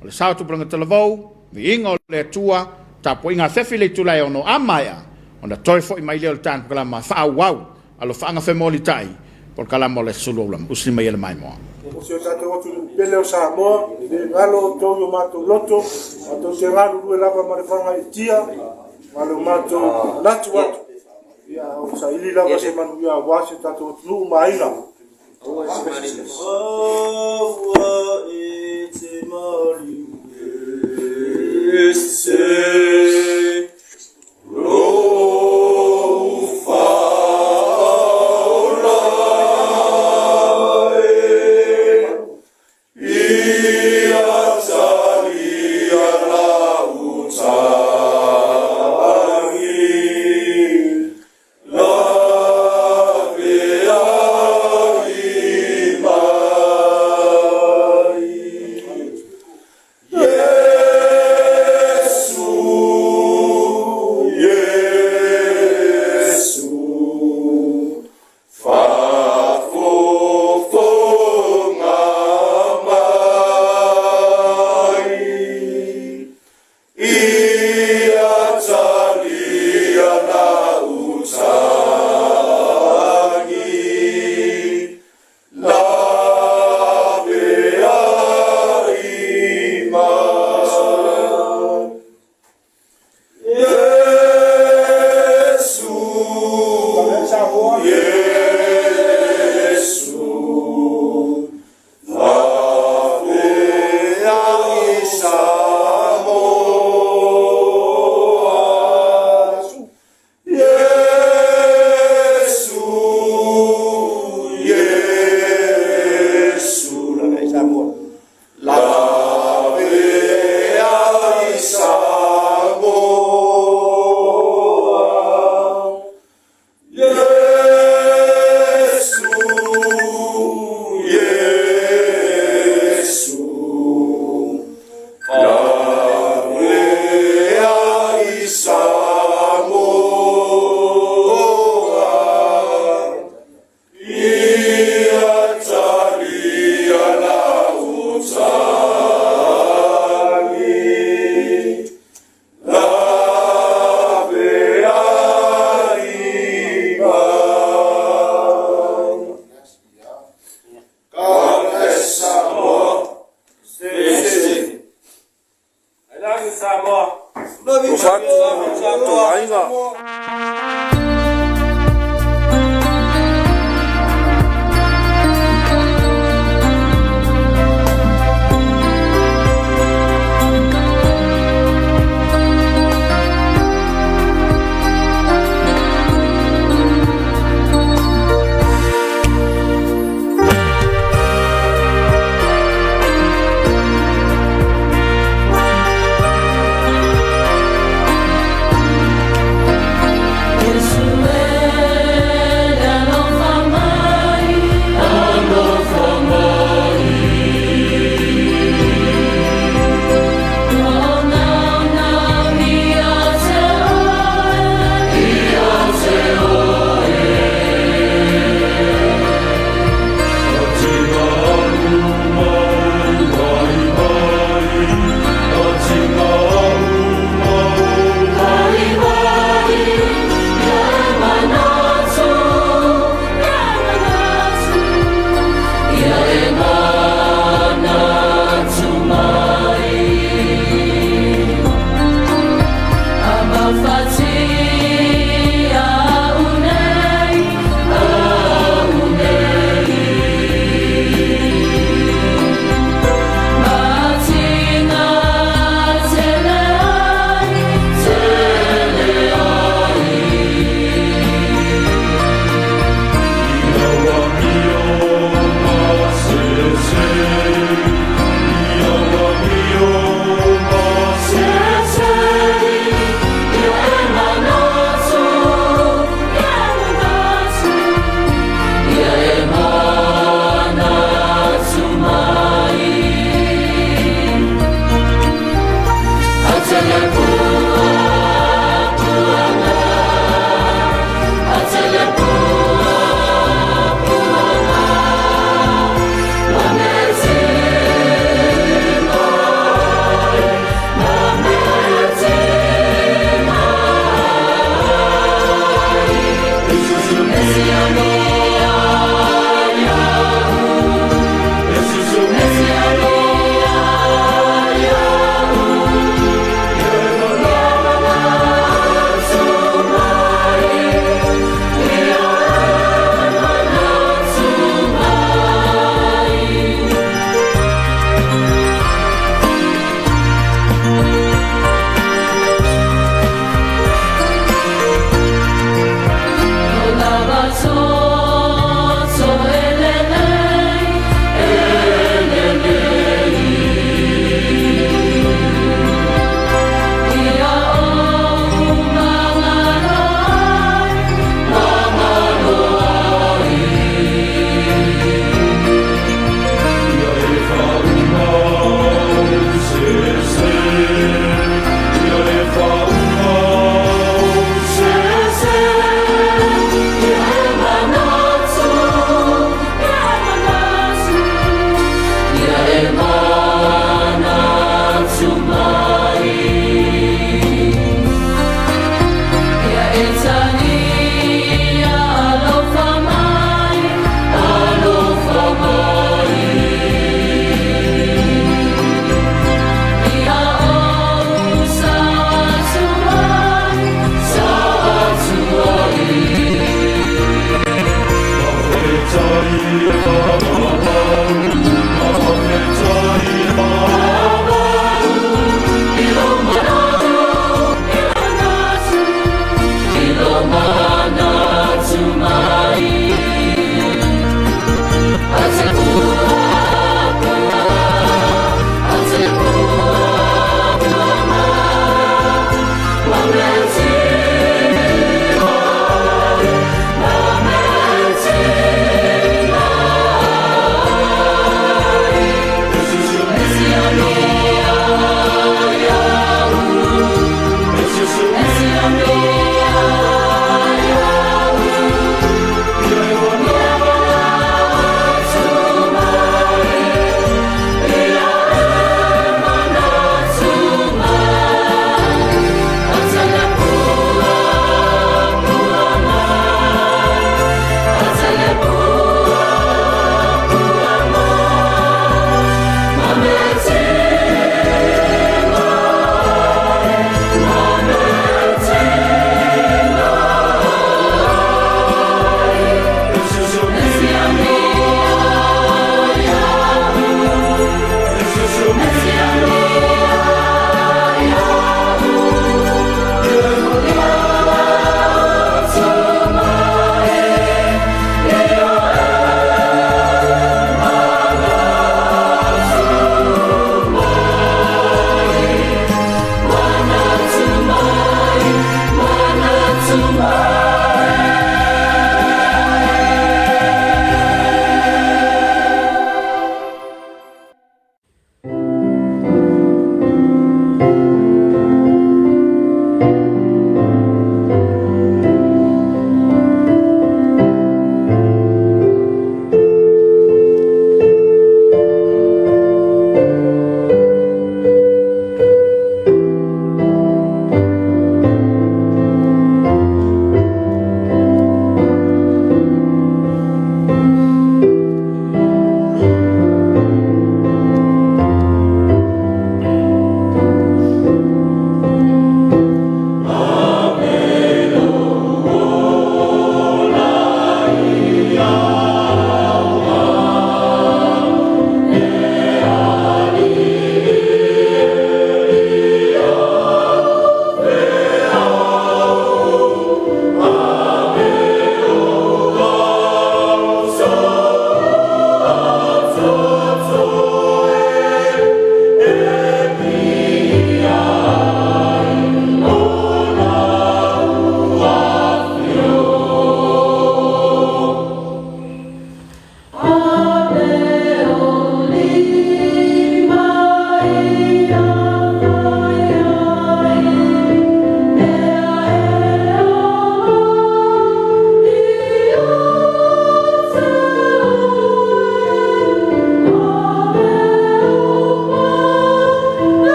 o le sao tupulaga talavou, viiga o le Atua, tapuaiga afiafi le itula e 6 a maea, ona toe foi mai lea o le polokalama faaauau Alofaaga Femolitai, polokalama o le Aso Sulu Usi maia le maimoa. O si o tatou atunuu pele o Samoa, e le galo outou i o matou loto, matou te galulue lava ma le faagaitia, ma lo matou manatu atu, ia o saili lava se manuia aua si o tatou atunuu ma aiga.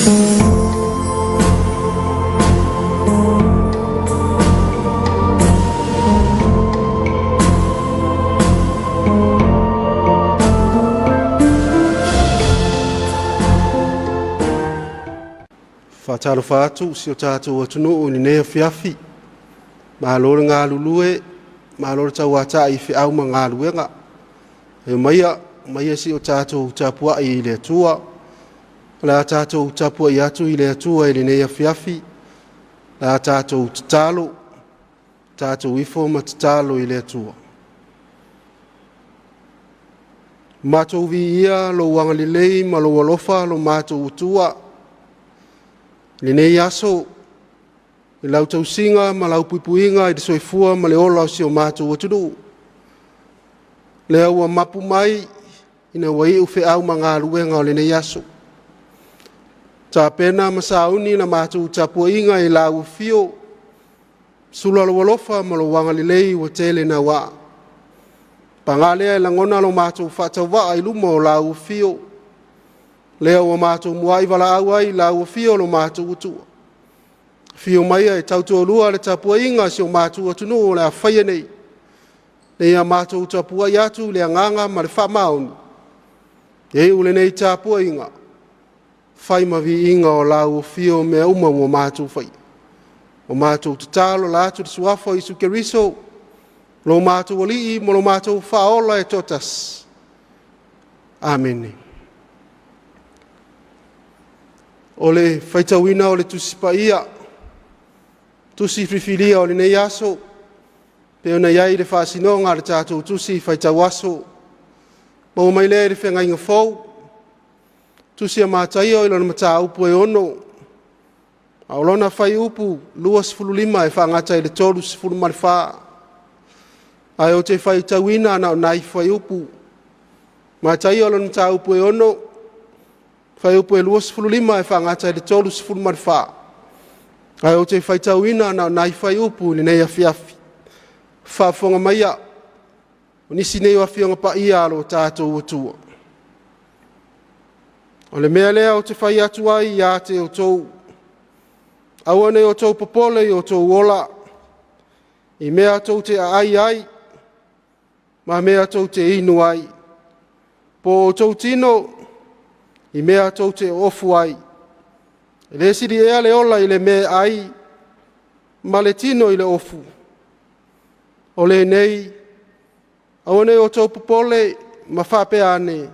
Faatalofa atu si o tatou atunuu i lenei afiafi. Malo le galulue, malo le tauatai i feau ma galuega. E omaia, omaia se i o tatou tapuai i le Atua. O le a tatou tapuai atu i le Atua i lenei afiafi, o le a tatou tatalo, tatou ifo ma tatalo i le Atua. Matou viia lou agalelei ma lou alofa lo matou Atua i lenei aso, i lau tausiga ma lau puipuiga i le soifua ma le ola o si o matou atunuu, lea ua mapu mai ina ua iu feau ma galuega o lenei aso. Tapena ma sauni la matou tapuaiga i lau afio, sula lou alofa ma lou agalelei ua tele naua. Paga lea e lagona lo matou faatauvaa i luma o lau afio, lea ua matou muai valaau ai i lau afio lo matou Atua. Afio maia e tautoalua le tapuaiga a si o matou atunuu o le a faia nei, ina ia matou tapuai atu i le agaga ma le faamaoni. Ia iu lenei tapuaiga, fai ma viiga o lau afio mea uma ua matou faia. Ua matou tatalo la atu i le suafa o Iesu Keriso, lo matou Alii ma lo matou Faaola e toatasi. Amene. O le faitauina o le Tusi Paia, tusi filifilia o lenei aso, pei ona i ai le faasinoga a le tatou tusi faitau aso, maua mai lea i le Feagaiga Fou, tusi a Mataio i lona mataupu e 6, a o lona fuaiupu 25 e faagata i le 34. Ae ou te faitauina na o nai fuaiupu. Mataio lona mataupu e 6, fuaiupu e 25 e faagata i le 34. Ae ou te faitauina na o nai fuaiupu i lenei afiafi. Faafofoga maia, o nisi nei o Afioga Paia a lo tatou Atua. O le mea lea ou te fai atu ai ia te outou, aua ne i outou popole i outou ola, i mea tou te aai ai ma mea tou te inu ai, po o outou tino i mea tou te ofu ai. E le sili ea le ola i le mea e ai ma le tino i le ofu? O lenei, aua ne i outou popole ma faapea ane,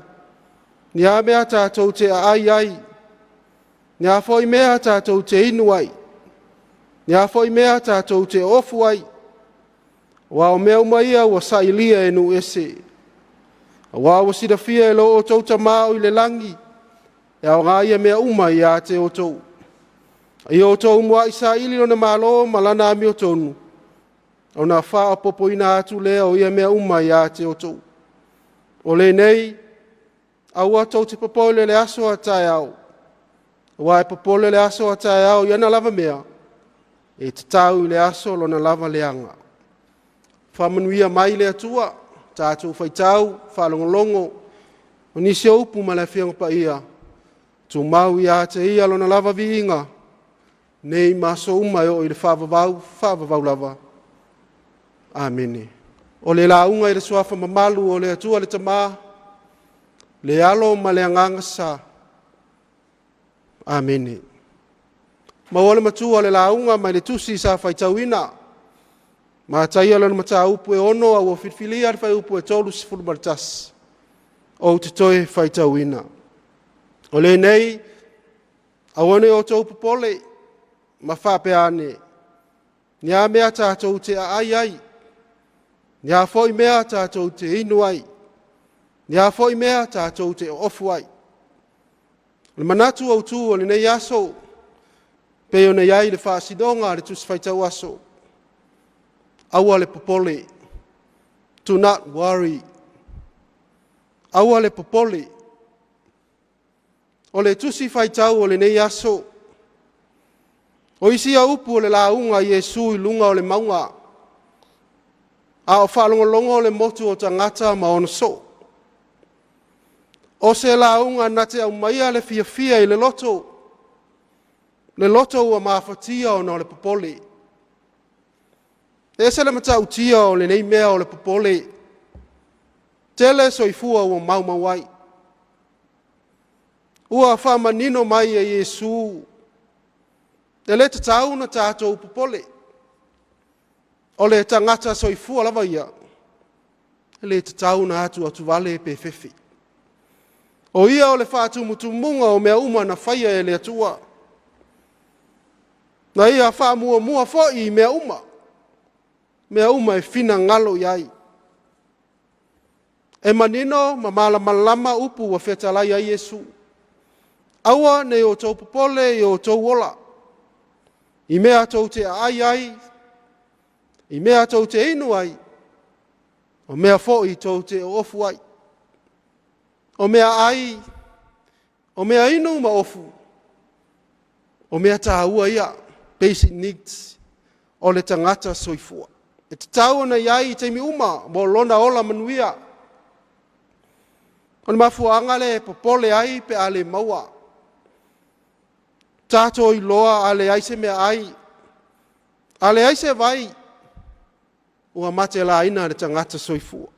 ni a mea tatou te aai ai, ni a foi mea tatou te inu ai, ni a foi mea tatou te ofu ai, aua o mea uma ia ua sailia e nuu ese. Aua ua silafia e lo outou Tama o i le lagi, e aoga ia mea uma ia te outou. A ia outou muai saili lona malo ma lana amiotonu, ona faaopoopoina atu lea o ia mea uma ia te outou. O lenei, aua tou te popole i le aso a taeao, aua e popole le aso a taeao i ana lava mea, e tatau i le aso lona lava leaga. Faamanuia mai le Atua, tatou faitau, faalogologo, o nisi o upu ma le Afioga Paia, tumau ia te Ia lona lava viiga, nei ma aso uma e oo i le faavavau, faavavau lava. Amene. O le lauga i le suafa mamalu o le Atua le Tama, le Alo ma le Agaga Sa. Amene. Maua le matua o le lauga mai le tusi sa faitauina. Mataia lona mataupu e 6 a ua filifilia le fuaiupu e 31. Ou te toe faitauina. O lenei, aua ne i outou popole ma faapea ane, ni a mea tatou te aai ai, ni a foi mea tatou te inu ai, ni a foi mea tatou te oofu ai. O le manatu autu o lenei aso, pei ona i ai le faasinoga a le Tusi Faitau Aso, aua le popole, do not worry. Aua le popole. O le Tusi Faitau o lenei aso, o isi ia upu o le lauga a Iesu i luga o le mauga, a o faalogologo le motu o tagata ma ona soo. O se lauga na te aumaia le fiafia i le loto. Le loto ua mafatia ona o le popole. E ese le matautia o lenei mea o le popole. Tele soifua ua maumau ai. Ua faamanino mai e Iesu, e le tatau ona tatou popole. O le tagata soifua lava ia, e le tatau ona atuatuvale pe fefe. O ia o le faatumutumuga o mea uma na faia e le Atua. Na ia faamuamua foi i mea uma, mea uma e finagalo i ai. E manino ma malamalama upu ua fetalai ai Iesu. Aua ne i outou popole i outou ola, i mea tou te aai ai, i mea tou te inu ai, o mea foi tou te oofu ai. O mea ai, o mea inu ma ofu, o mea taua ia, basic needs o le tagata soifua. E tatau ona i ai i taimi uma mo lona ola manuia. O le mafuaaga lea e popole ai pe a le maua. Tatou iloa a leai se meaai, a leai se vai, ua matelaina le tagata soifua.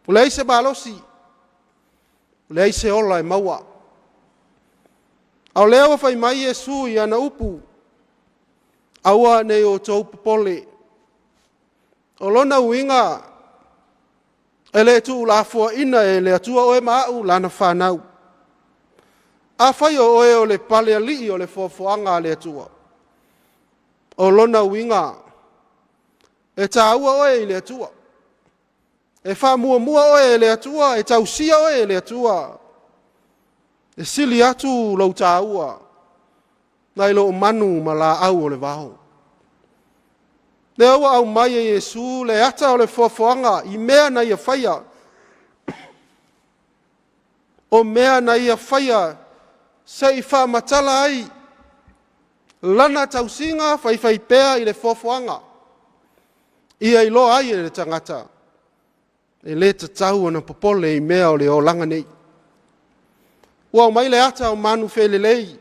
Ua leai se malosi, ua leai se ola e maua. A o lea ua fai mai Iesu i ana upu, aua ne i outou popole. O lona uiga, e le tuulafoaina e le Atua oe ma au lana fanau. Afai o oe o le palealii o le foafoaga a le Atua, o lona uiga, e taua oe i le Atua. E faamuamua oe e le Atua, e tausia oe e le Atua. E sili atu lou taua nai lo manu ma laau o le vao. Lea ua aumai e Iesu le ata o le foafoaga i mea na ia faia. O mea na ia faia se i faamatala ai lana tausiga faifaipea i le foafoaga, ia iloa ai e le tagata e le tatau ona popole i mea o le olaga nei. Ua aumai le ata o manu felelei,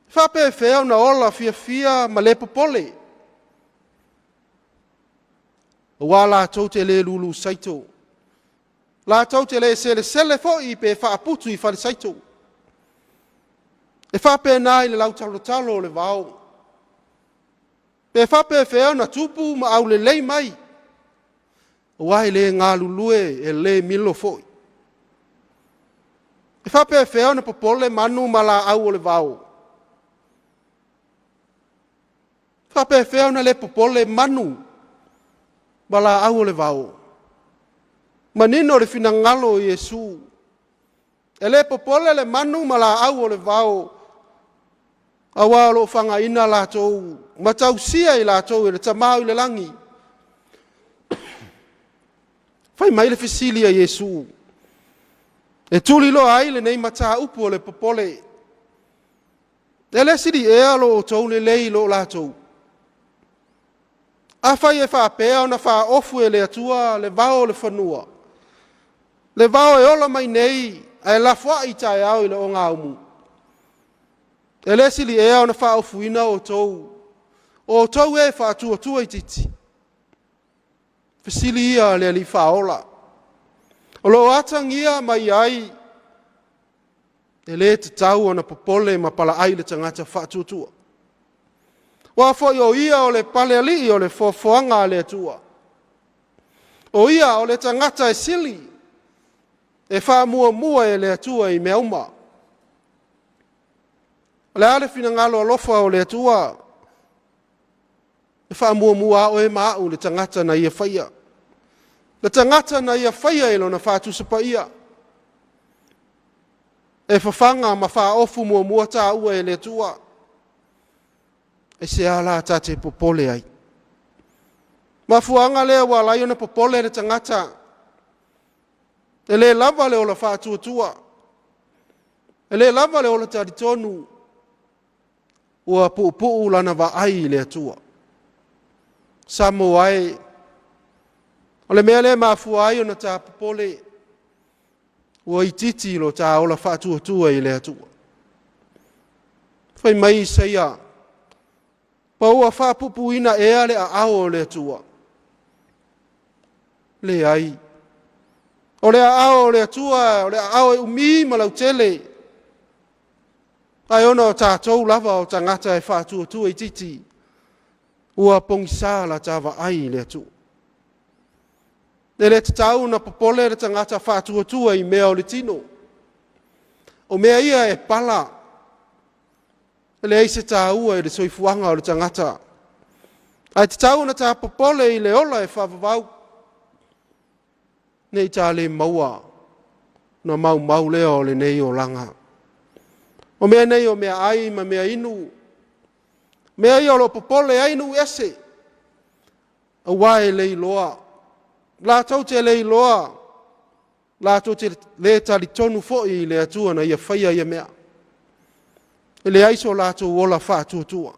faapefea ona ola fiafia ma le popole, aua latou te le lulu saito, latou te le selesele foi pe faaputu i falesaito. E faapena i le lautalotalo o le vao, pe faapefea ona tupu ma aulelei mai, aua e le galulue e le milo foi. E faapefea ona popole manu ma laau o le vao, e faapefea ona le popole manu ma laau o le vao. Manino le finagalo o Iesu, e le popole le manu ma laau o le vao, aua o lo o fagaina latou ma tausia i latou e le Tama i le lagi. Fai mai le fesili a Iesu, e tuliloa ai lenei mataupu o le popole. E le sili ea lo outou lelei i lo latou? Afai e faapea ona faaofu e le Atua le vao o le fanua, le vao e ola mai nei ae lafoai taeao i le ogaumu, e le sili ea ona faaofuina outou, o outou e faatuatua itiiti? Fesili ia a le Alii Faaola, o lo o atagia mai ai e le tatau ona popole ma palaai le tagata faatuatua. Aua foi o ia o le palealii o le foafoaga a le Atua. O ia o le tagata e sili, e faamuamua e le Atua i mea uma. O le a le finagalo alofa o le Atua? E faamuamua a oe ma au le tagata na ia faia. Le tagata na ia faia i lona faatusa paia. E fafaga ma faaofu muamua taua e le Atua. E se ala ta te popole ai. Mafuaaga lea ua ala ai ona popole le tagata. E le lava le ola faatuatua. E le lava le ola talitonu. Ua puupuu lana vaai i le Atua. Samoa e, o le mea lea e mafua ai ona ta popole, ua itiiti lo ta ola faatuatua i le Atua. Fai mai Isaia, Pa ua faapuupuuina ea le aao o le Atua? Leai. O le aao o le Atua, o le aao e umi ma lautele, ae ona o tatou lava o tagata e faatuatua itiiti, ua pogisa la ta vaai i le Atua. E le tatau ona popole le tagata faatuatua i mea o le tino. O mea ia e pala, e leai se taua i le soifuaga o le tagata, ae tatau ona ta popole i le ola e faavavau, ne i ta le maua ona maumau lea o lenei olaga. O mea nei o meaai ma mea inu, mea ia o lo o popole ai nuu ese, aua e le iloa, latou te le iloa, latou te le talitonu foi i le Atua na ia faia ia mea. E leai so latou ola faatuatua.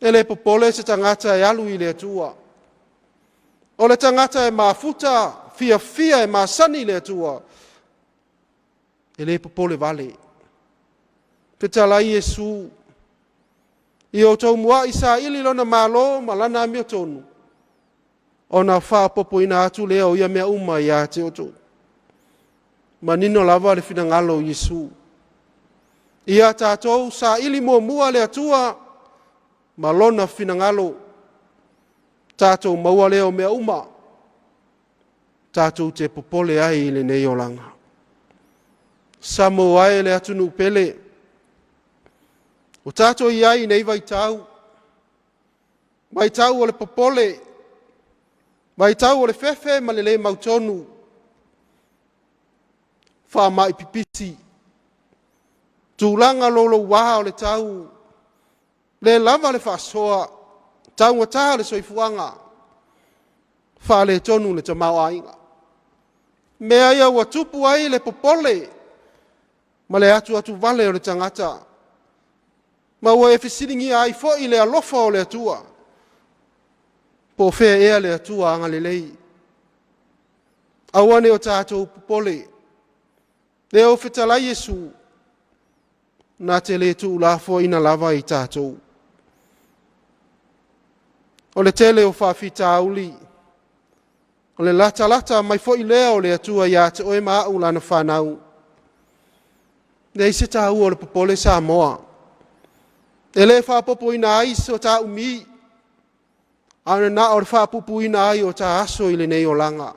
E le popole se tagata e alu i le Atua. O le tagata e mafuta, fiafia e masani i le Atua, e le popole vale. Fetalai Iesu, ia outou muai saili lona malo ma lana amiotonu, ona faaopoopoina atu lea o ia mea uma ia te outou. Manino lava le finagalo o Iesu. Ia tatou saili muamua le Atua ma lona finagalo, tatou maua lea o mea uma, tatou te popole ai i lenei olaga. Samoa e le atunuu pele, o tatou i ai i nei vaitau, vaitau o le popole, vaitau o le fefe ma le le mautonu, faamai pipisi, tulaga louloua o le tau, le lava le faasoa, taugata le soifuaga, faaletonu le tamaoaiga. Mea ia ua tupu ai le popole ma le atuatuvale o le tagata, ma ua e fesiligia ai foi le alofa o le Atua. Po o fea ea le Atua agalelei? Aua ne i o tatou popole. Lea ua fetalai Iesu, na te le tuulafoaiina lava i tatou. O le tele o faafitauli, o le latalata mai foi lea o le Atua ia te oe ma au lana fanau. Leai se taua o le popole Samoa. E le faaopoopoina ai so ta umi, ae na o le faapuupuuina ai o ta aso i lenei olaga.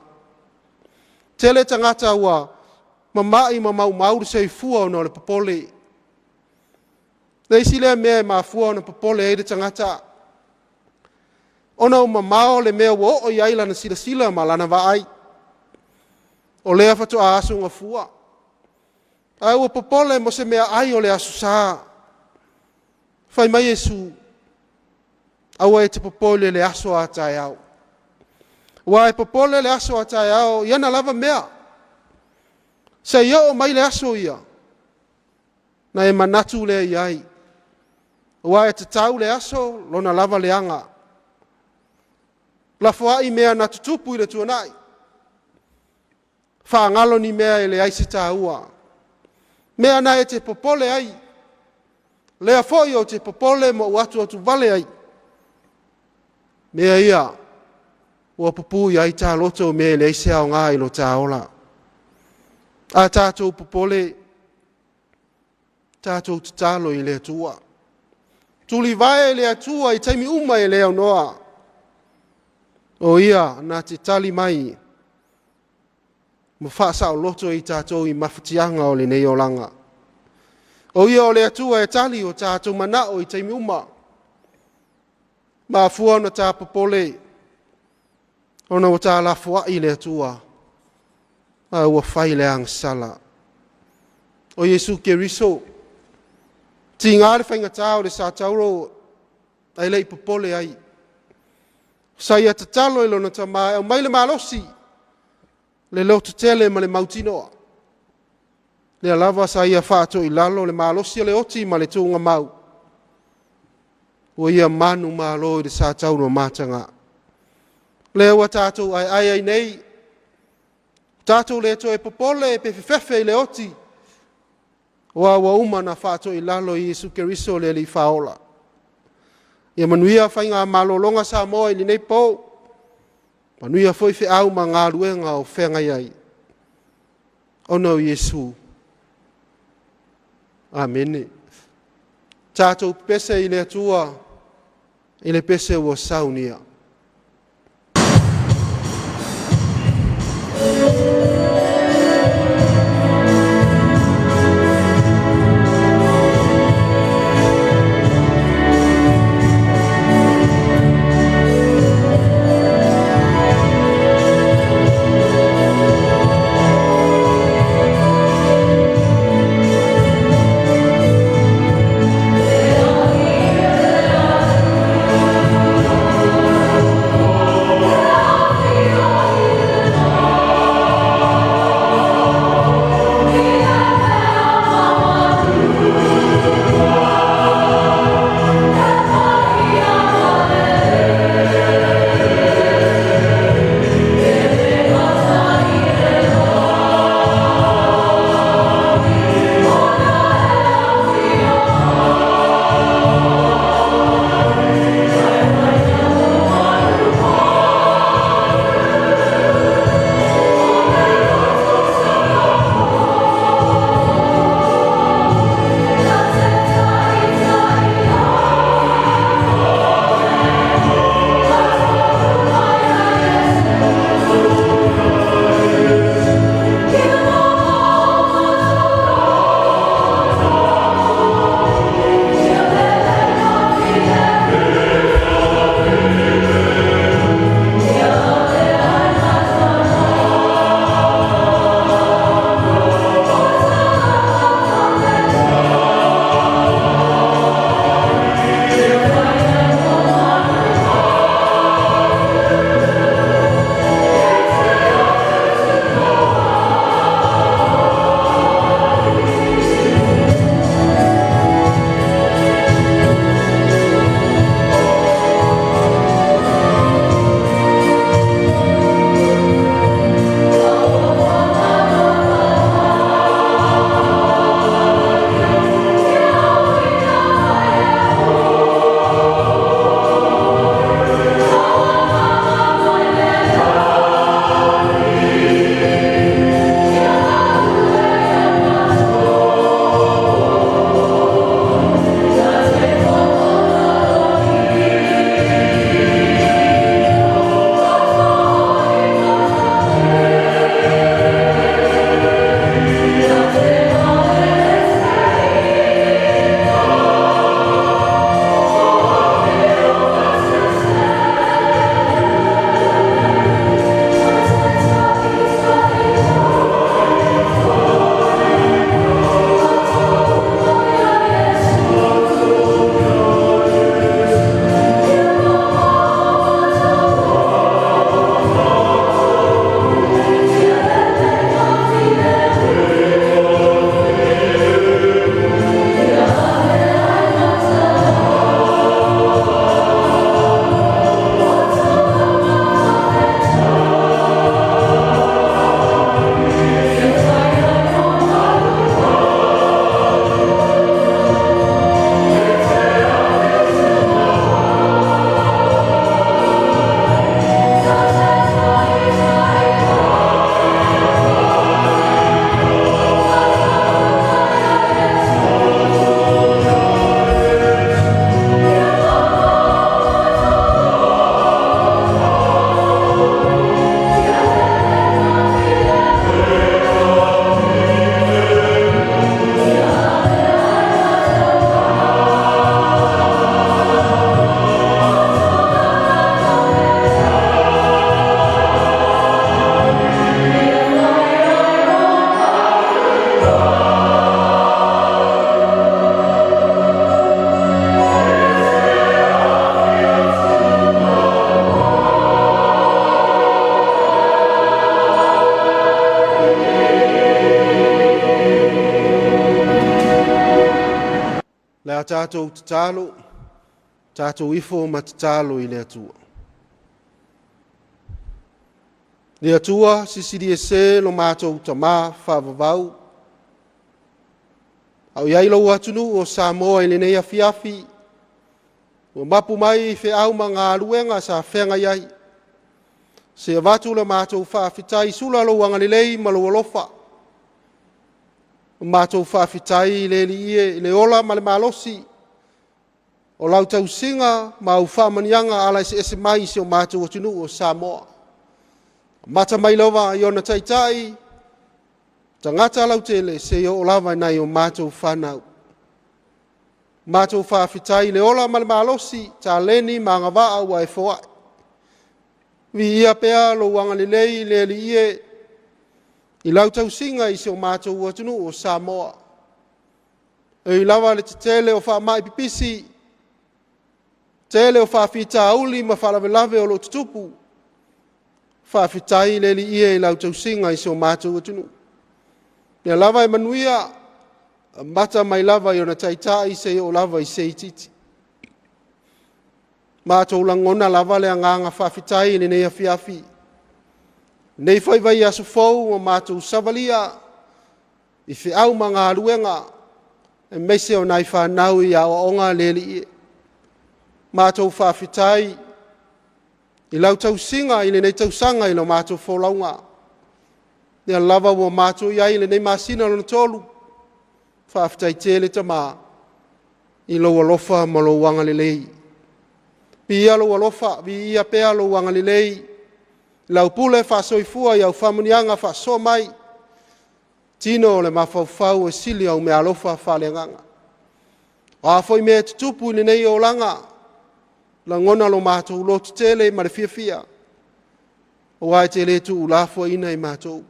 Tele tagata ua mamai ma maumau le soifua ona o le popole. Le isi lea mea e mafua ona popole ai le tagata, ona ua mamao le mea ua oo i ai lana silasila ma lana vaai. O lea faatoa aso gafua, ae ua popole mo se meaai o le Aso Sa. Fai mai Iesu, aua e te popole i le aso a taeao, aua e popole le aso a taeao i ana lava mea. Se i oo mai le aso ia, na e manatu lea i ai, aua e tatau le aso lona lava leaga. Lafoai mea na tutupu i le tuanai, faagalo ni mea e leai se taua. Mea na e te popole ai, lea foi ou te popole ma ou atuatuvale ai. Mea ia ua pupuu i ai ta loto, mea e leai se aoga i lo ta ola. A tatou popole, tatou tatalo i le Atua. Tulivae le Atua i taimi uma e le aunoa. O ia na te tali mai ma faasaoloto i tatou i mafatiaga o lenei olaga. O ia o le Atua e tali o tatou manao i taimi uma. Mafua ona ta popole, ona ua ta lafoai le Atua, a ua fai le agasala. O Iesu Keriso, tiga le faigata o le satauro, ae le i popole ai. Sa ia tatalo i lona tama e aumai le malosi, le lototele ma le mautinoa. Lea lava sa ia faatoilalo le malosi o le oti ma le tuugamau, ua ia manumalo i le satauro mataga. Lea ua tatou aeae ai nei, tatou le toe popole pe fefefe i le oti. Aua ua uma ona faatoilalo e Iesu Keriso le Alii Faaola. Ia manuia faiga malologa Samoa i lenei po, manuia foi feau ma galuega o feagai ai, ona o Iesu. Amene. Tatou pese i le Atua i le pese ua saunia. Le a tatou tatalo, tatou ifo ma tatalo i le Atua. Le Atua, sisili ese lo matou tamā faavavau. A o i ai lou atunuu o Samoa i lenei afiafi, ua mapu mai i feau ma galuega sa feagai ai. Se avatu le matou faafetai, sula lou agalelei ma lou alofa. O matou faafetai i le Alii e i le ola ma le malosi o lau tausiga ma au faamanuiaga ala eseese mai i si o matou atunuu o Samoa. Amata mai lava i ona taitai, tagata lautele seia oo lava i nai o matou fanau. Matou faafetai i le ola ma le malosi, taleni ma agavaa ua e foai. Viia pea lou agalelei le Alii e i lau tausiga i si o matou atunuu o Samoa. E ui lava le tetele o faamai pipisi, tele o faafitauli ma faalavelave o lo o tutupu, faafetai le Alii e i lau tausiga i si o matou atunuu. O lea lava e manuia, amata mai lava i ona taitai seia oo lava i se itiiti. Matou lagona lava le agaga faafetai i lenei afiafi, lenei foi vaiaso fou ua matou savalia i feau ma galuega, aemaise o nai fanau i aoaoga le Alii e. Matou faafetai i lau tausiga i lenei tausaga i la matou folauga, lea lava ua matou i ai i lenei masina lona tolu. Faafetai tele Tama i lou alofa ma lou agalelei. Viia lou alofa, viia pea lou agalelei, lau pule faasoifua i au faamanuiaga faasoa mai, tino o le mafaufau e sili au meaalofa faaleagaga. O a foi mea e tutupu i lenei olaga, lagona lo matou lototele ma le fiafia, aua e te le tuulafoaiina i matou.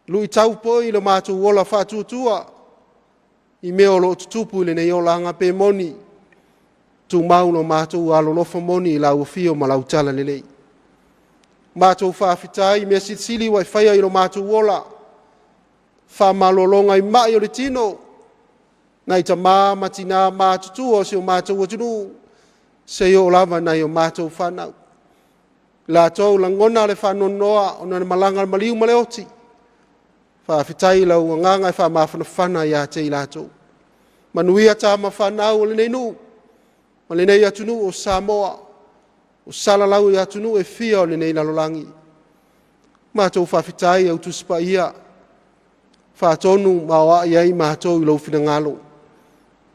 Luitau foi lo matou ola faatuatua i mea o lo o tutupu i lenei olaga, pe moni, tumau lo matou alolofa moni i lau afio ma lau talalelei. Matou faafetai i mea silisili ua e faia i lo matou ola, faamalologa i mai o le tino, nai tama ma tina matutua o si o matou atunuu, seia oo lava i nai o matou fanau. Latou lagona le faanoanoa ona o le malaga a le maliu ma le oti, faafetai i lau agaga e faamafanafana ia te i latou. Manuia tama fanau a lenei nuu ma lenei atunuu o Samoa, o salalau i atunuu e fia o lenei lalolagi. Matou faafetai i au Tusi Paia, faatonu ma aoai ai matou i lou finagalo.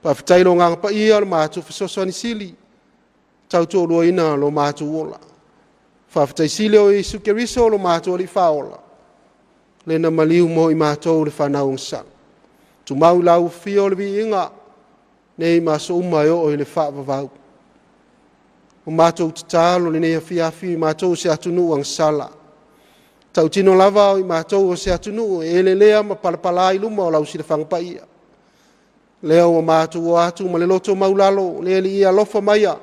Faafetai i lo Agaga Paia o le matou fesoasoani sili, tautoaluaina lo matou ola. Faafetai sili o Iesu Keriso lo matou Alii Faaola, le na maliu mo i matou le fanau agasala. Tumau i lau afio le viiga, nei ma aso uma e oo i le faavavau. O matou tatalo i lenei afiafi, o matou o se atunuu agasala. E tautino lava o i matou o se atunuu e elelea ma palapala i luma o lau silafaga paia. Lea ua matou o atu ma le loto maualalo, le Alii e alofa maia,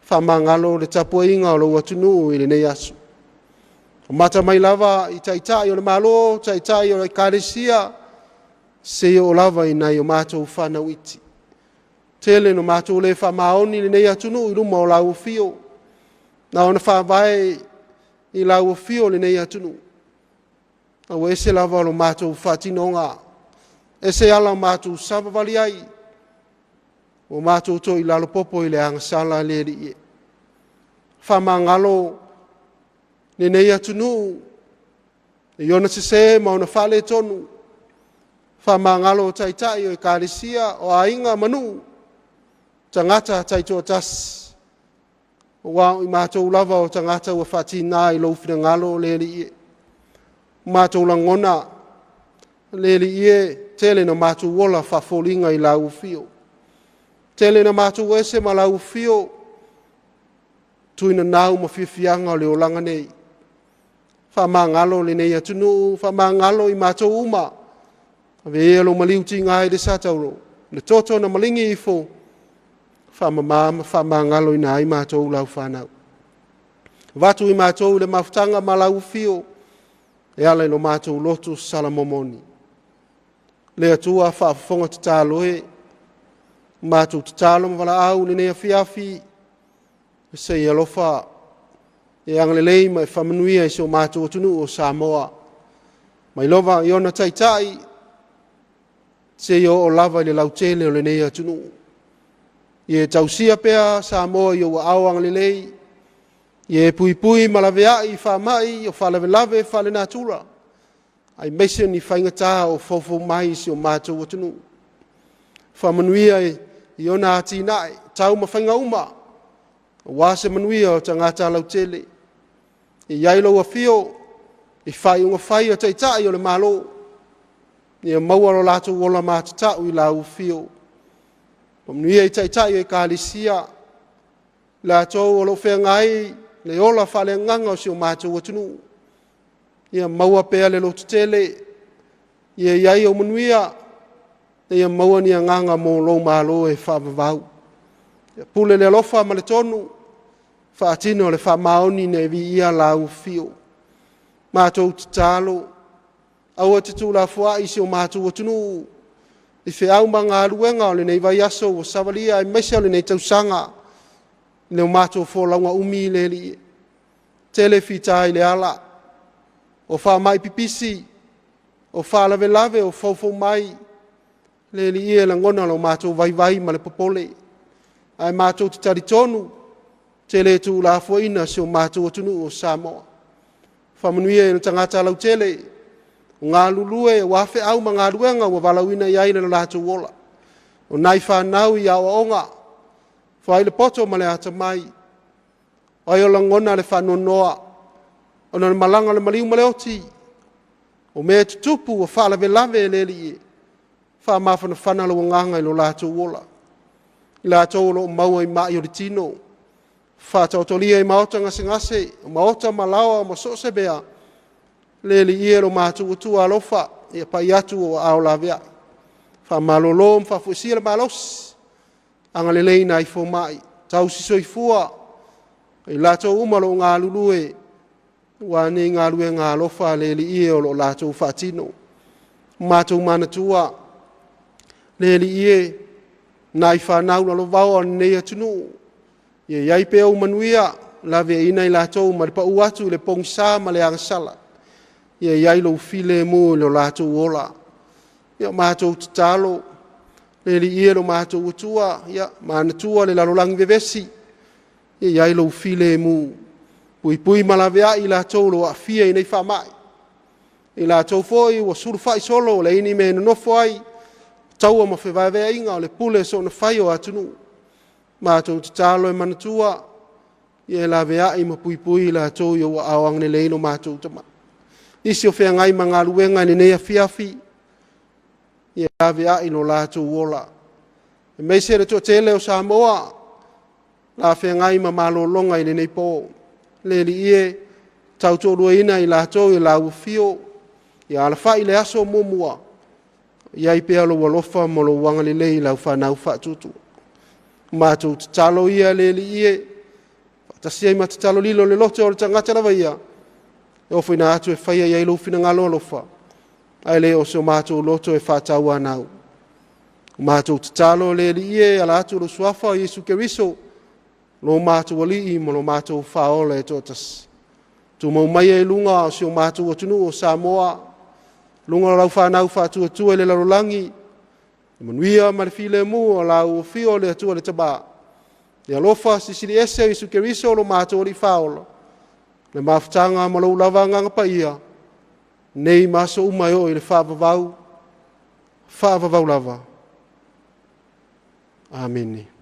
faamagalo le tapuaiga a lou atunuu i lenei aso. Amata mai lava i Taitai o le Malo, Taitai o Ekalesia, seia oo lava i nai o matou fanau iti. Tele ina matou le faamaoni i lenei atunuu i luma o lau afio, na ona faavae i lau afio lenei atunuu, a ua ese lava lo matou faatinoga, ese ala o matou savavali ai, ua matou toilalo popo i le agasala le Alii e. Faamagalo lenei atunuu i ona sese ma ona faaletonu, faamagalo Taitai o Ekalesia, o aiga ma nuu, tagata taitoatasi, aua o i matou lava o tagata ua faatiga i lou finagalo le Alii e. Ua matou lagona, le Alii e, tele ina matou ola faafoliga i lau afio, tele ina matou ese ma lau afio, tuinanau ma fiafiaga o le olaga nei. Faamagalo lenei atunuu, faamagalo i matou uma, ave ia lou maliu tiga i le satauro, le toto na maligi ifo, faamama ma faamagaloina ai matou lau fanau. Avatu i matou i le mafutaga ma lau afio e ala i lo matou loto salamomoni. Le Atua faafofoga tatalo e, matou tatalo ma valaau i lenei afiafi, se i alofa e agalelei ma e faamanuia i si o matou atunuu o Samoa, mai lava i ona taitai, seia oo lava i le lautele o lenei atunuu. Ia e tausia pea Samoa i ou aao agalelei, ia e puipui ma laveai i faamai o faalavelave faalenatura, aemaise ni faigata o foufou mai i si o matou atunuu. Faamanuia i ona atinae, taumafaiga uma, aua se manuia o tagata lautele. E i ai lou afio i faaiuga fai a Taitai o le Malo, ia maua lo latou ola matatau i lau afio. Faamanuia i Taitai o Ekalesia, latou o lo o feagai le ola faaleagaga o si o matou atunuu, ia maua pea le lototele, ia i ai ou manuia, ia maua ni agaga mo lou malo e faavavau. Ia pule le alofa ma le tonu, faatino le faamaoni ina ia viia lau afio. Matou tatalo, aua e te tuulafoai si o matou atunuu i feau ma galuega o lenei vaiaso ua savalia aemaise o lenei tausaga i le matou folauga umi le Alii e, tele fita i le ala, o faamai pipisi, o faalavelave o foufou mai. Le Alii e, e lagona lo matou vaivai ma le popole, ae matou te talitonu e te le tuulafoaiina si o matou atunuu o Samoa. Faamanuia i tagata lautele o galulue aua feau ma galuega ua valaauina i ai lo latou ola. O nai fanau i aoaoga, foai le poto ma le atamai, o ai o lagona le faanoanoa ona o le malaga a le maliu ma le oti, o mea e tutupu ua faalavelave le Alii e, faamafanafana lou agaga i lo latou ola. I latou o lo o maua i mai o le tino, faataotolia i maota gasegase, o maota ma laoa ma so o se mea, le Alii e, lo matou Atua alofa, ia pai atu ou aao laveai, faamalolo ma faafoisia le malosi, agalelei nai fomai, tausi soifua, ma i latou uma o lo o galulue aua nei galuega alofa a le Alii e o lo o latou faatino. Matou manatua, le Alii e, nai fanau lalovaoa o lenei atunuu, ia i ai pea ou manuia, laveaiina i latou mai le pau atu i le pogisa ma le agasala, ia i ai lou filemu i lo latou ola. Ia, matou tatalo, le Alii e lo matou Atua, ia manatua le lalolagi vevesi, ia i ai lou filemu, puipui ma laveai i latou o lo o aafia i nei faamai, i latou foi ua sulufai solo ua leai ni mea e nonofo ai, taua ma fevaevaeaiga, o le pule soona fai o atunuu. Matou tatalo e manatua, ia e laveai ma puipui i latou i ou aao agalelei lo matou Tama. Nisi o feagai ma galuega i lenei afiafi, ia laveai lo latou ola, aemaise le toatele o Samoa la feagai ma malologa i lenei po. Le Alii e, tautoaluaina i latou i lau afio, ia alafai le aso muamua, i ai pea lou alofa ma lou agalelei i lau fanau faatuatua. Matou tatalo ia le Alii e, faatasi ai ma tatalo lilo le loto o le tagata lava ia, e ofoina atu e faia i ai lou finagalo alofa, ae le o so matou loto e faatauanau. Matou tatalo le Alii e, ala atu lou suafa o Iesu Keriso, lo matou Alii ma lo matou Faaola e toatasi. Tumau maia i luga o si o matou atunuu o Samoa, luga o lau fanau faatuatua i le lalolagi, le manuia ma le filemu o lau afio le Atua le Tama, le alofa silisili ese o Iesu Keriso lo matou Alii Faaola, le mafutaga ma lou lava Agaga Paia, nei ma aso uma e oo i le faavavau, faavavau lava. Amene.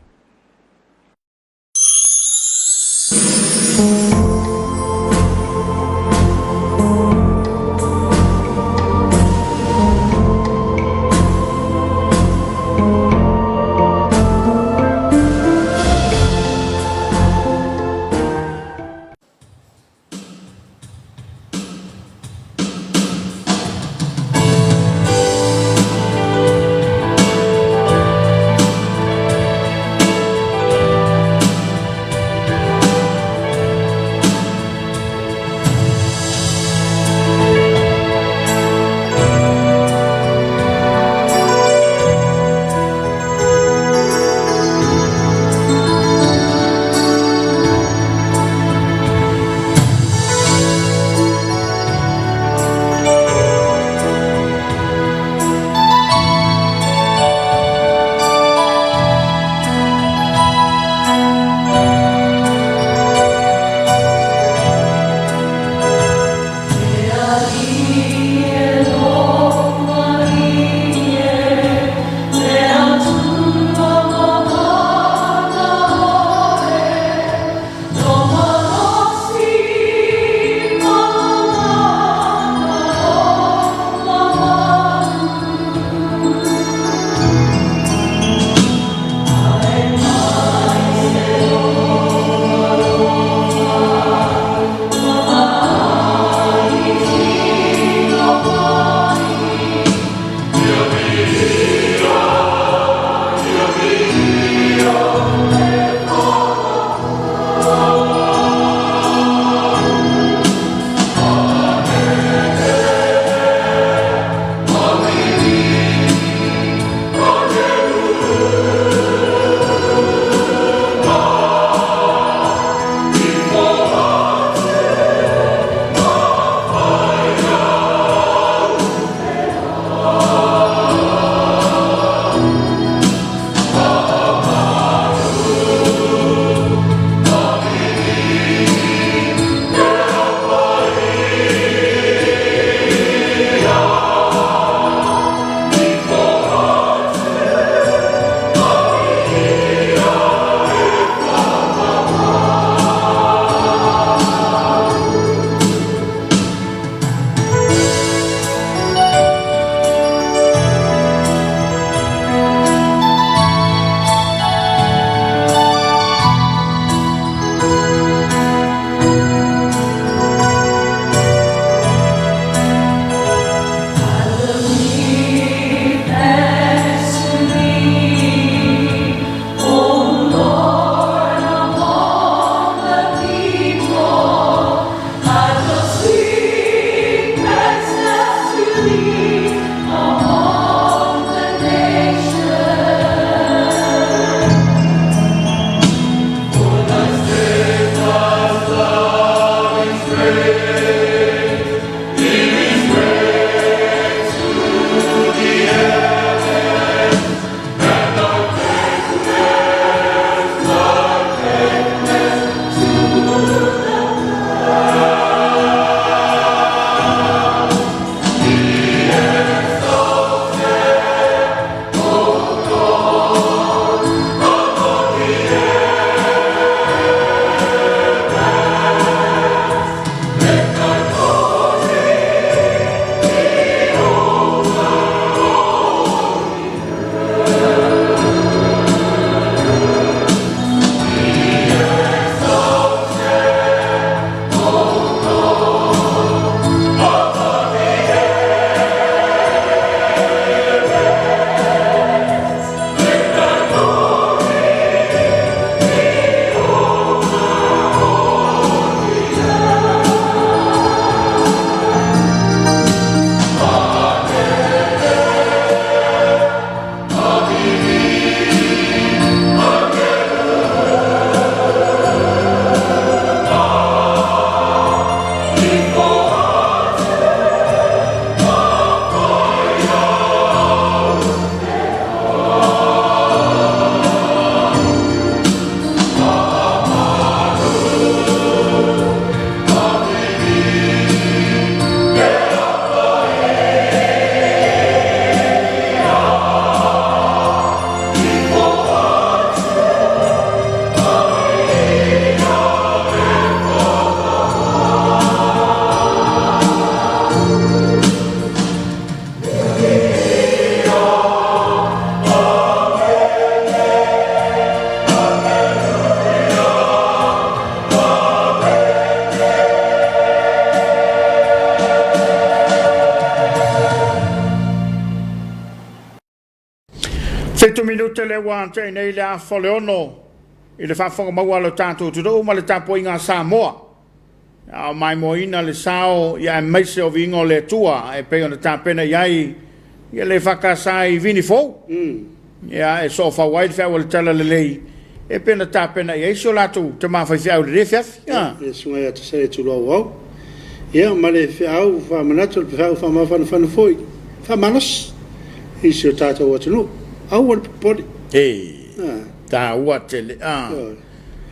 Fitu minute lea ua tea nei le afa o le ono i le faafofoga maua a lo tatou atunuu ma le tapuaiga a Samoa. A o maimoaina le sao ia aemaise o viiga o le Atua e pei ona tapena i ai ia le EFKS i Vini Fou. Ia e soofau ai le feau a le Talalelei e pei ona tapena i ai si o latou tama faifeau i lenei afiafi. Ia, le susuga ia Tasele Tuloauau. Ia ma le feau faamanatu, le feau faamafanafana foi, faamalosi i si o tatou atunuu. Aua le popole. E taua tele.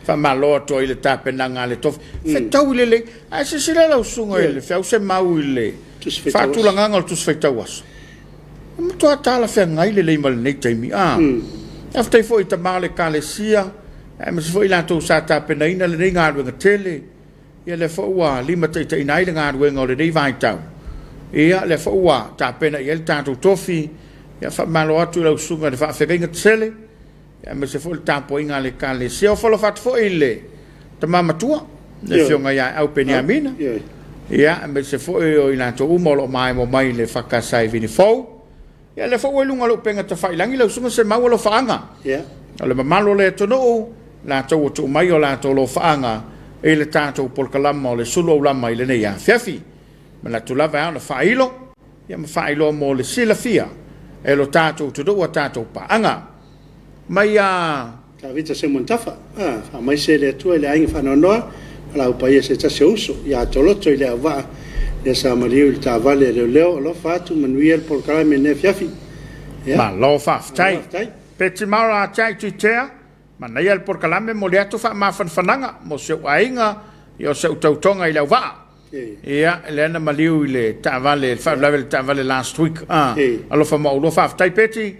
Faamalo atu ai le tapenaga a le tofi. Fetau i le lelei. Ae silasila lau susuga i le feau se mau i le faatulagaga o le Tusi Faitau Aso. E matua talafeagai lelei ma lenei taimi. Faafetai foi i tama o le Ekalesia, aemaise foi i latou sa tapenaina lenei galuega tele. Ia lea foi ua limataitaiina ai le galuega o lenei vaitau. Ia lea foi ua tapena i ai le tatou tofi. Ia faamalo atu i lau susuga i le faafeagaiga tele, aemaise foi le tapuaiga a le Ekalesia. Ofo alofa atu foi i le tama matua, le afioga ia Aau Peniamina, ia, aemaise foi o i latou uma o lo o maemo mai i le EFKS i Vini Fou. Ia, lea foi ua i luga o le upega tafailagi lau susuga Semau Alofaaga. O le mamalu o le atunuu, latou ua tuu mai o latou alofaaga i le tatou polokalama o le Sulu Aulama i lenei afiafi. Manatu lava e ao ona faailo, ia ma faailoa mo le silafia e lo tatou atunuu a tatou paaga. Mai a. Tavita Simon Tafa, Faamaise le Atua i le aiga faanoanoa, valaau paia se tasi o uso ia Toloto i le auvaa lea sa maliu i le taavale a leoleo. Alofa atu, manuia le polokalame i lenei afiafi. Ia. Malo faafetai. Peti Mara Atia'i Tuitea, Manaia le polokalame mo le atu faamafanafanaga mo si ou aiga ia o si ou tautoga i le auvaa. Ia, lea na maliu i le taavale, le faalavelave i le taavale last week. Alofa ma oulua. Faafetai Peti.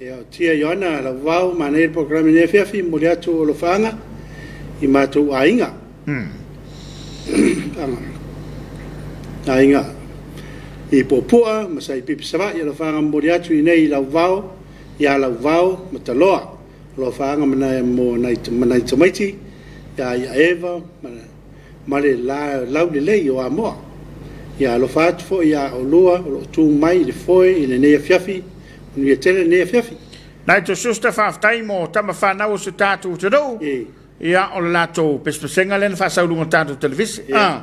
Ia, o Tia Ioana Lauvao, manaia le polokalame i lenei afiafi, momoli atu alofaaga i matou aiga. Aiga i Puapua ma Saipipi Savaii, alofaaga momoli atu i inei i Lauvao, ia Lauvao ma Taloa. Alofaaga mo nai tamaiti ia ia Eva ma le laulelei o Amoa. Ia alofa atu foi ia oulua o lo o tu mai i le foe i lenei afiafi. Manuia tele lenei afiafi. Nigel Schuster, faafetai mo tama fanau o si o tatou atunuu. Ia, o le latou pesepesega lea na faasau i luga o le tatou televise. Ia,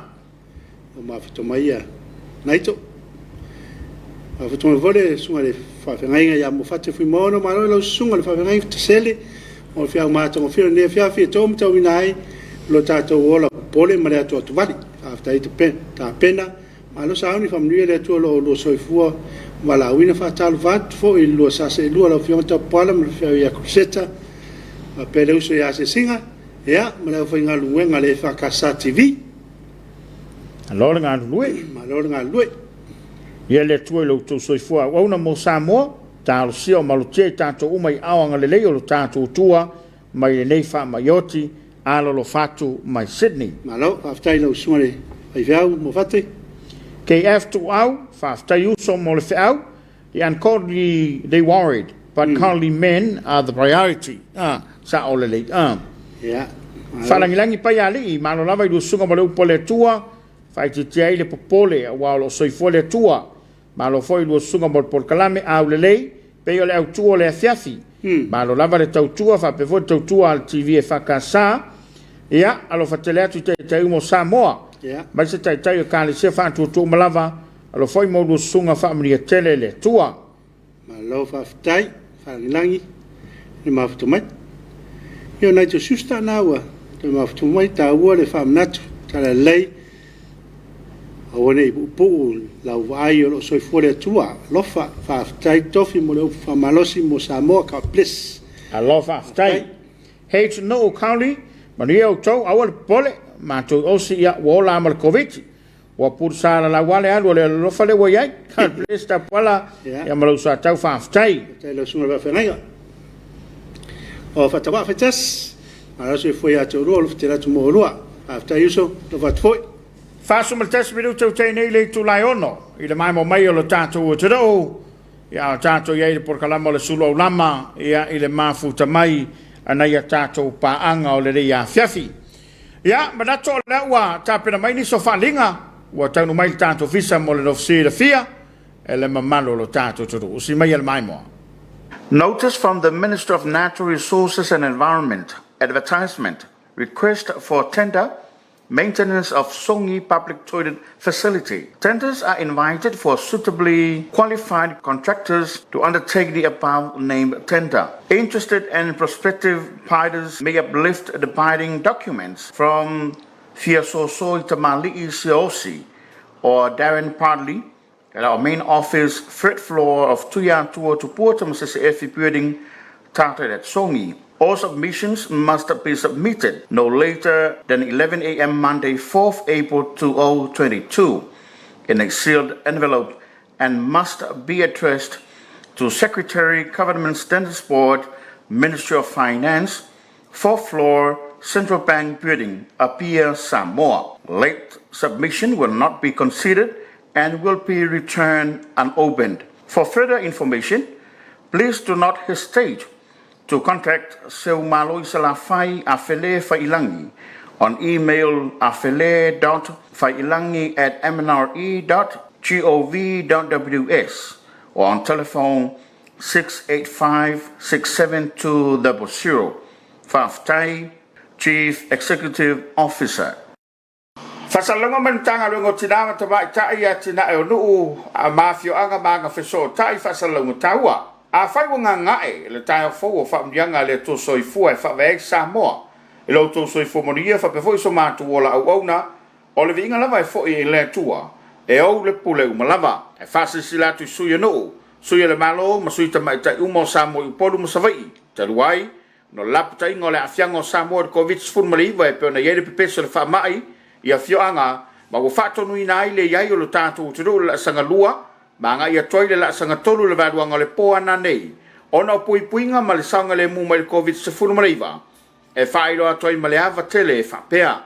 o mafuta mai ia Nigel. Mafuta mai foi le susuga i le faafeagaiga ia Mofate Fuimaono, malo i lau susuga i le faafeagaiga Tasele mo le feau matagofie o lenei afiafi e taumatauina ai lo tatou ola popole ma le atoatovali. Faafetai tapena. Malo sauni, faamanuia le Atua lo oulua soifua valaauina. Faatalofa atu foi i le lua sa seelua lau Afioga Tapuala ma le feau ia Crosetta faapea le uso ia Asiasiga, ia ma le aufaigaluega a le EFKS TV. Malo le galulue. Malo le galulue. Ia le Atua i lo outou soifua auauna mo Samoa, talosia o malutia i tatou uma i aao agalelei o lo tatou Atua mai lenei faamai oti alolofa atu mai Sydney. Malo, faafetai i lau susuga i le faifeau Mofate. KF Tuuau, faafetai uso mo le feau, the ungodly they worried, but godly men are the priority. Ah, sao lelei. Ah. Yeah. Faalagilagi Paialii, malo lava i lua susuga ma le upu a le Atua, faaitiitia ai le popole aua o lo o soifua le Atua. Malo foi i lua susuga mo le polokalame aulelei, pei o le autu o le afiafi. Malo lava le tautua faapea foi le tautua a le TV EFKS. Ia, alofa tele atu i taitai uma o Samoa, aemaise taitai o Ekalesia faatuatua uma lava, alofa foi mo lua susuga faamanuia tele le Atua. Malo faafetai faalagilagi le mafuta mai. Ia o nai tou siusta na ua toe mafuta mai, taua le faamanatu talalelei aua ne i puupuu lau vaai o lo o soifua le Atua. Alofa, faafetai Tofi mo le upu faamalosi mo Samoa. God bless. Alofa faafetai. H Nuu County, manuia outou, aua le popole, matou osi ia ua ola lava ma le Koviti. Ua pulsa lalau lava le alu o le alofa lea ua i ai. God bless Tapuala ia ma lou soatau faafetai. Faafetai i lau susuga i le faafeagaiga. O Faatavaa Faitasi, malo soifua ia te oulua, alofa tele atu mo oulua. Faafetai uso, alofa atu foi. 41 minute ua tea nei le itula e 6 i le maemo mai o le tatou atunuu, ia o tatou i ai i le polokalama o le Sulu Aulama, ia i le mafuta mai a nai a tatou paaga o lenei afiafi. Ia, manatu o lea ua tapena mai nisi o faaaliga ua taunuu mai i le tatou ofisa mo le nofo silafia e le mamalu o lo tatou atunuu. Usi maia le maimoa. Notice from the Minister of Natural Resources and Environment, advertisement, request for tender, maintenance of Songi Public Toilet Facility. Tenders are invited for suitably qualified contractors to undertake the above named tender. Interested and prospective bidders may uplift the bidding documents from Fiasosoi Tamali'i Siosi or Darren Padley at our main office, third floor of Tuya Tua Tupua Tamasese Efi Building, Tarted at Songi. All submissions must be submitted no later than 11 a.m. Monday, 4th April 2022 in a sealed envelope and must be addressed to Secretary, Government Standards Board, Ministry of Finance, fourth floor, Central Bank Building, Apia, Samoa. Late submission will not be considered and will be returned unopened. For further information, please do not hesitate to contact Seumalo Isalafai Afele Failangi on email afele.failangi at mnre.gov.ws or on telephone 685 67200. Faafetai, Chief Executive Officer. Faasalalauga mai le Matagaluega o Tina ma Tamaitai, Atinae o Nuu ma Afioaga ma Agafesootai Faasalalauga Taua. Afai ua gaga'e le taeao fou o faamanuiaga a le Atua Soifua e faavae ai Samoa i lo outou soifua manuia faapea foi so matou ola auauna, o le viiga lava e foi i le Atua e ou le pule uma lava. E faasilasila atu i sui o nuu, sui o le Malo ma sui tamaitai uma o Samoa i Upolu ma Savaii, talu ai ona o le lapataiga o le aafiaga o Samoa i le Koviti-19 e pei ona i ai le pepesi o le faamai i afioaga ma ua faatonuina ai le i ai o lo tatou atunuu i le laasaga lua ma agai atu ai i le laasaga tolu i le vaeluaga o le po a nanei ona o puipuiga ma le saogalemu mai le Koviti-19 e faailoa atu ai ma le ava tele e faapea,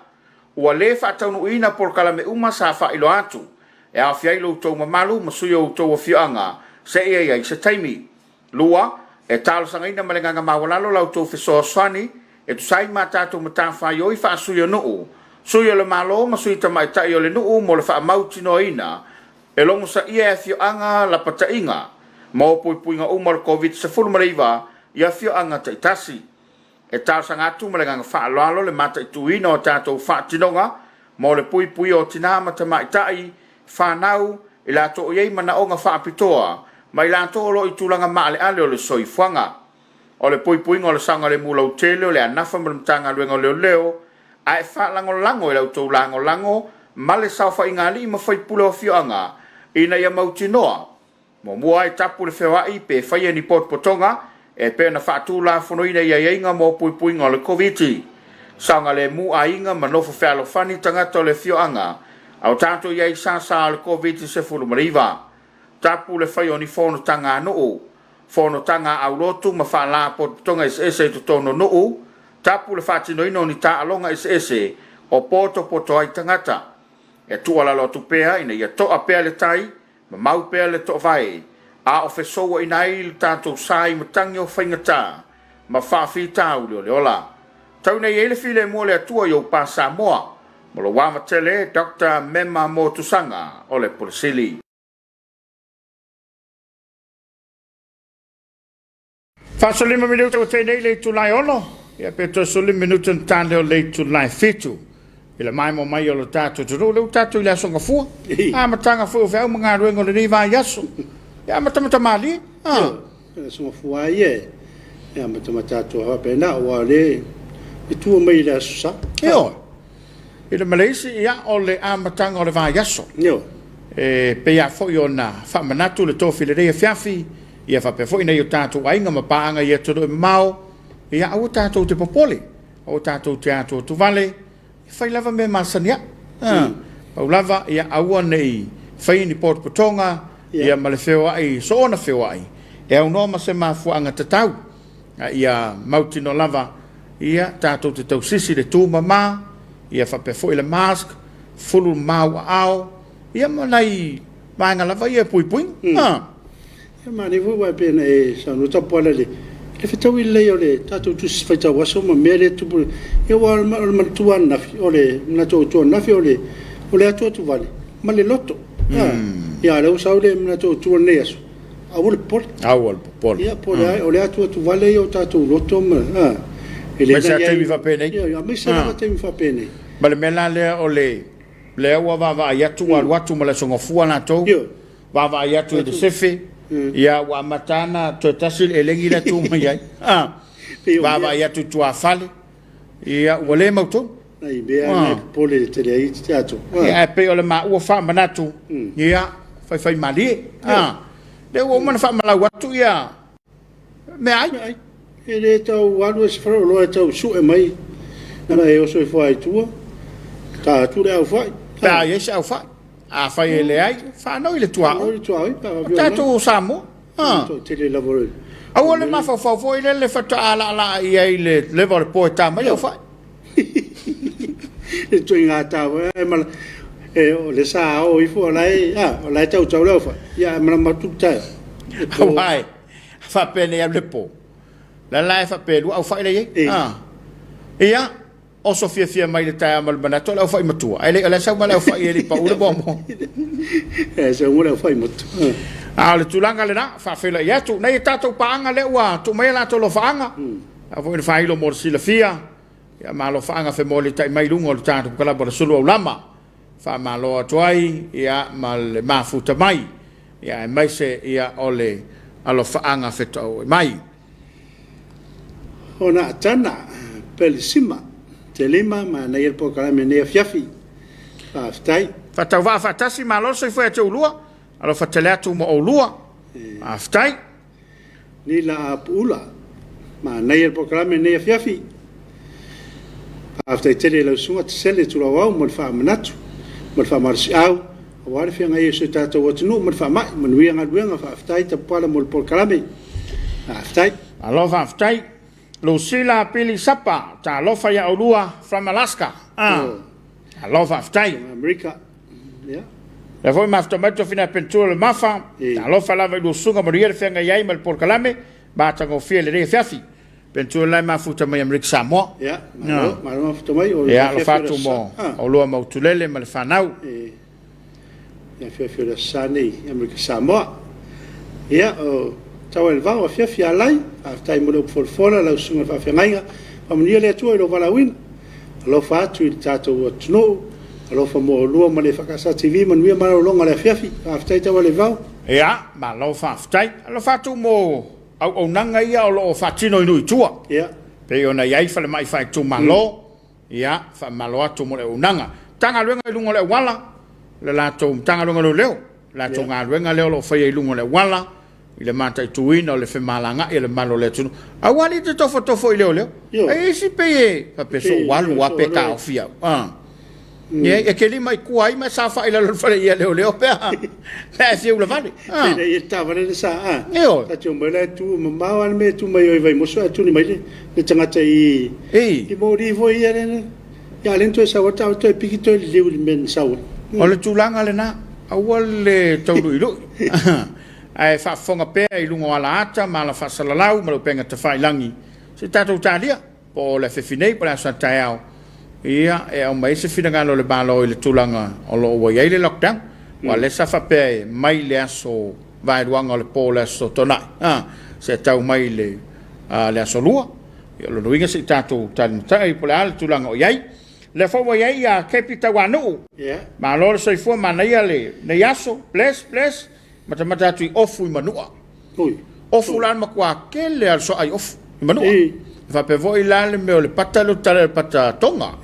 Ua le faataunuuina polokalame uma sa faailoa atu e aofia ai lo outou mamalu ma sui o outou afioaga seia i ai se taimi. 2, E talosagaina ma le agaga maualalo la outou fesoasoani e tusa ai ma a tatou matafaioi faa-sui o nuu, sui o le Malo ma sui tamaitai o le nuu mo le faamautinoaina e logosaia e afioaga lapataiga mo puipuiga uma o le Koviti-19 i afioaga taitasi. E talosaga atu ma le agaga faaaloalo le mataituina o a tatou faatinoga mo le puipuia o tinā ma tamaitai, fanau, i latou o i ai manaoga faapitoa, ma i latou o lo o i tulaga maaleale o le soifuaga. O le puipuiga o le saogalemu lautele o le a nafa ma le Matagaluega o Leoleo, ae faalagolago i la outou lagolago ma le saofaiga a alii ma faipule o afioaga ina ia mautinoa Muamua e tapu le feoai pe faia ni potopotoga e pei ona faatulafonoina i aiaiga mo puipuiga o le Koviti. Saogalemu aiga ma nofo fealofani tagata o le afioaga a o tatou i ai i sasa o le Koviti-19. Tapu le faia o ni fonotaga a nuu, fonotaga a aulotu ma faalapotopotoga eseese i totonu o nuu, tapu le faatinoina o ni taaloga eseese o potopoto ai tagata. E tuualalo atu pea ina ia to'a pea le tai Ma mau pea le toovae, a o fesouaina ai le tatou sa i matagi o faigata ma faafitauli o le ola. Tau ina i ai le filemu o le Atua i ou pa Samoa, mo lou ava tele Doctor Mema Motusaga o le Pule Sili. 45 minute ua tea nei le itula e 6, ia pe toe 15 minute ona ta lea o le itula e 7. I le maemo mai o le tatou atunuu, lea ua tatou i le Aso Gafua, amataga foi o feau ma galuega o lenei vaiaso. Ia amatamata malie. Ah. Le Aso Gafua ia e amatamata atu faapena, aua o lea e tua mai i le Aso Sa. Ioe. I le ma le isi, ia, o le amataga o le vaiaso. Ioe. E pei lava foi ona faamanatu le tofi i lenei afiafi, ia faapea foi nai o tatou aiga ma paaga i atunuu e mamao, ia aua tatou te popole, aua tatou te atuatuvale, e fai lava mea masani ai. Pau lava, ia aua ne i faia ni potopotoga, ia ma le feoai soona feoai, e aunoa ma se mafuaaga tatau, a ia mautinoa lava, ia tatou te tausisi i le tumama, ia faapea foi le mask, fulu mau aao, ia ma nai vaega lava ia e puipuiga. Ia manaia foi aua e pei ona e saunoa Tapuala i le fetaui lelei o le tatou Tusi Faitau Aso ma mea lea e tupu. Ia aua o le manatua ananafi, o le manatu autu ananafi o le o le atuatuvale ma le loto. Ia a o lea ua sau le manatu autu o lenei aso, Aua le popole. Aua le popole. Ia, po o le a, o le atuatu vale ia o tatou loto ma, a, e le Aemaise lava taimi faapenei. Ia, aemaise lava taimi faapenei. Ma le mea la lea o le, lea ua vaavaai atu ua alu atu ma le Aso Gafua latou, vaavaai atu i le sefe, ia ua amata lava ona toe tasi le elegi lea e tu mai ai. A, vaavaai atu i tuafale, ia ua le mautonu. Nai mea na e popole tele ai tatou. Ia, ae pei o le maua faamanatu, ia, faifaimalie. A, lea ua uma ona faamalau atu ia meaai. E le tau alu e se faleoloa e tau sue mai ana e oso ifo lava i tua, ta atu le aufai. Pe a i ai se aufai. Afai e leai, faanoi le tuaoi. O tatou o Samoa. Aua le mafaufau foi lele faatoa laalaa i ai le leva o le po e ta mai aufai. Le ituaiga ta foi ae mala o le sa ao ifo o la e, o la e tautau le aufai, ia ae malama atu le taeao. Aua e faapea nei alu le po, la la e faapea e lua aufai la e i ai. Ia, oso fiafia mai le taeao ma le manatu o le aufai matua, ae le o la e sau ma le aufai e le i pau le moamoa. E sau ma le aufai matua. A o le tulaga lena, faafeiloai atu. Nei tatou paaga lea ua tuu mai a latou alofaaga, a foi le faailo mo le silafia, ia ma alofaaga femolitai mai i luga o le tatou kalaba o le Sulu Aulama. Faamalo atu ai, ia, ma le mafuta mai, ia, aemaise, ia, o le alofaaga fetaui mai. Ona Atana Pelisima Telima manaia le polokalame nei afiafi. Faafetai. Faatauvaa faatasi, malo le soifua ia te oulua, alofa tele atu mo oulua. Faafetai. Nila Apuula, manaia le polokalame nei afiafi. Faafetai tele i lau susuga Tesele Tulauau mo le faamanatu ma le faamalosiau aua le feagai ai o si o tatou atunuu ma le faamai. Manuia galuega, faafetai Tapuala mo le polokalame. Faafetai. Malo faafetai. Lucilla Pili Sapa, talofa ia oulua from Alaska. Ah. Malo faafetai. From America. Yeah. Lea foi mafuta mai Tofina Pentua le Mafa, talofa lava i lua susuga manuia le feagai ai ma le polokalame, matagofie lenei afiafi. Pentua la e mafuta mai Amerika Samoa. Yeah, malo, malo mafuta mai. O le alofa atu mo oulua ma Utulele ma le fanau. E afiafi o le Aso Sa nei i Amerika Samoa. Ia, o Tau ai le Vao, afiafi Alai, faafetai mo le upu folafola, lau susuga i le faafeagaiga, faamanuia le Atua i lou valaauina. Alofa atu i le tatou atunuu, alofa mo oulua ma le EFKS TV, manuia malologa o le afiafi. Faafetai Tau ai le Vao. Ia, malo faafetai. Alofa atu mo auaunaga ia o lo o faatino i nuu i tua. Ia. Pei ona i ai falemai faaitumalo. Ia, faamalo atu mo le auaunaga. Matagaluega i luga o le auala, le latou Matagaluega o Leoleo, le latou galuega lea o lo o faia i luga o le auala, i le mataituina o le femalagai o le mamalu o le atunuu. Aua alii te tofotofo i leoleo. E isi pei e faapea sou alu lava pe taofi au. Ah. Ia, e te lima i tua ai ma e saofai i lalo o le fale ia leoleo pe a pe a e fia ulavale. Ah. Ina ia taavale le sa, ah. Ioe. Ta te omai la e tu mamao lava le mea e tu mai ai i Vaimoso ae tuli mai le le tagata i i moli foi ia le ia le toe sau atu toe piki toe liliu i le mea na sau ai. O le tulaga lena, aua le tau luilui. Ae faafofoga pea i luga o ala ata ma ala faasalalau ma le upega tafailagi se i tatou talia po o le afiafi nei po o le aso a taeao ia e aumai ai se finagalo o le Malo i le tulaga o lo o ua i ai le lockdown. Aua o lea sa faapea e mai le aso vaeluaga o le po o le aso Toonai a seia tau mai i le le Aso Lua. Ia o lona uiga se i tatou talimatai po o le a le tulaga o i ai. O lea foi ua i ai ia Kepi Tauanuu. Malo le soifua manaia lenei aso. Bless, bless. Matamata atu i Ofu i Manua. Ofu la le matua tele lava o le soa i Ofu i Manua. E faapea foi la le mea o le pata lea ou te tala i le pata Tonga.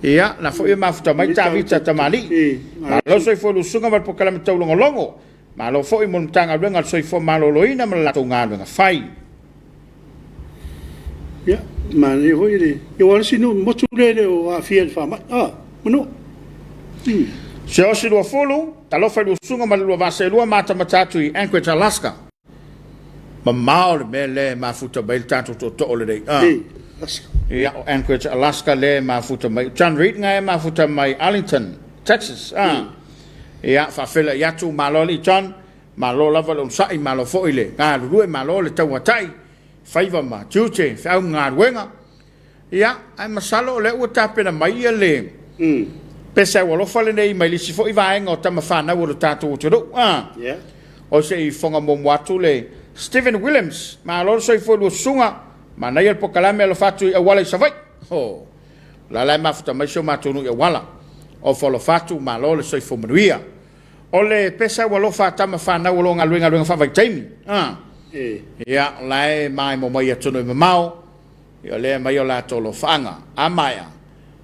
Ia, na foi e mafuta mai Tavita tamalii. Malo soifua i Lusuga ma le polokalame taulogologo. Malo foi mo le Matagaluega o le Soifua Maloloina ma le latou galuega fai. Ia, manaia foi le... Ia, aua o le isi nuu motu lea e le o aafia i le faamai. Ah, Manua. Siaosi Luafulu, talofa i Lusuga ma le lua vaa seelua matamata atu i Anchorage, Alaska. Mamao le mea lea e mafuta mai ai le tatou tootoo lenei. Ah. Alaska. Ia, o Anchorage, Alaska lea e mafuta mai. John Reid nga e mafuta mai Arlington, Texas. Ah. Ia, faafeiloai atu, malo alii John, malo lava le onosai, malo foi le galulue, malo le tauatai, faiva ma tiute, feau ma galuega. Ia, ae masalo o lea ua tapena mai ia le pese aualofa lenei mai le isi foi vaega o tama fanau o le tatou atunuu. Yeah. O se i fofoga muamua atu le Steven Williams, malo le soifua i lua susuga, manaia le polokalame alofa atu i auala i Savaii. Ho, la la e mafuta mai si o matou nuu i auala. Ofa alofa atu, malo le soifua manuia. O le pesa ua alofa a tama fanau o lo o galue i galuega faavaitaimi. Ah. Ia, o la e maemo mai atunuu e mamao, ia o lea e aumai o latou alofaaga. A maea,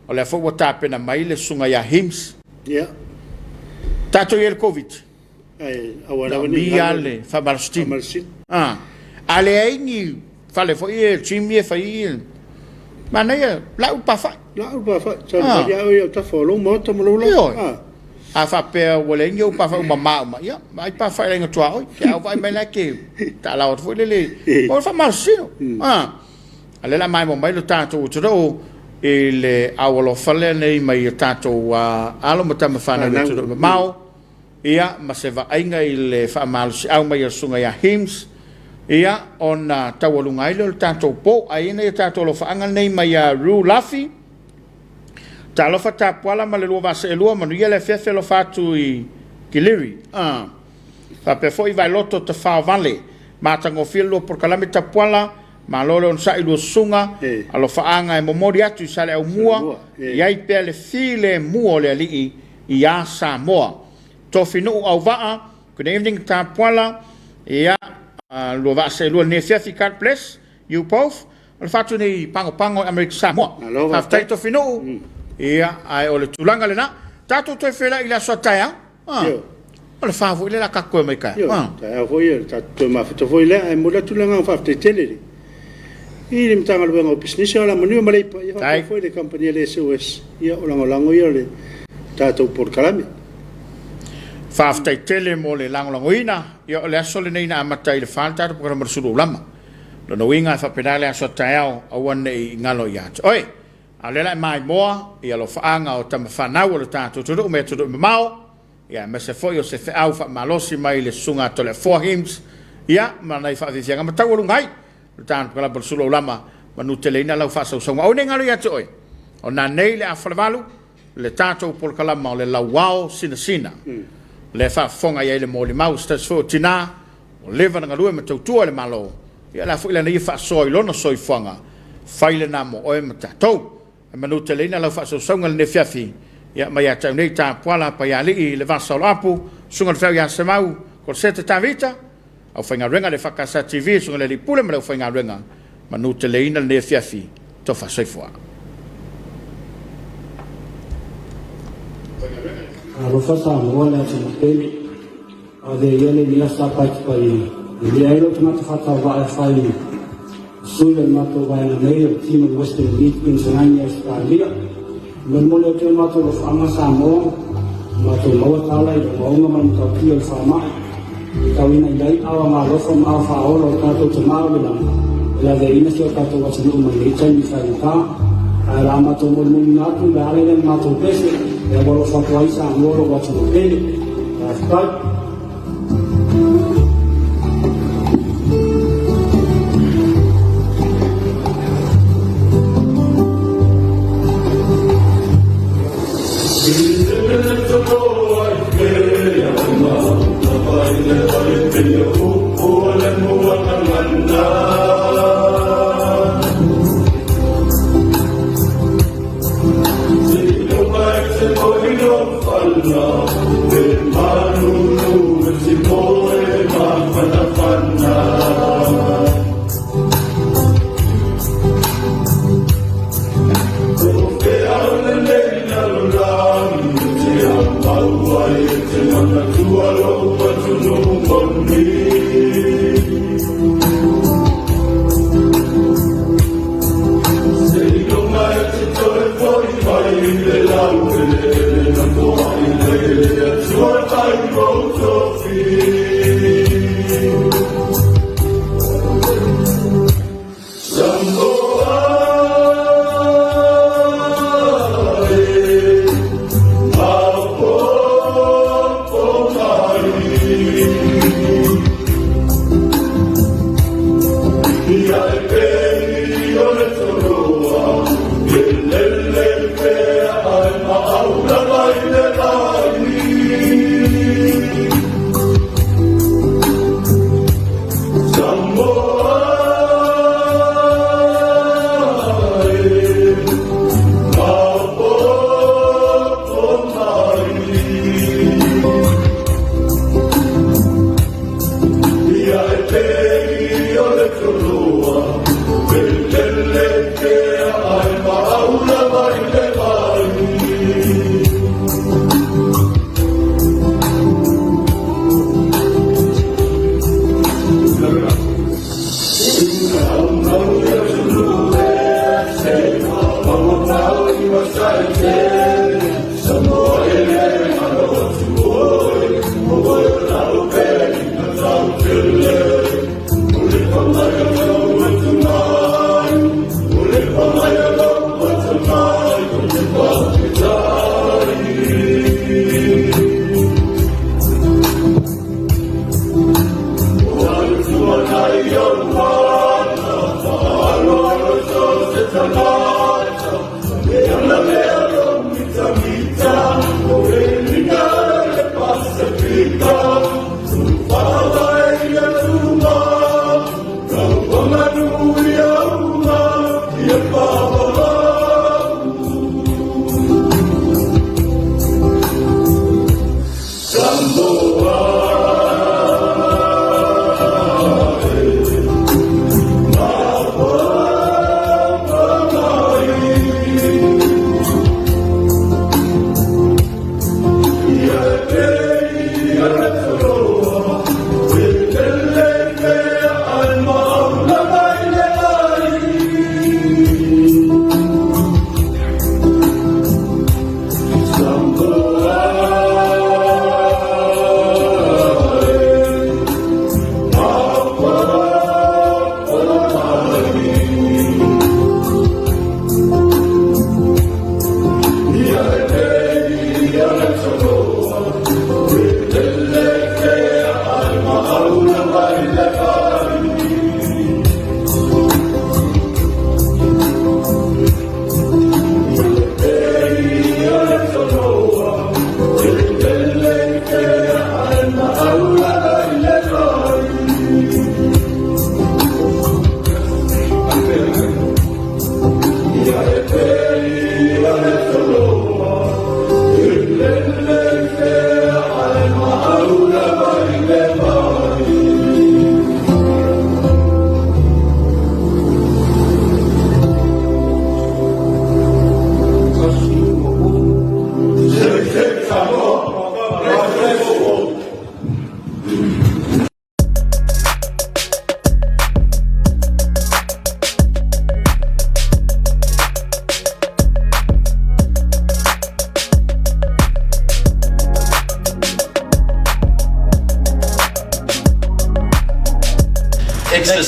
o lea foi ua tapena mai le susuga ia Hims. Ia. Tatou i ai le Covid. Ae aua lava ne i Manaomia le faamalositino. Faamalositino. Ah. A leai ni fale foi e gym ia e fai ai, manaia lau pafa'i. Lau pafa'i, sau ah. Mai au ia tafa o lou maota ma lou lau. Ioe. Ah. A faapea ua leai ni ou pafa'i ua mamā uma, ia, vaai pafa'i i le aiga tuaoi. Ke au vaai mai la ke taalao atu foi lele, o le faamalositino. Ah. A lea la maemo mai lo tatou atunuu i le aualofa lenei mai o tatou alo ma tama fanau i atunuu mamao. Ia, ma se vaaiga i le faamalosiau mai a le Susuga ia Hims, ia, ona taualuga ai lea o le tatou po. Ae i ai nai o tatou alofaaga nei mai ia Ru Lafi, Talofa Tapuala ma le lua vaa seelua, manuia le afiafi alofa atu i Kiliri. Ah. Faapea foi Vaeloto Tafaovale, matagofie le lua polokalame Tapuala, malo le onosai lua susuga, alofaaga e momoli atu i Saleaaumua, i ai pea le filemu o le Alii iā Samoa. Tofinuu Auvaa, good evening Tapuala, ia, lua vaa seelua i lenei afiafi, God bless you both. O le fatu nei Pagopago i Amerika Samoa. Malo Faafetai Tofinuu, ia, ae o le tulaga lena. Tatou toe feiloai i le aso a taeao. Ah, Ioe. o le fa foi lea o le a tatou toe omai taeao. Ioe, Ah. taeao foi ia, tatou toe mafuta foi lea, ae momoli atu le agaga faafetai tele i le i le Matagaluega o Pisinisi, Alamanuia ma Leipa, ia faapea Faafetai. foi le kamupani a le SOS, ia o lagolago ia o le tatou polokalame. Faafetai tele mo le lagolagoina. Ia o le aso lenei na amata ai i le fa le tatou polokalame o le Sulu Aulama. Lona uiga e faapena le aso a taeao, aua ne i galo ia te oe. A o lea la e maimoa i alofaaga o tama fanau o le tatou atunuu mai atunuu mamao, ia aemaise foi o se feau faamalosi mai le susuga a Toleafoa Hims, ia ma nai faafiafiaga ma taualuga ai le tatou polokalame o le Sulu Aulama, manuteleina lau faasausauga. Aua ne i galo ia te oe, o nanei le 7:30 le tatou polokalama o le Lauao Sinasina. Lea e faafofoga i ai le molimau, se tasi foi o tina ua leva ona galue ma tautua i le Malo, ia o le a foi lana ia faasoa i lona soifuaga, fai lena mo oe ma tatou. E manuteleina lau faasausauga i lenei afiafi, ia mai ia te au nei Tapuala Paialii, le Vasa o Loapu, Susuga i le Feau ia Semau, Koleseta Tavita, aufaigaluega a le EFKS TV, Susuga i le Alii Pule ma le aufaigaluega, manuteleina lenei afiafi, tofa soifua. Alofa Samoa le atunuu pele. Avea ia lenei aso sa paepae e lea ai lou tagata faatauvaa e fai sui o le matou vaega nei o le team o le Western League Pennsylvania Ausetalia. E molimoli atu ai matou alofaaga Samoa, ua matou maua tala i le ogaoga ma le matautia o le faamai, e tauina i ai ao agaalofa ma ao faaola o tatou tama o le lagi e laveaiina si o tatou atunuu mai nei taimi faigata. Ae o le a matou molimoliina atu le ala lea na matou pese e aualofa atu ai Samoa lou atunuu pele. Faafetai.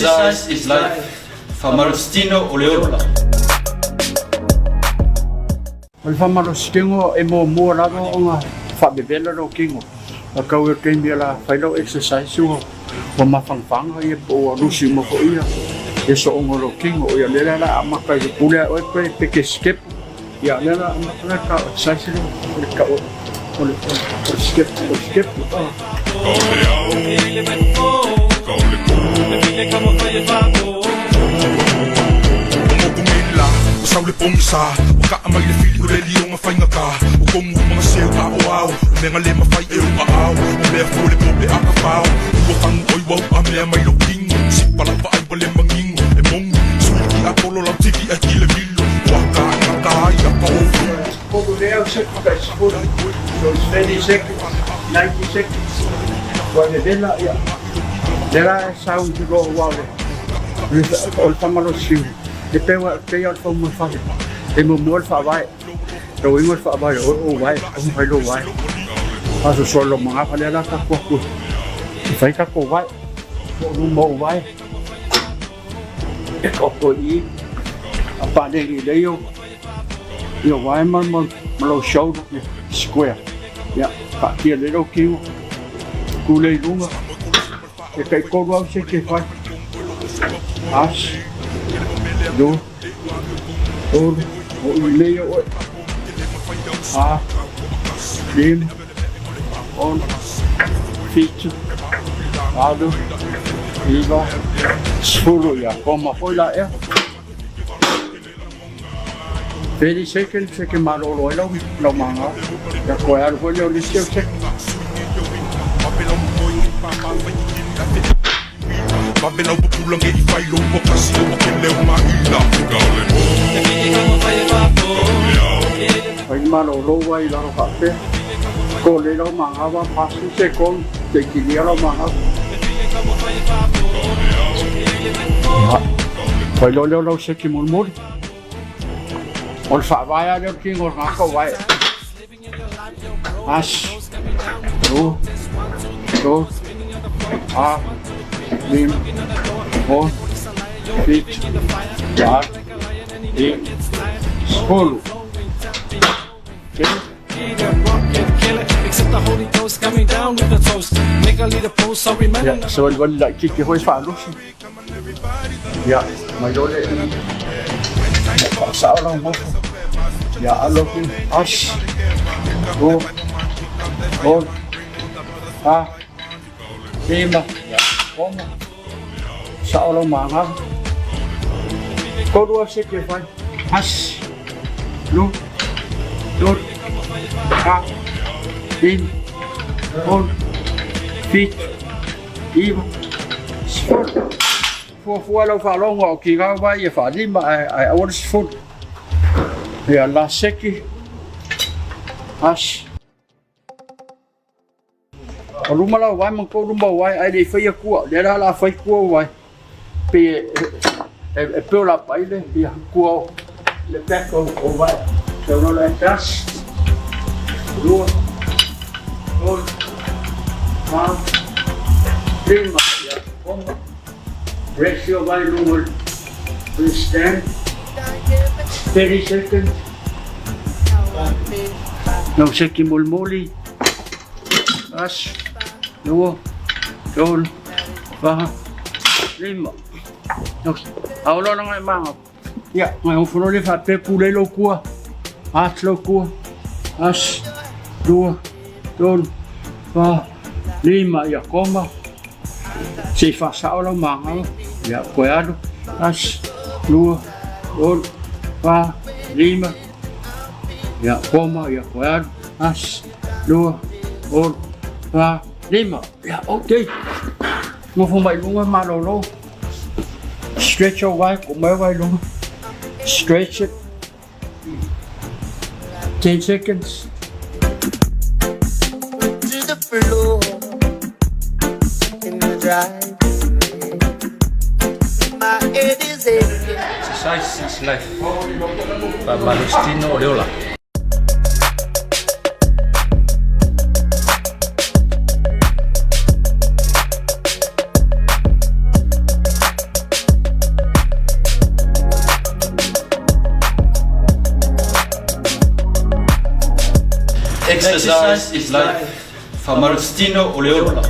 Exercise is life. Faamalositino o le ola. O le faamalositino e muamua lava ona faavevela lou tino. A tau i le taimi o le a fai lau exercise ua ua mafanafana ia po ua lusi uma foi ia ia sooga o lou tino. Ia lea la o le a amata i le pule a oe pe pe te step. Ia lea la amata la tau exercise lea o le tau o le o le step o le step. So it's 30 seconds, 90 seconds. Ua vevela, ia. Lea la e sau i loa ua o le, o le faamalosiu. E pei ua pei o le faumafale. E muamua le faavae. Lou ingo le faavae o o wae, o mafai lou wae. A so solo magafa lea la tatou atu. E fai tatou wae. Po o luma o wae. E koko i. A paleni lei o Ia wae ma, ma, ma lou shoulder, ia, square. Ia, faatia lelei lou tino. Tu lea i luga. E tai tolu au seke e fai. Tasi, lua, tolu, o i lelei ia oe. Fa, lima, ono, fitu, valu, iva, sefulu. Ia, koma foi la ea. 30 seconds e te malolo ai lau, lau maga. Ia toe alu foi lea o le isi au seke. Fai le malolo ai i lalo faapea. Kole lau maga wa pasu sekon, te kilia lau maga. Ia, fai loa lea o lau seke mulimuli. O le faavae lava lea o le tino o le tagata o vae. Tasi, lua, tolu, fa, lima, ono, fito, valo, dimy, sefolo. Telo. Ia, savalivali laitiiti foi faalosi. Ia, mai loa lea i i faasao lau nofo. Ia, alo atu, tasi, lua, tolu, fa, lima, ia, ono, sao lau magava. Tolu lava seke e fai, tasi, lua, tolu, fa, lima, ono, fito, iva, sefulu. Fuafua lau faalogo a o kigau vai e faalima ae ae aua le sefulu. Ia la seki, tasi. O luma lau vae ma kou luma o vae ae le i faia kua. Lea la o le a fai kua o vae. Pei e e e peo la pai le ia kua o le back o o vae. So no le tasi, lua, tolu, fa, lima, ia, koma. Rest your vae luga o le stand. 30 seconds. Lau seki molimoli. Tasi, lua, tolu, fa, lima. A o loa ngai manga. Ia, ngai o folo le faapea pulei lou kua. Ati lou kua. Tasi, lua, tolu, fa, lima. Ia, koma. Se i faasao lau maga. Ia, koe alu. Tasi, lua, tolu, fa, lima. Ia, koma, ia, koe alu. Tasi, lua, tolu, fa, lima. Ia, ok. Nofo mai luga malolo. Stretch your wae, ko mai wae luga. Stretch it. 10 seconds. To the floor in the drive. My head is aching. Exercise is life. Faamalositino o le ola. Exercise is life. Faamalositino o le ola.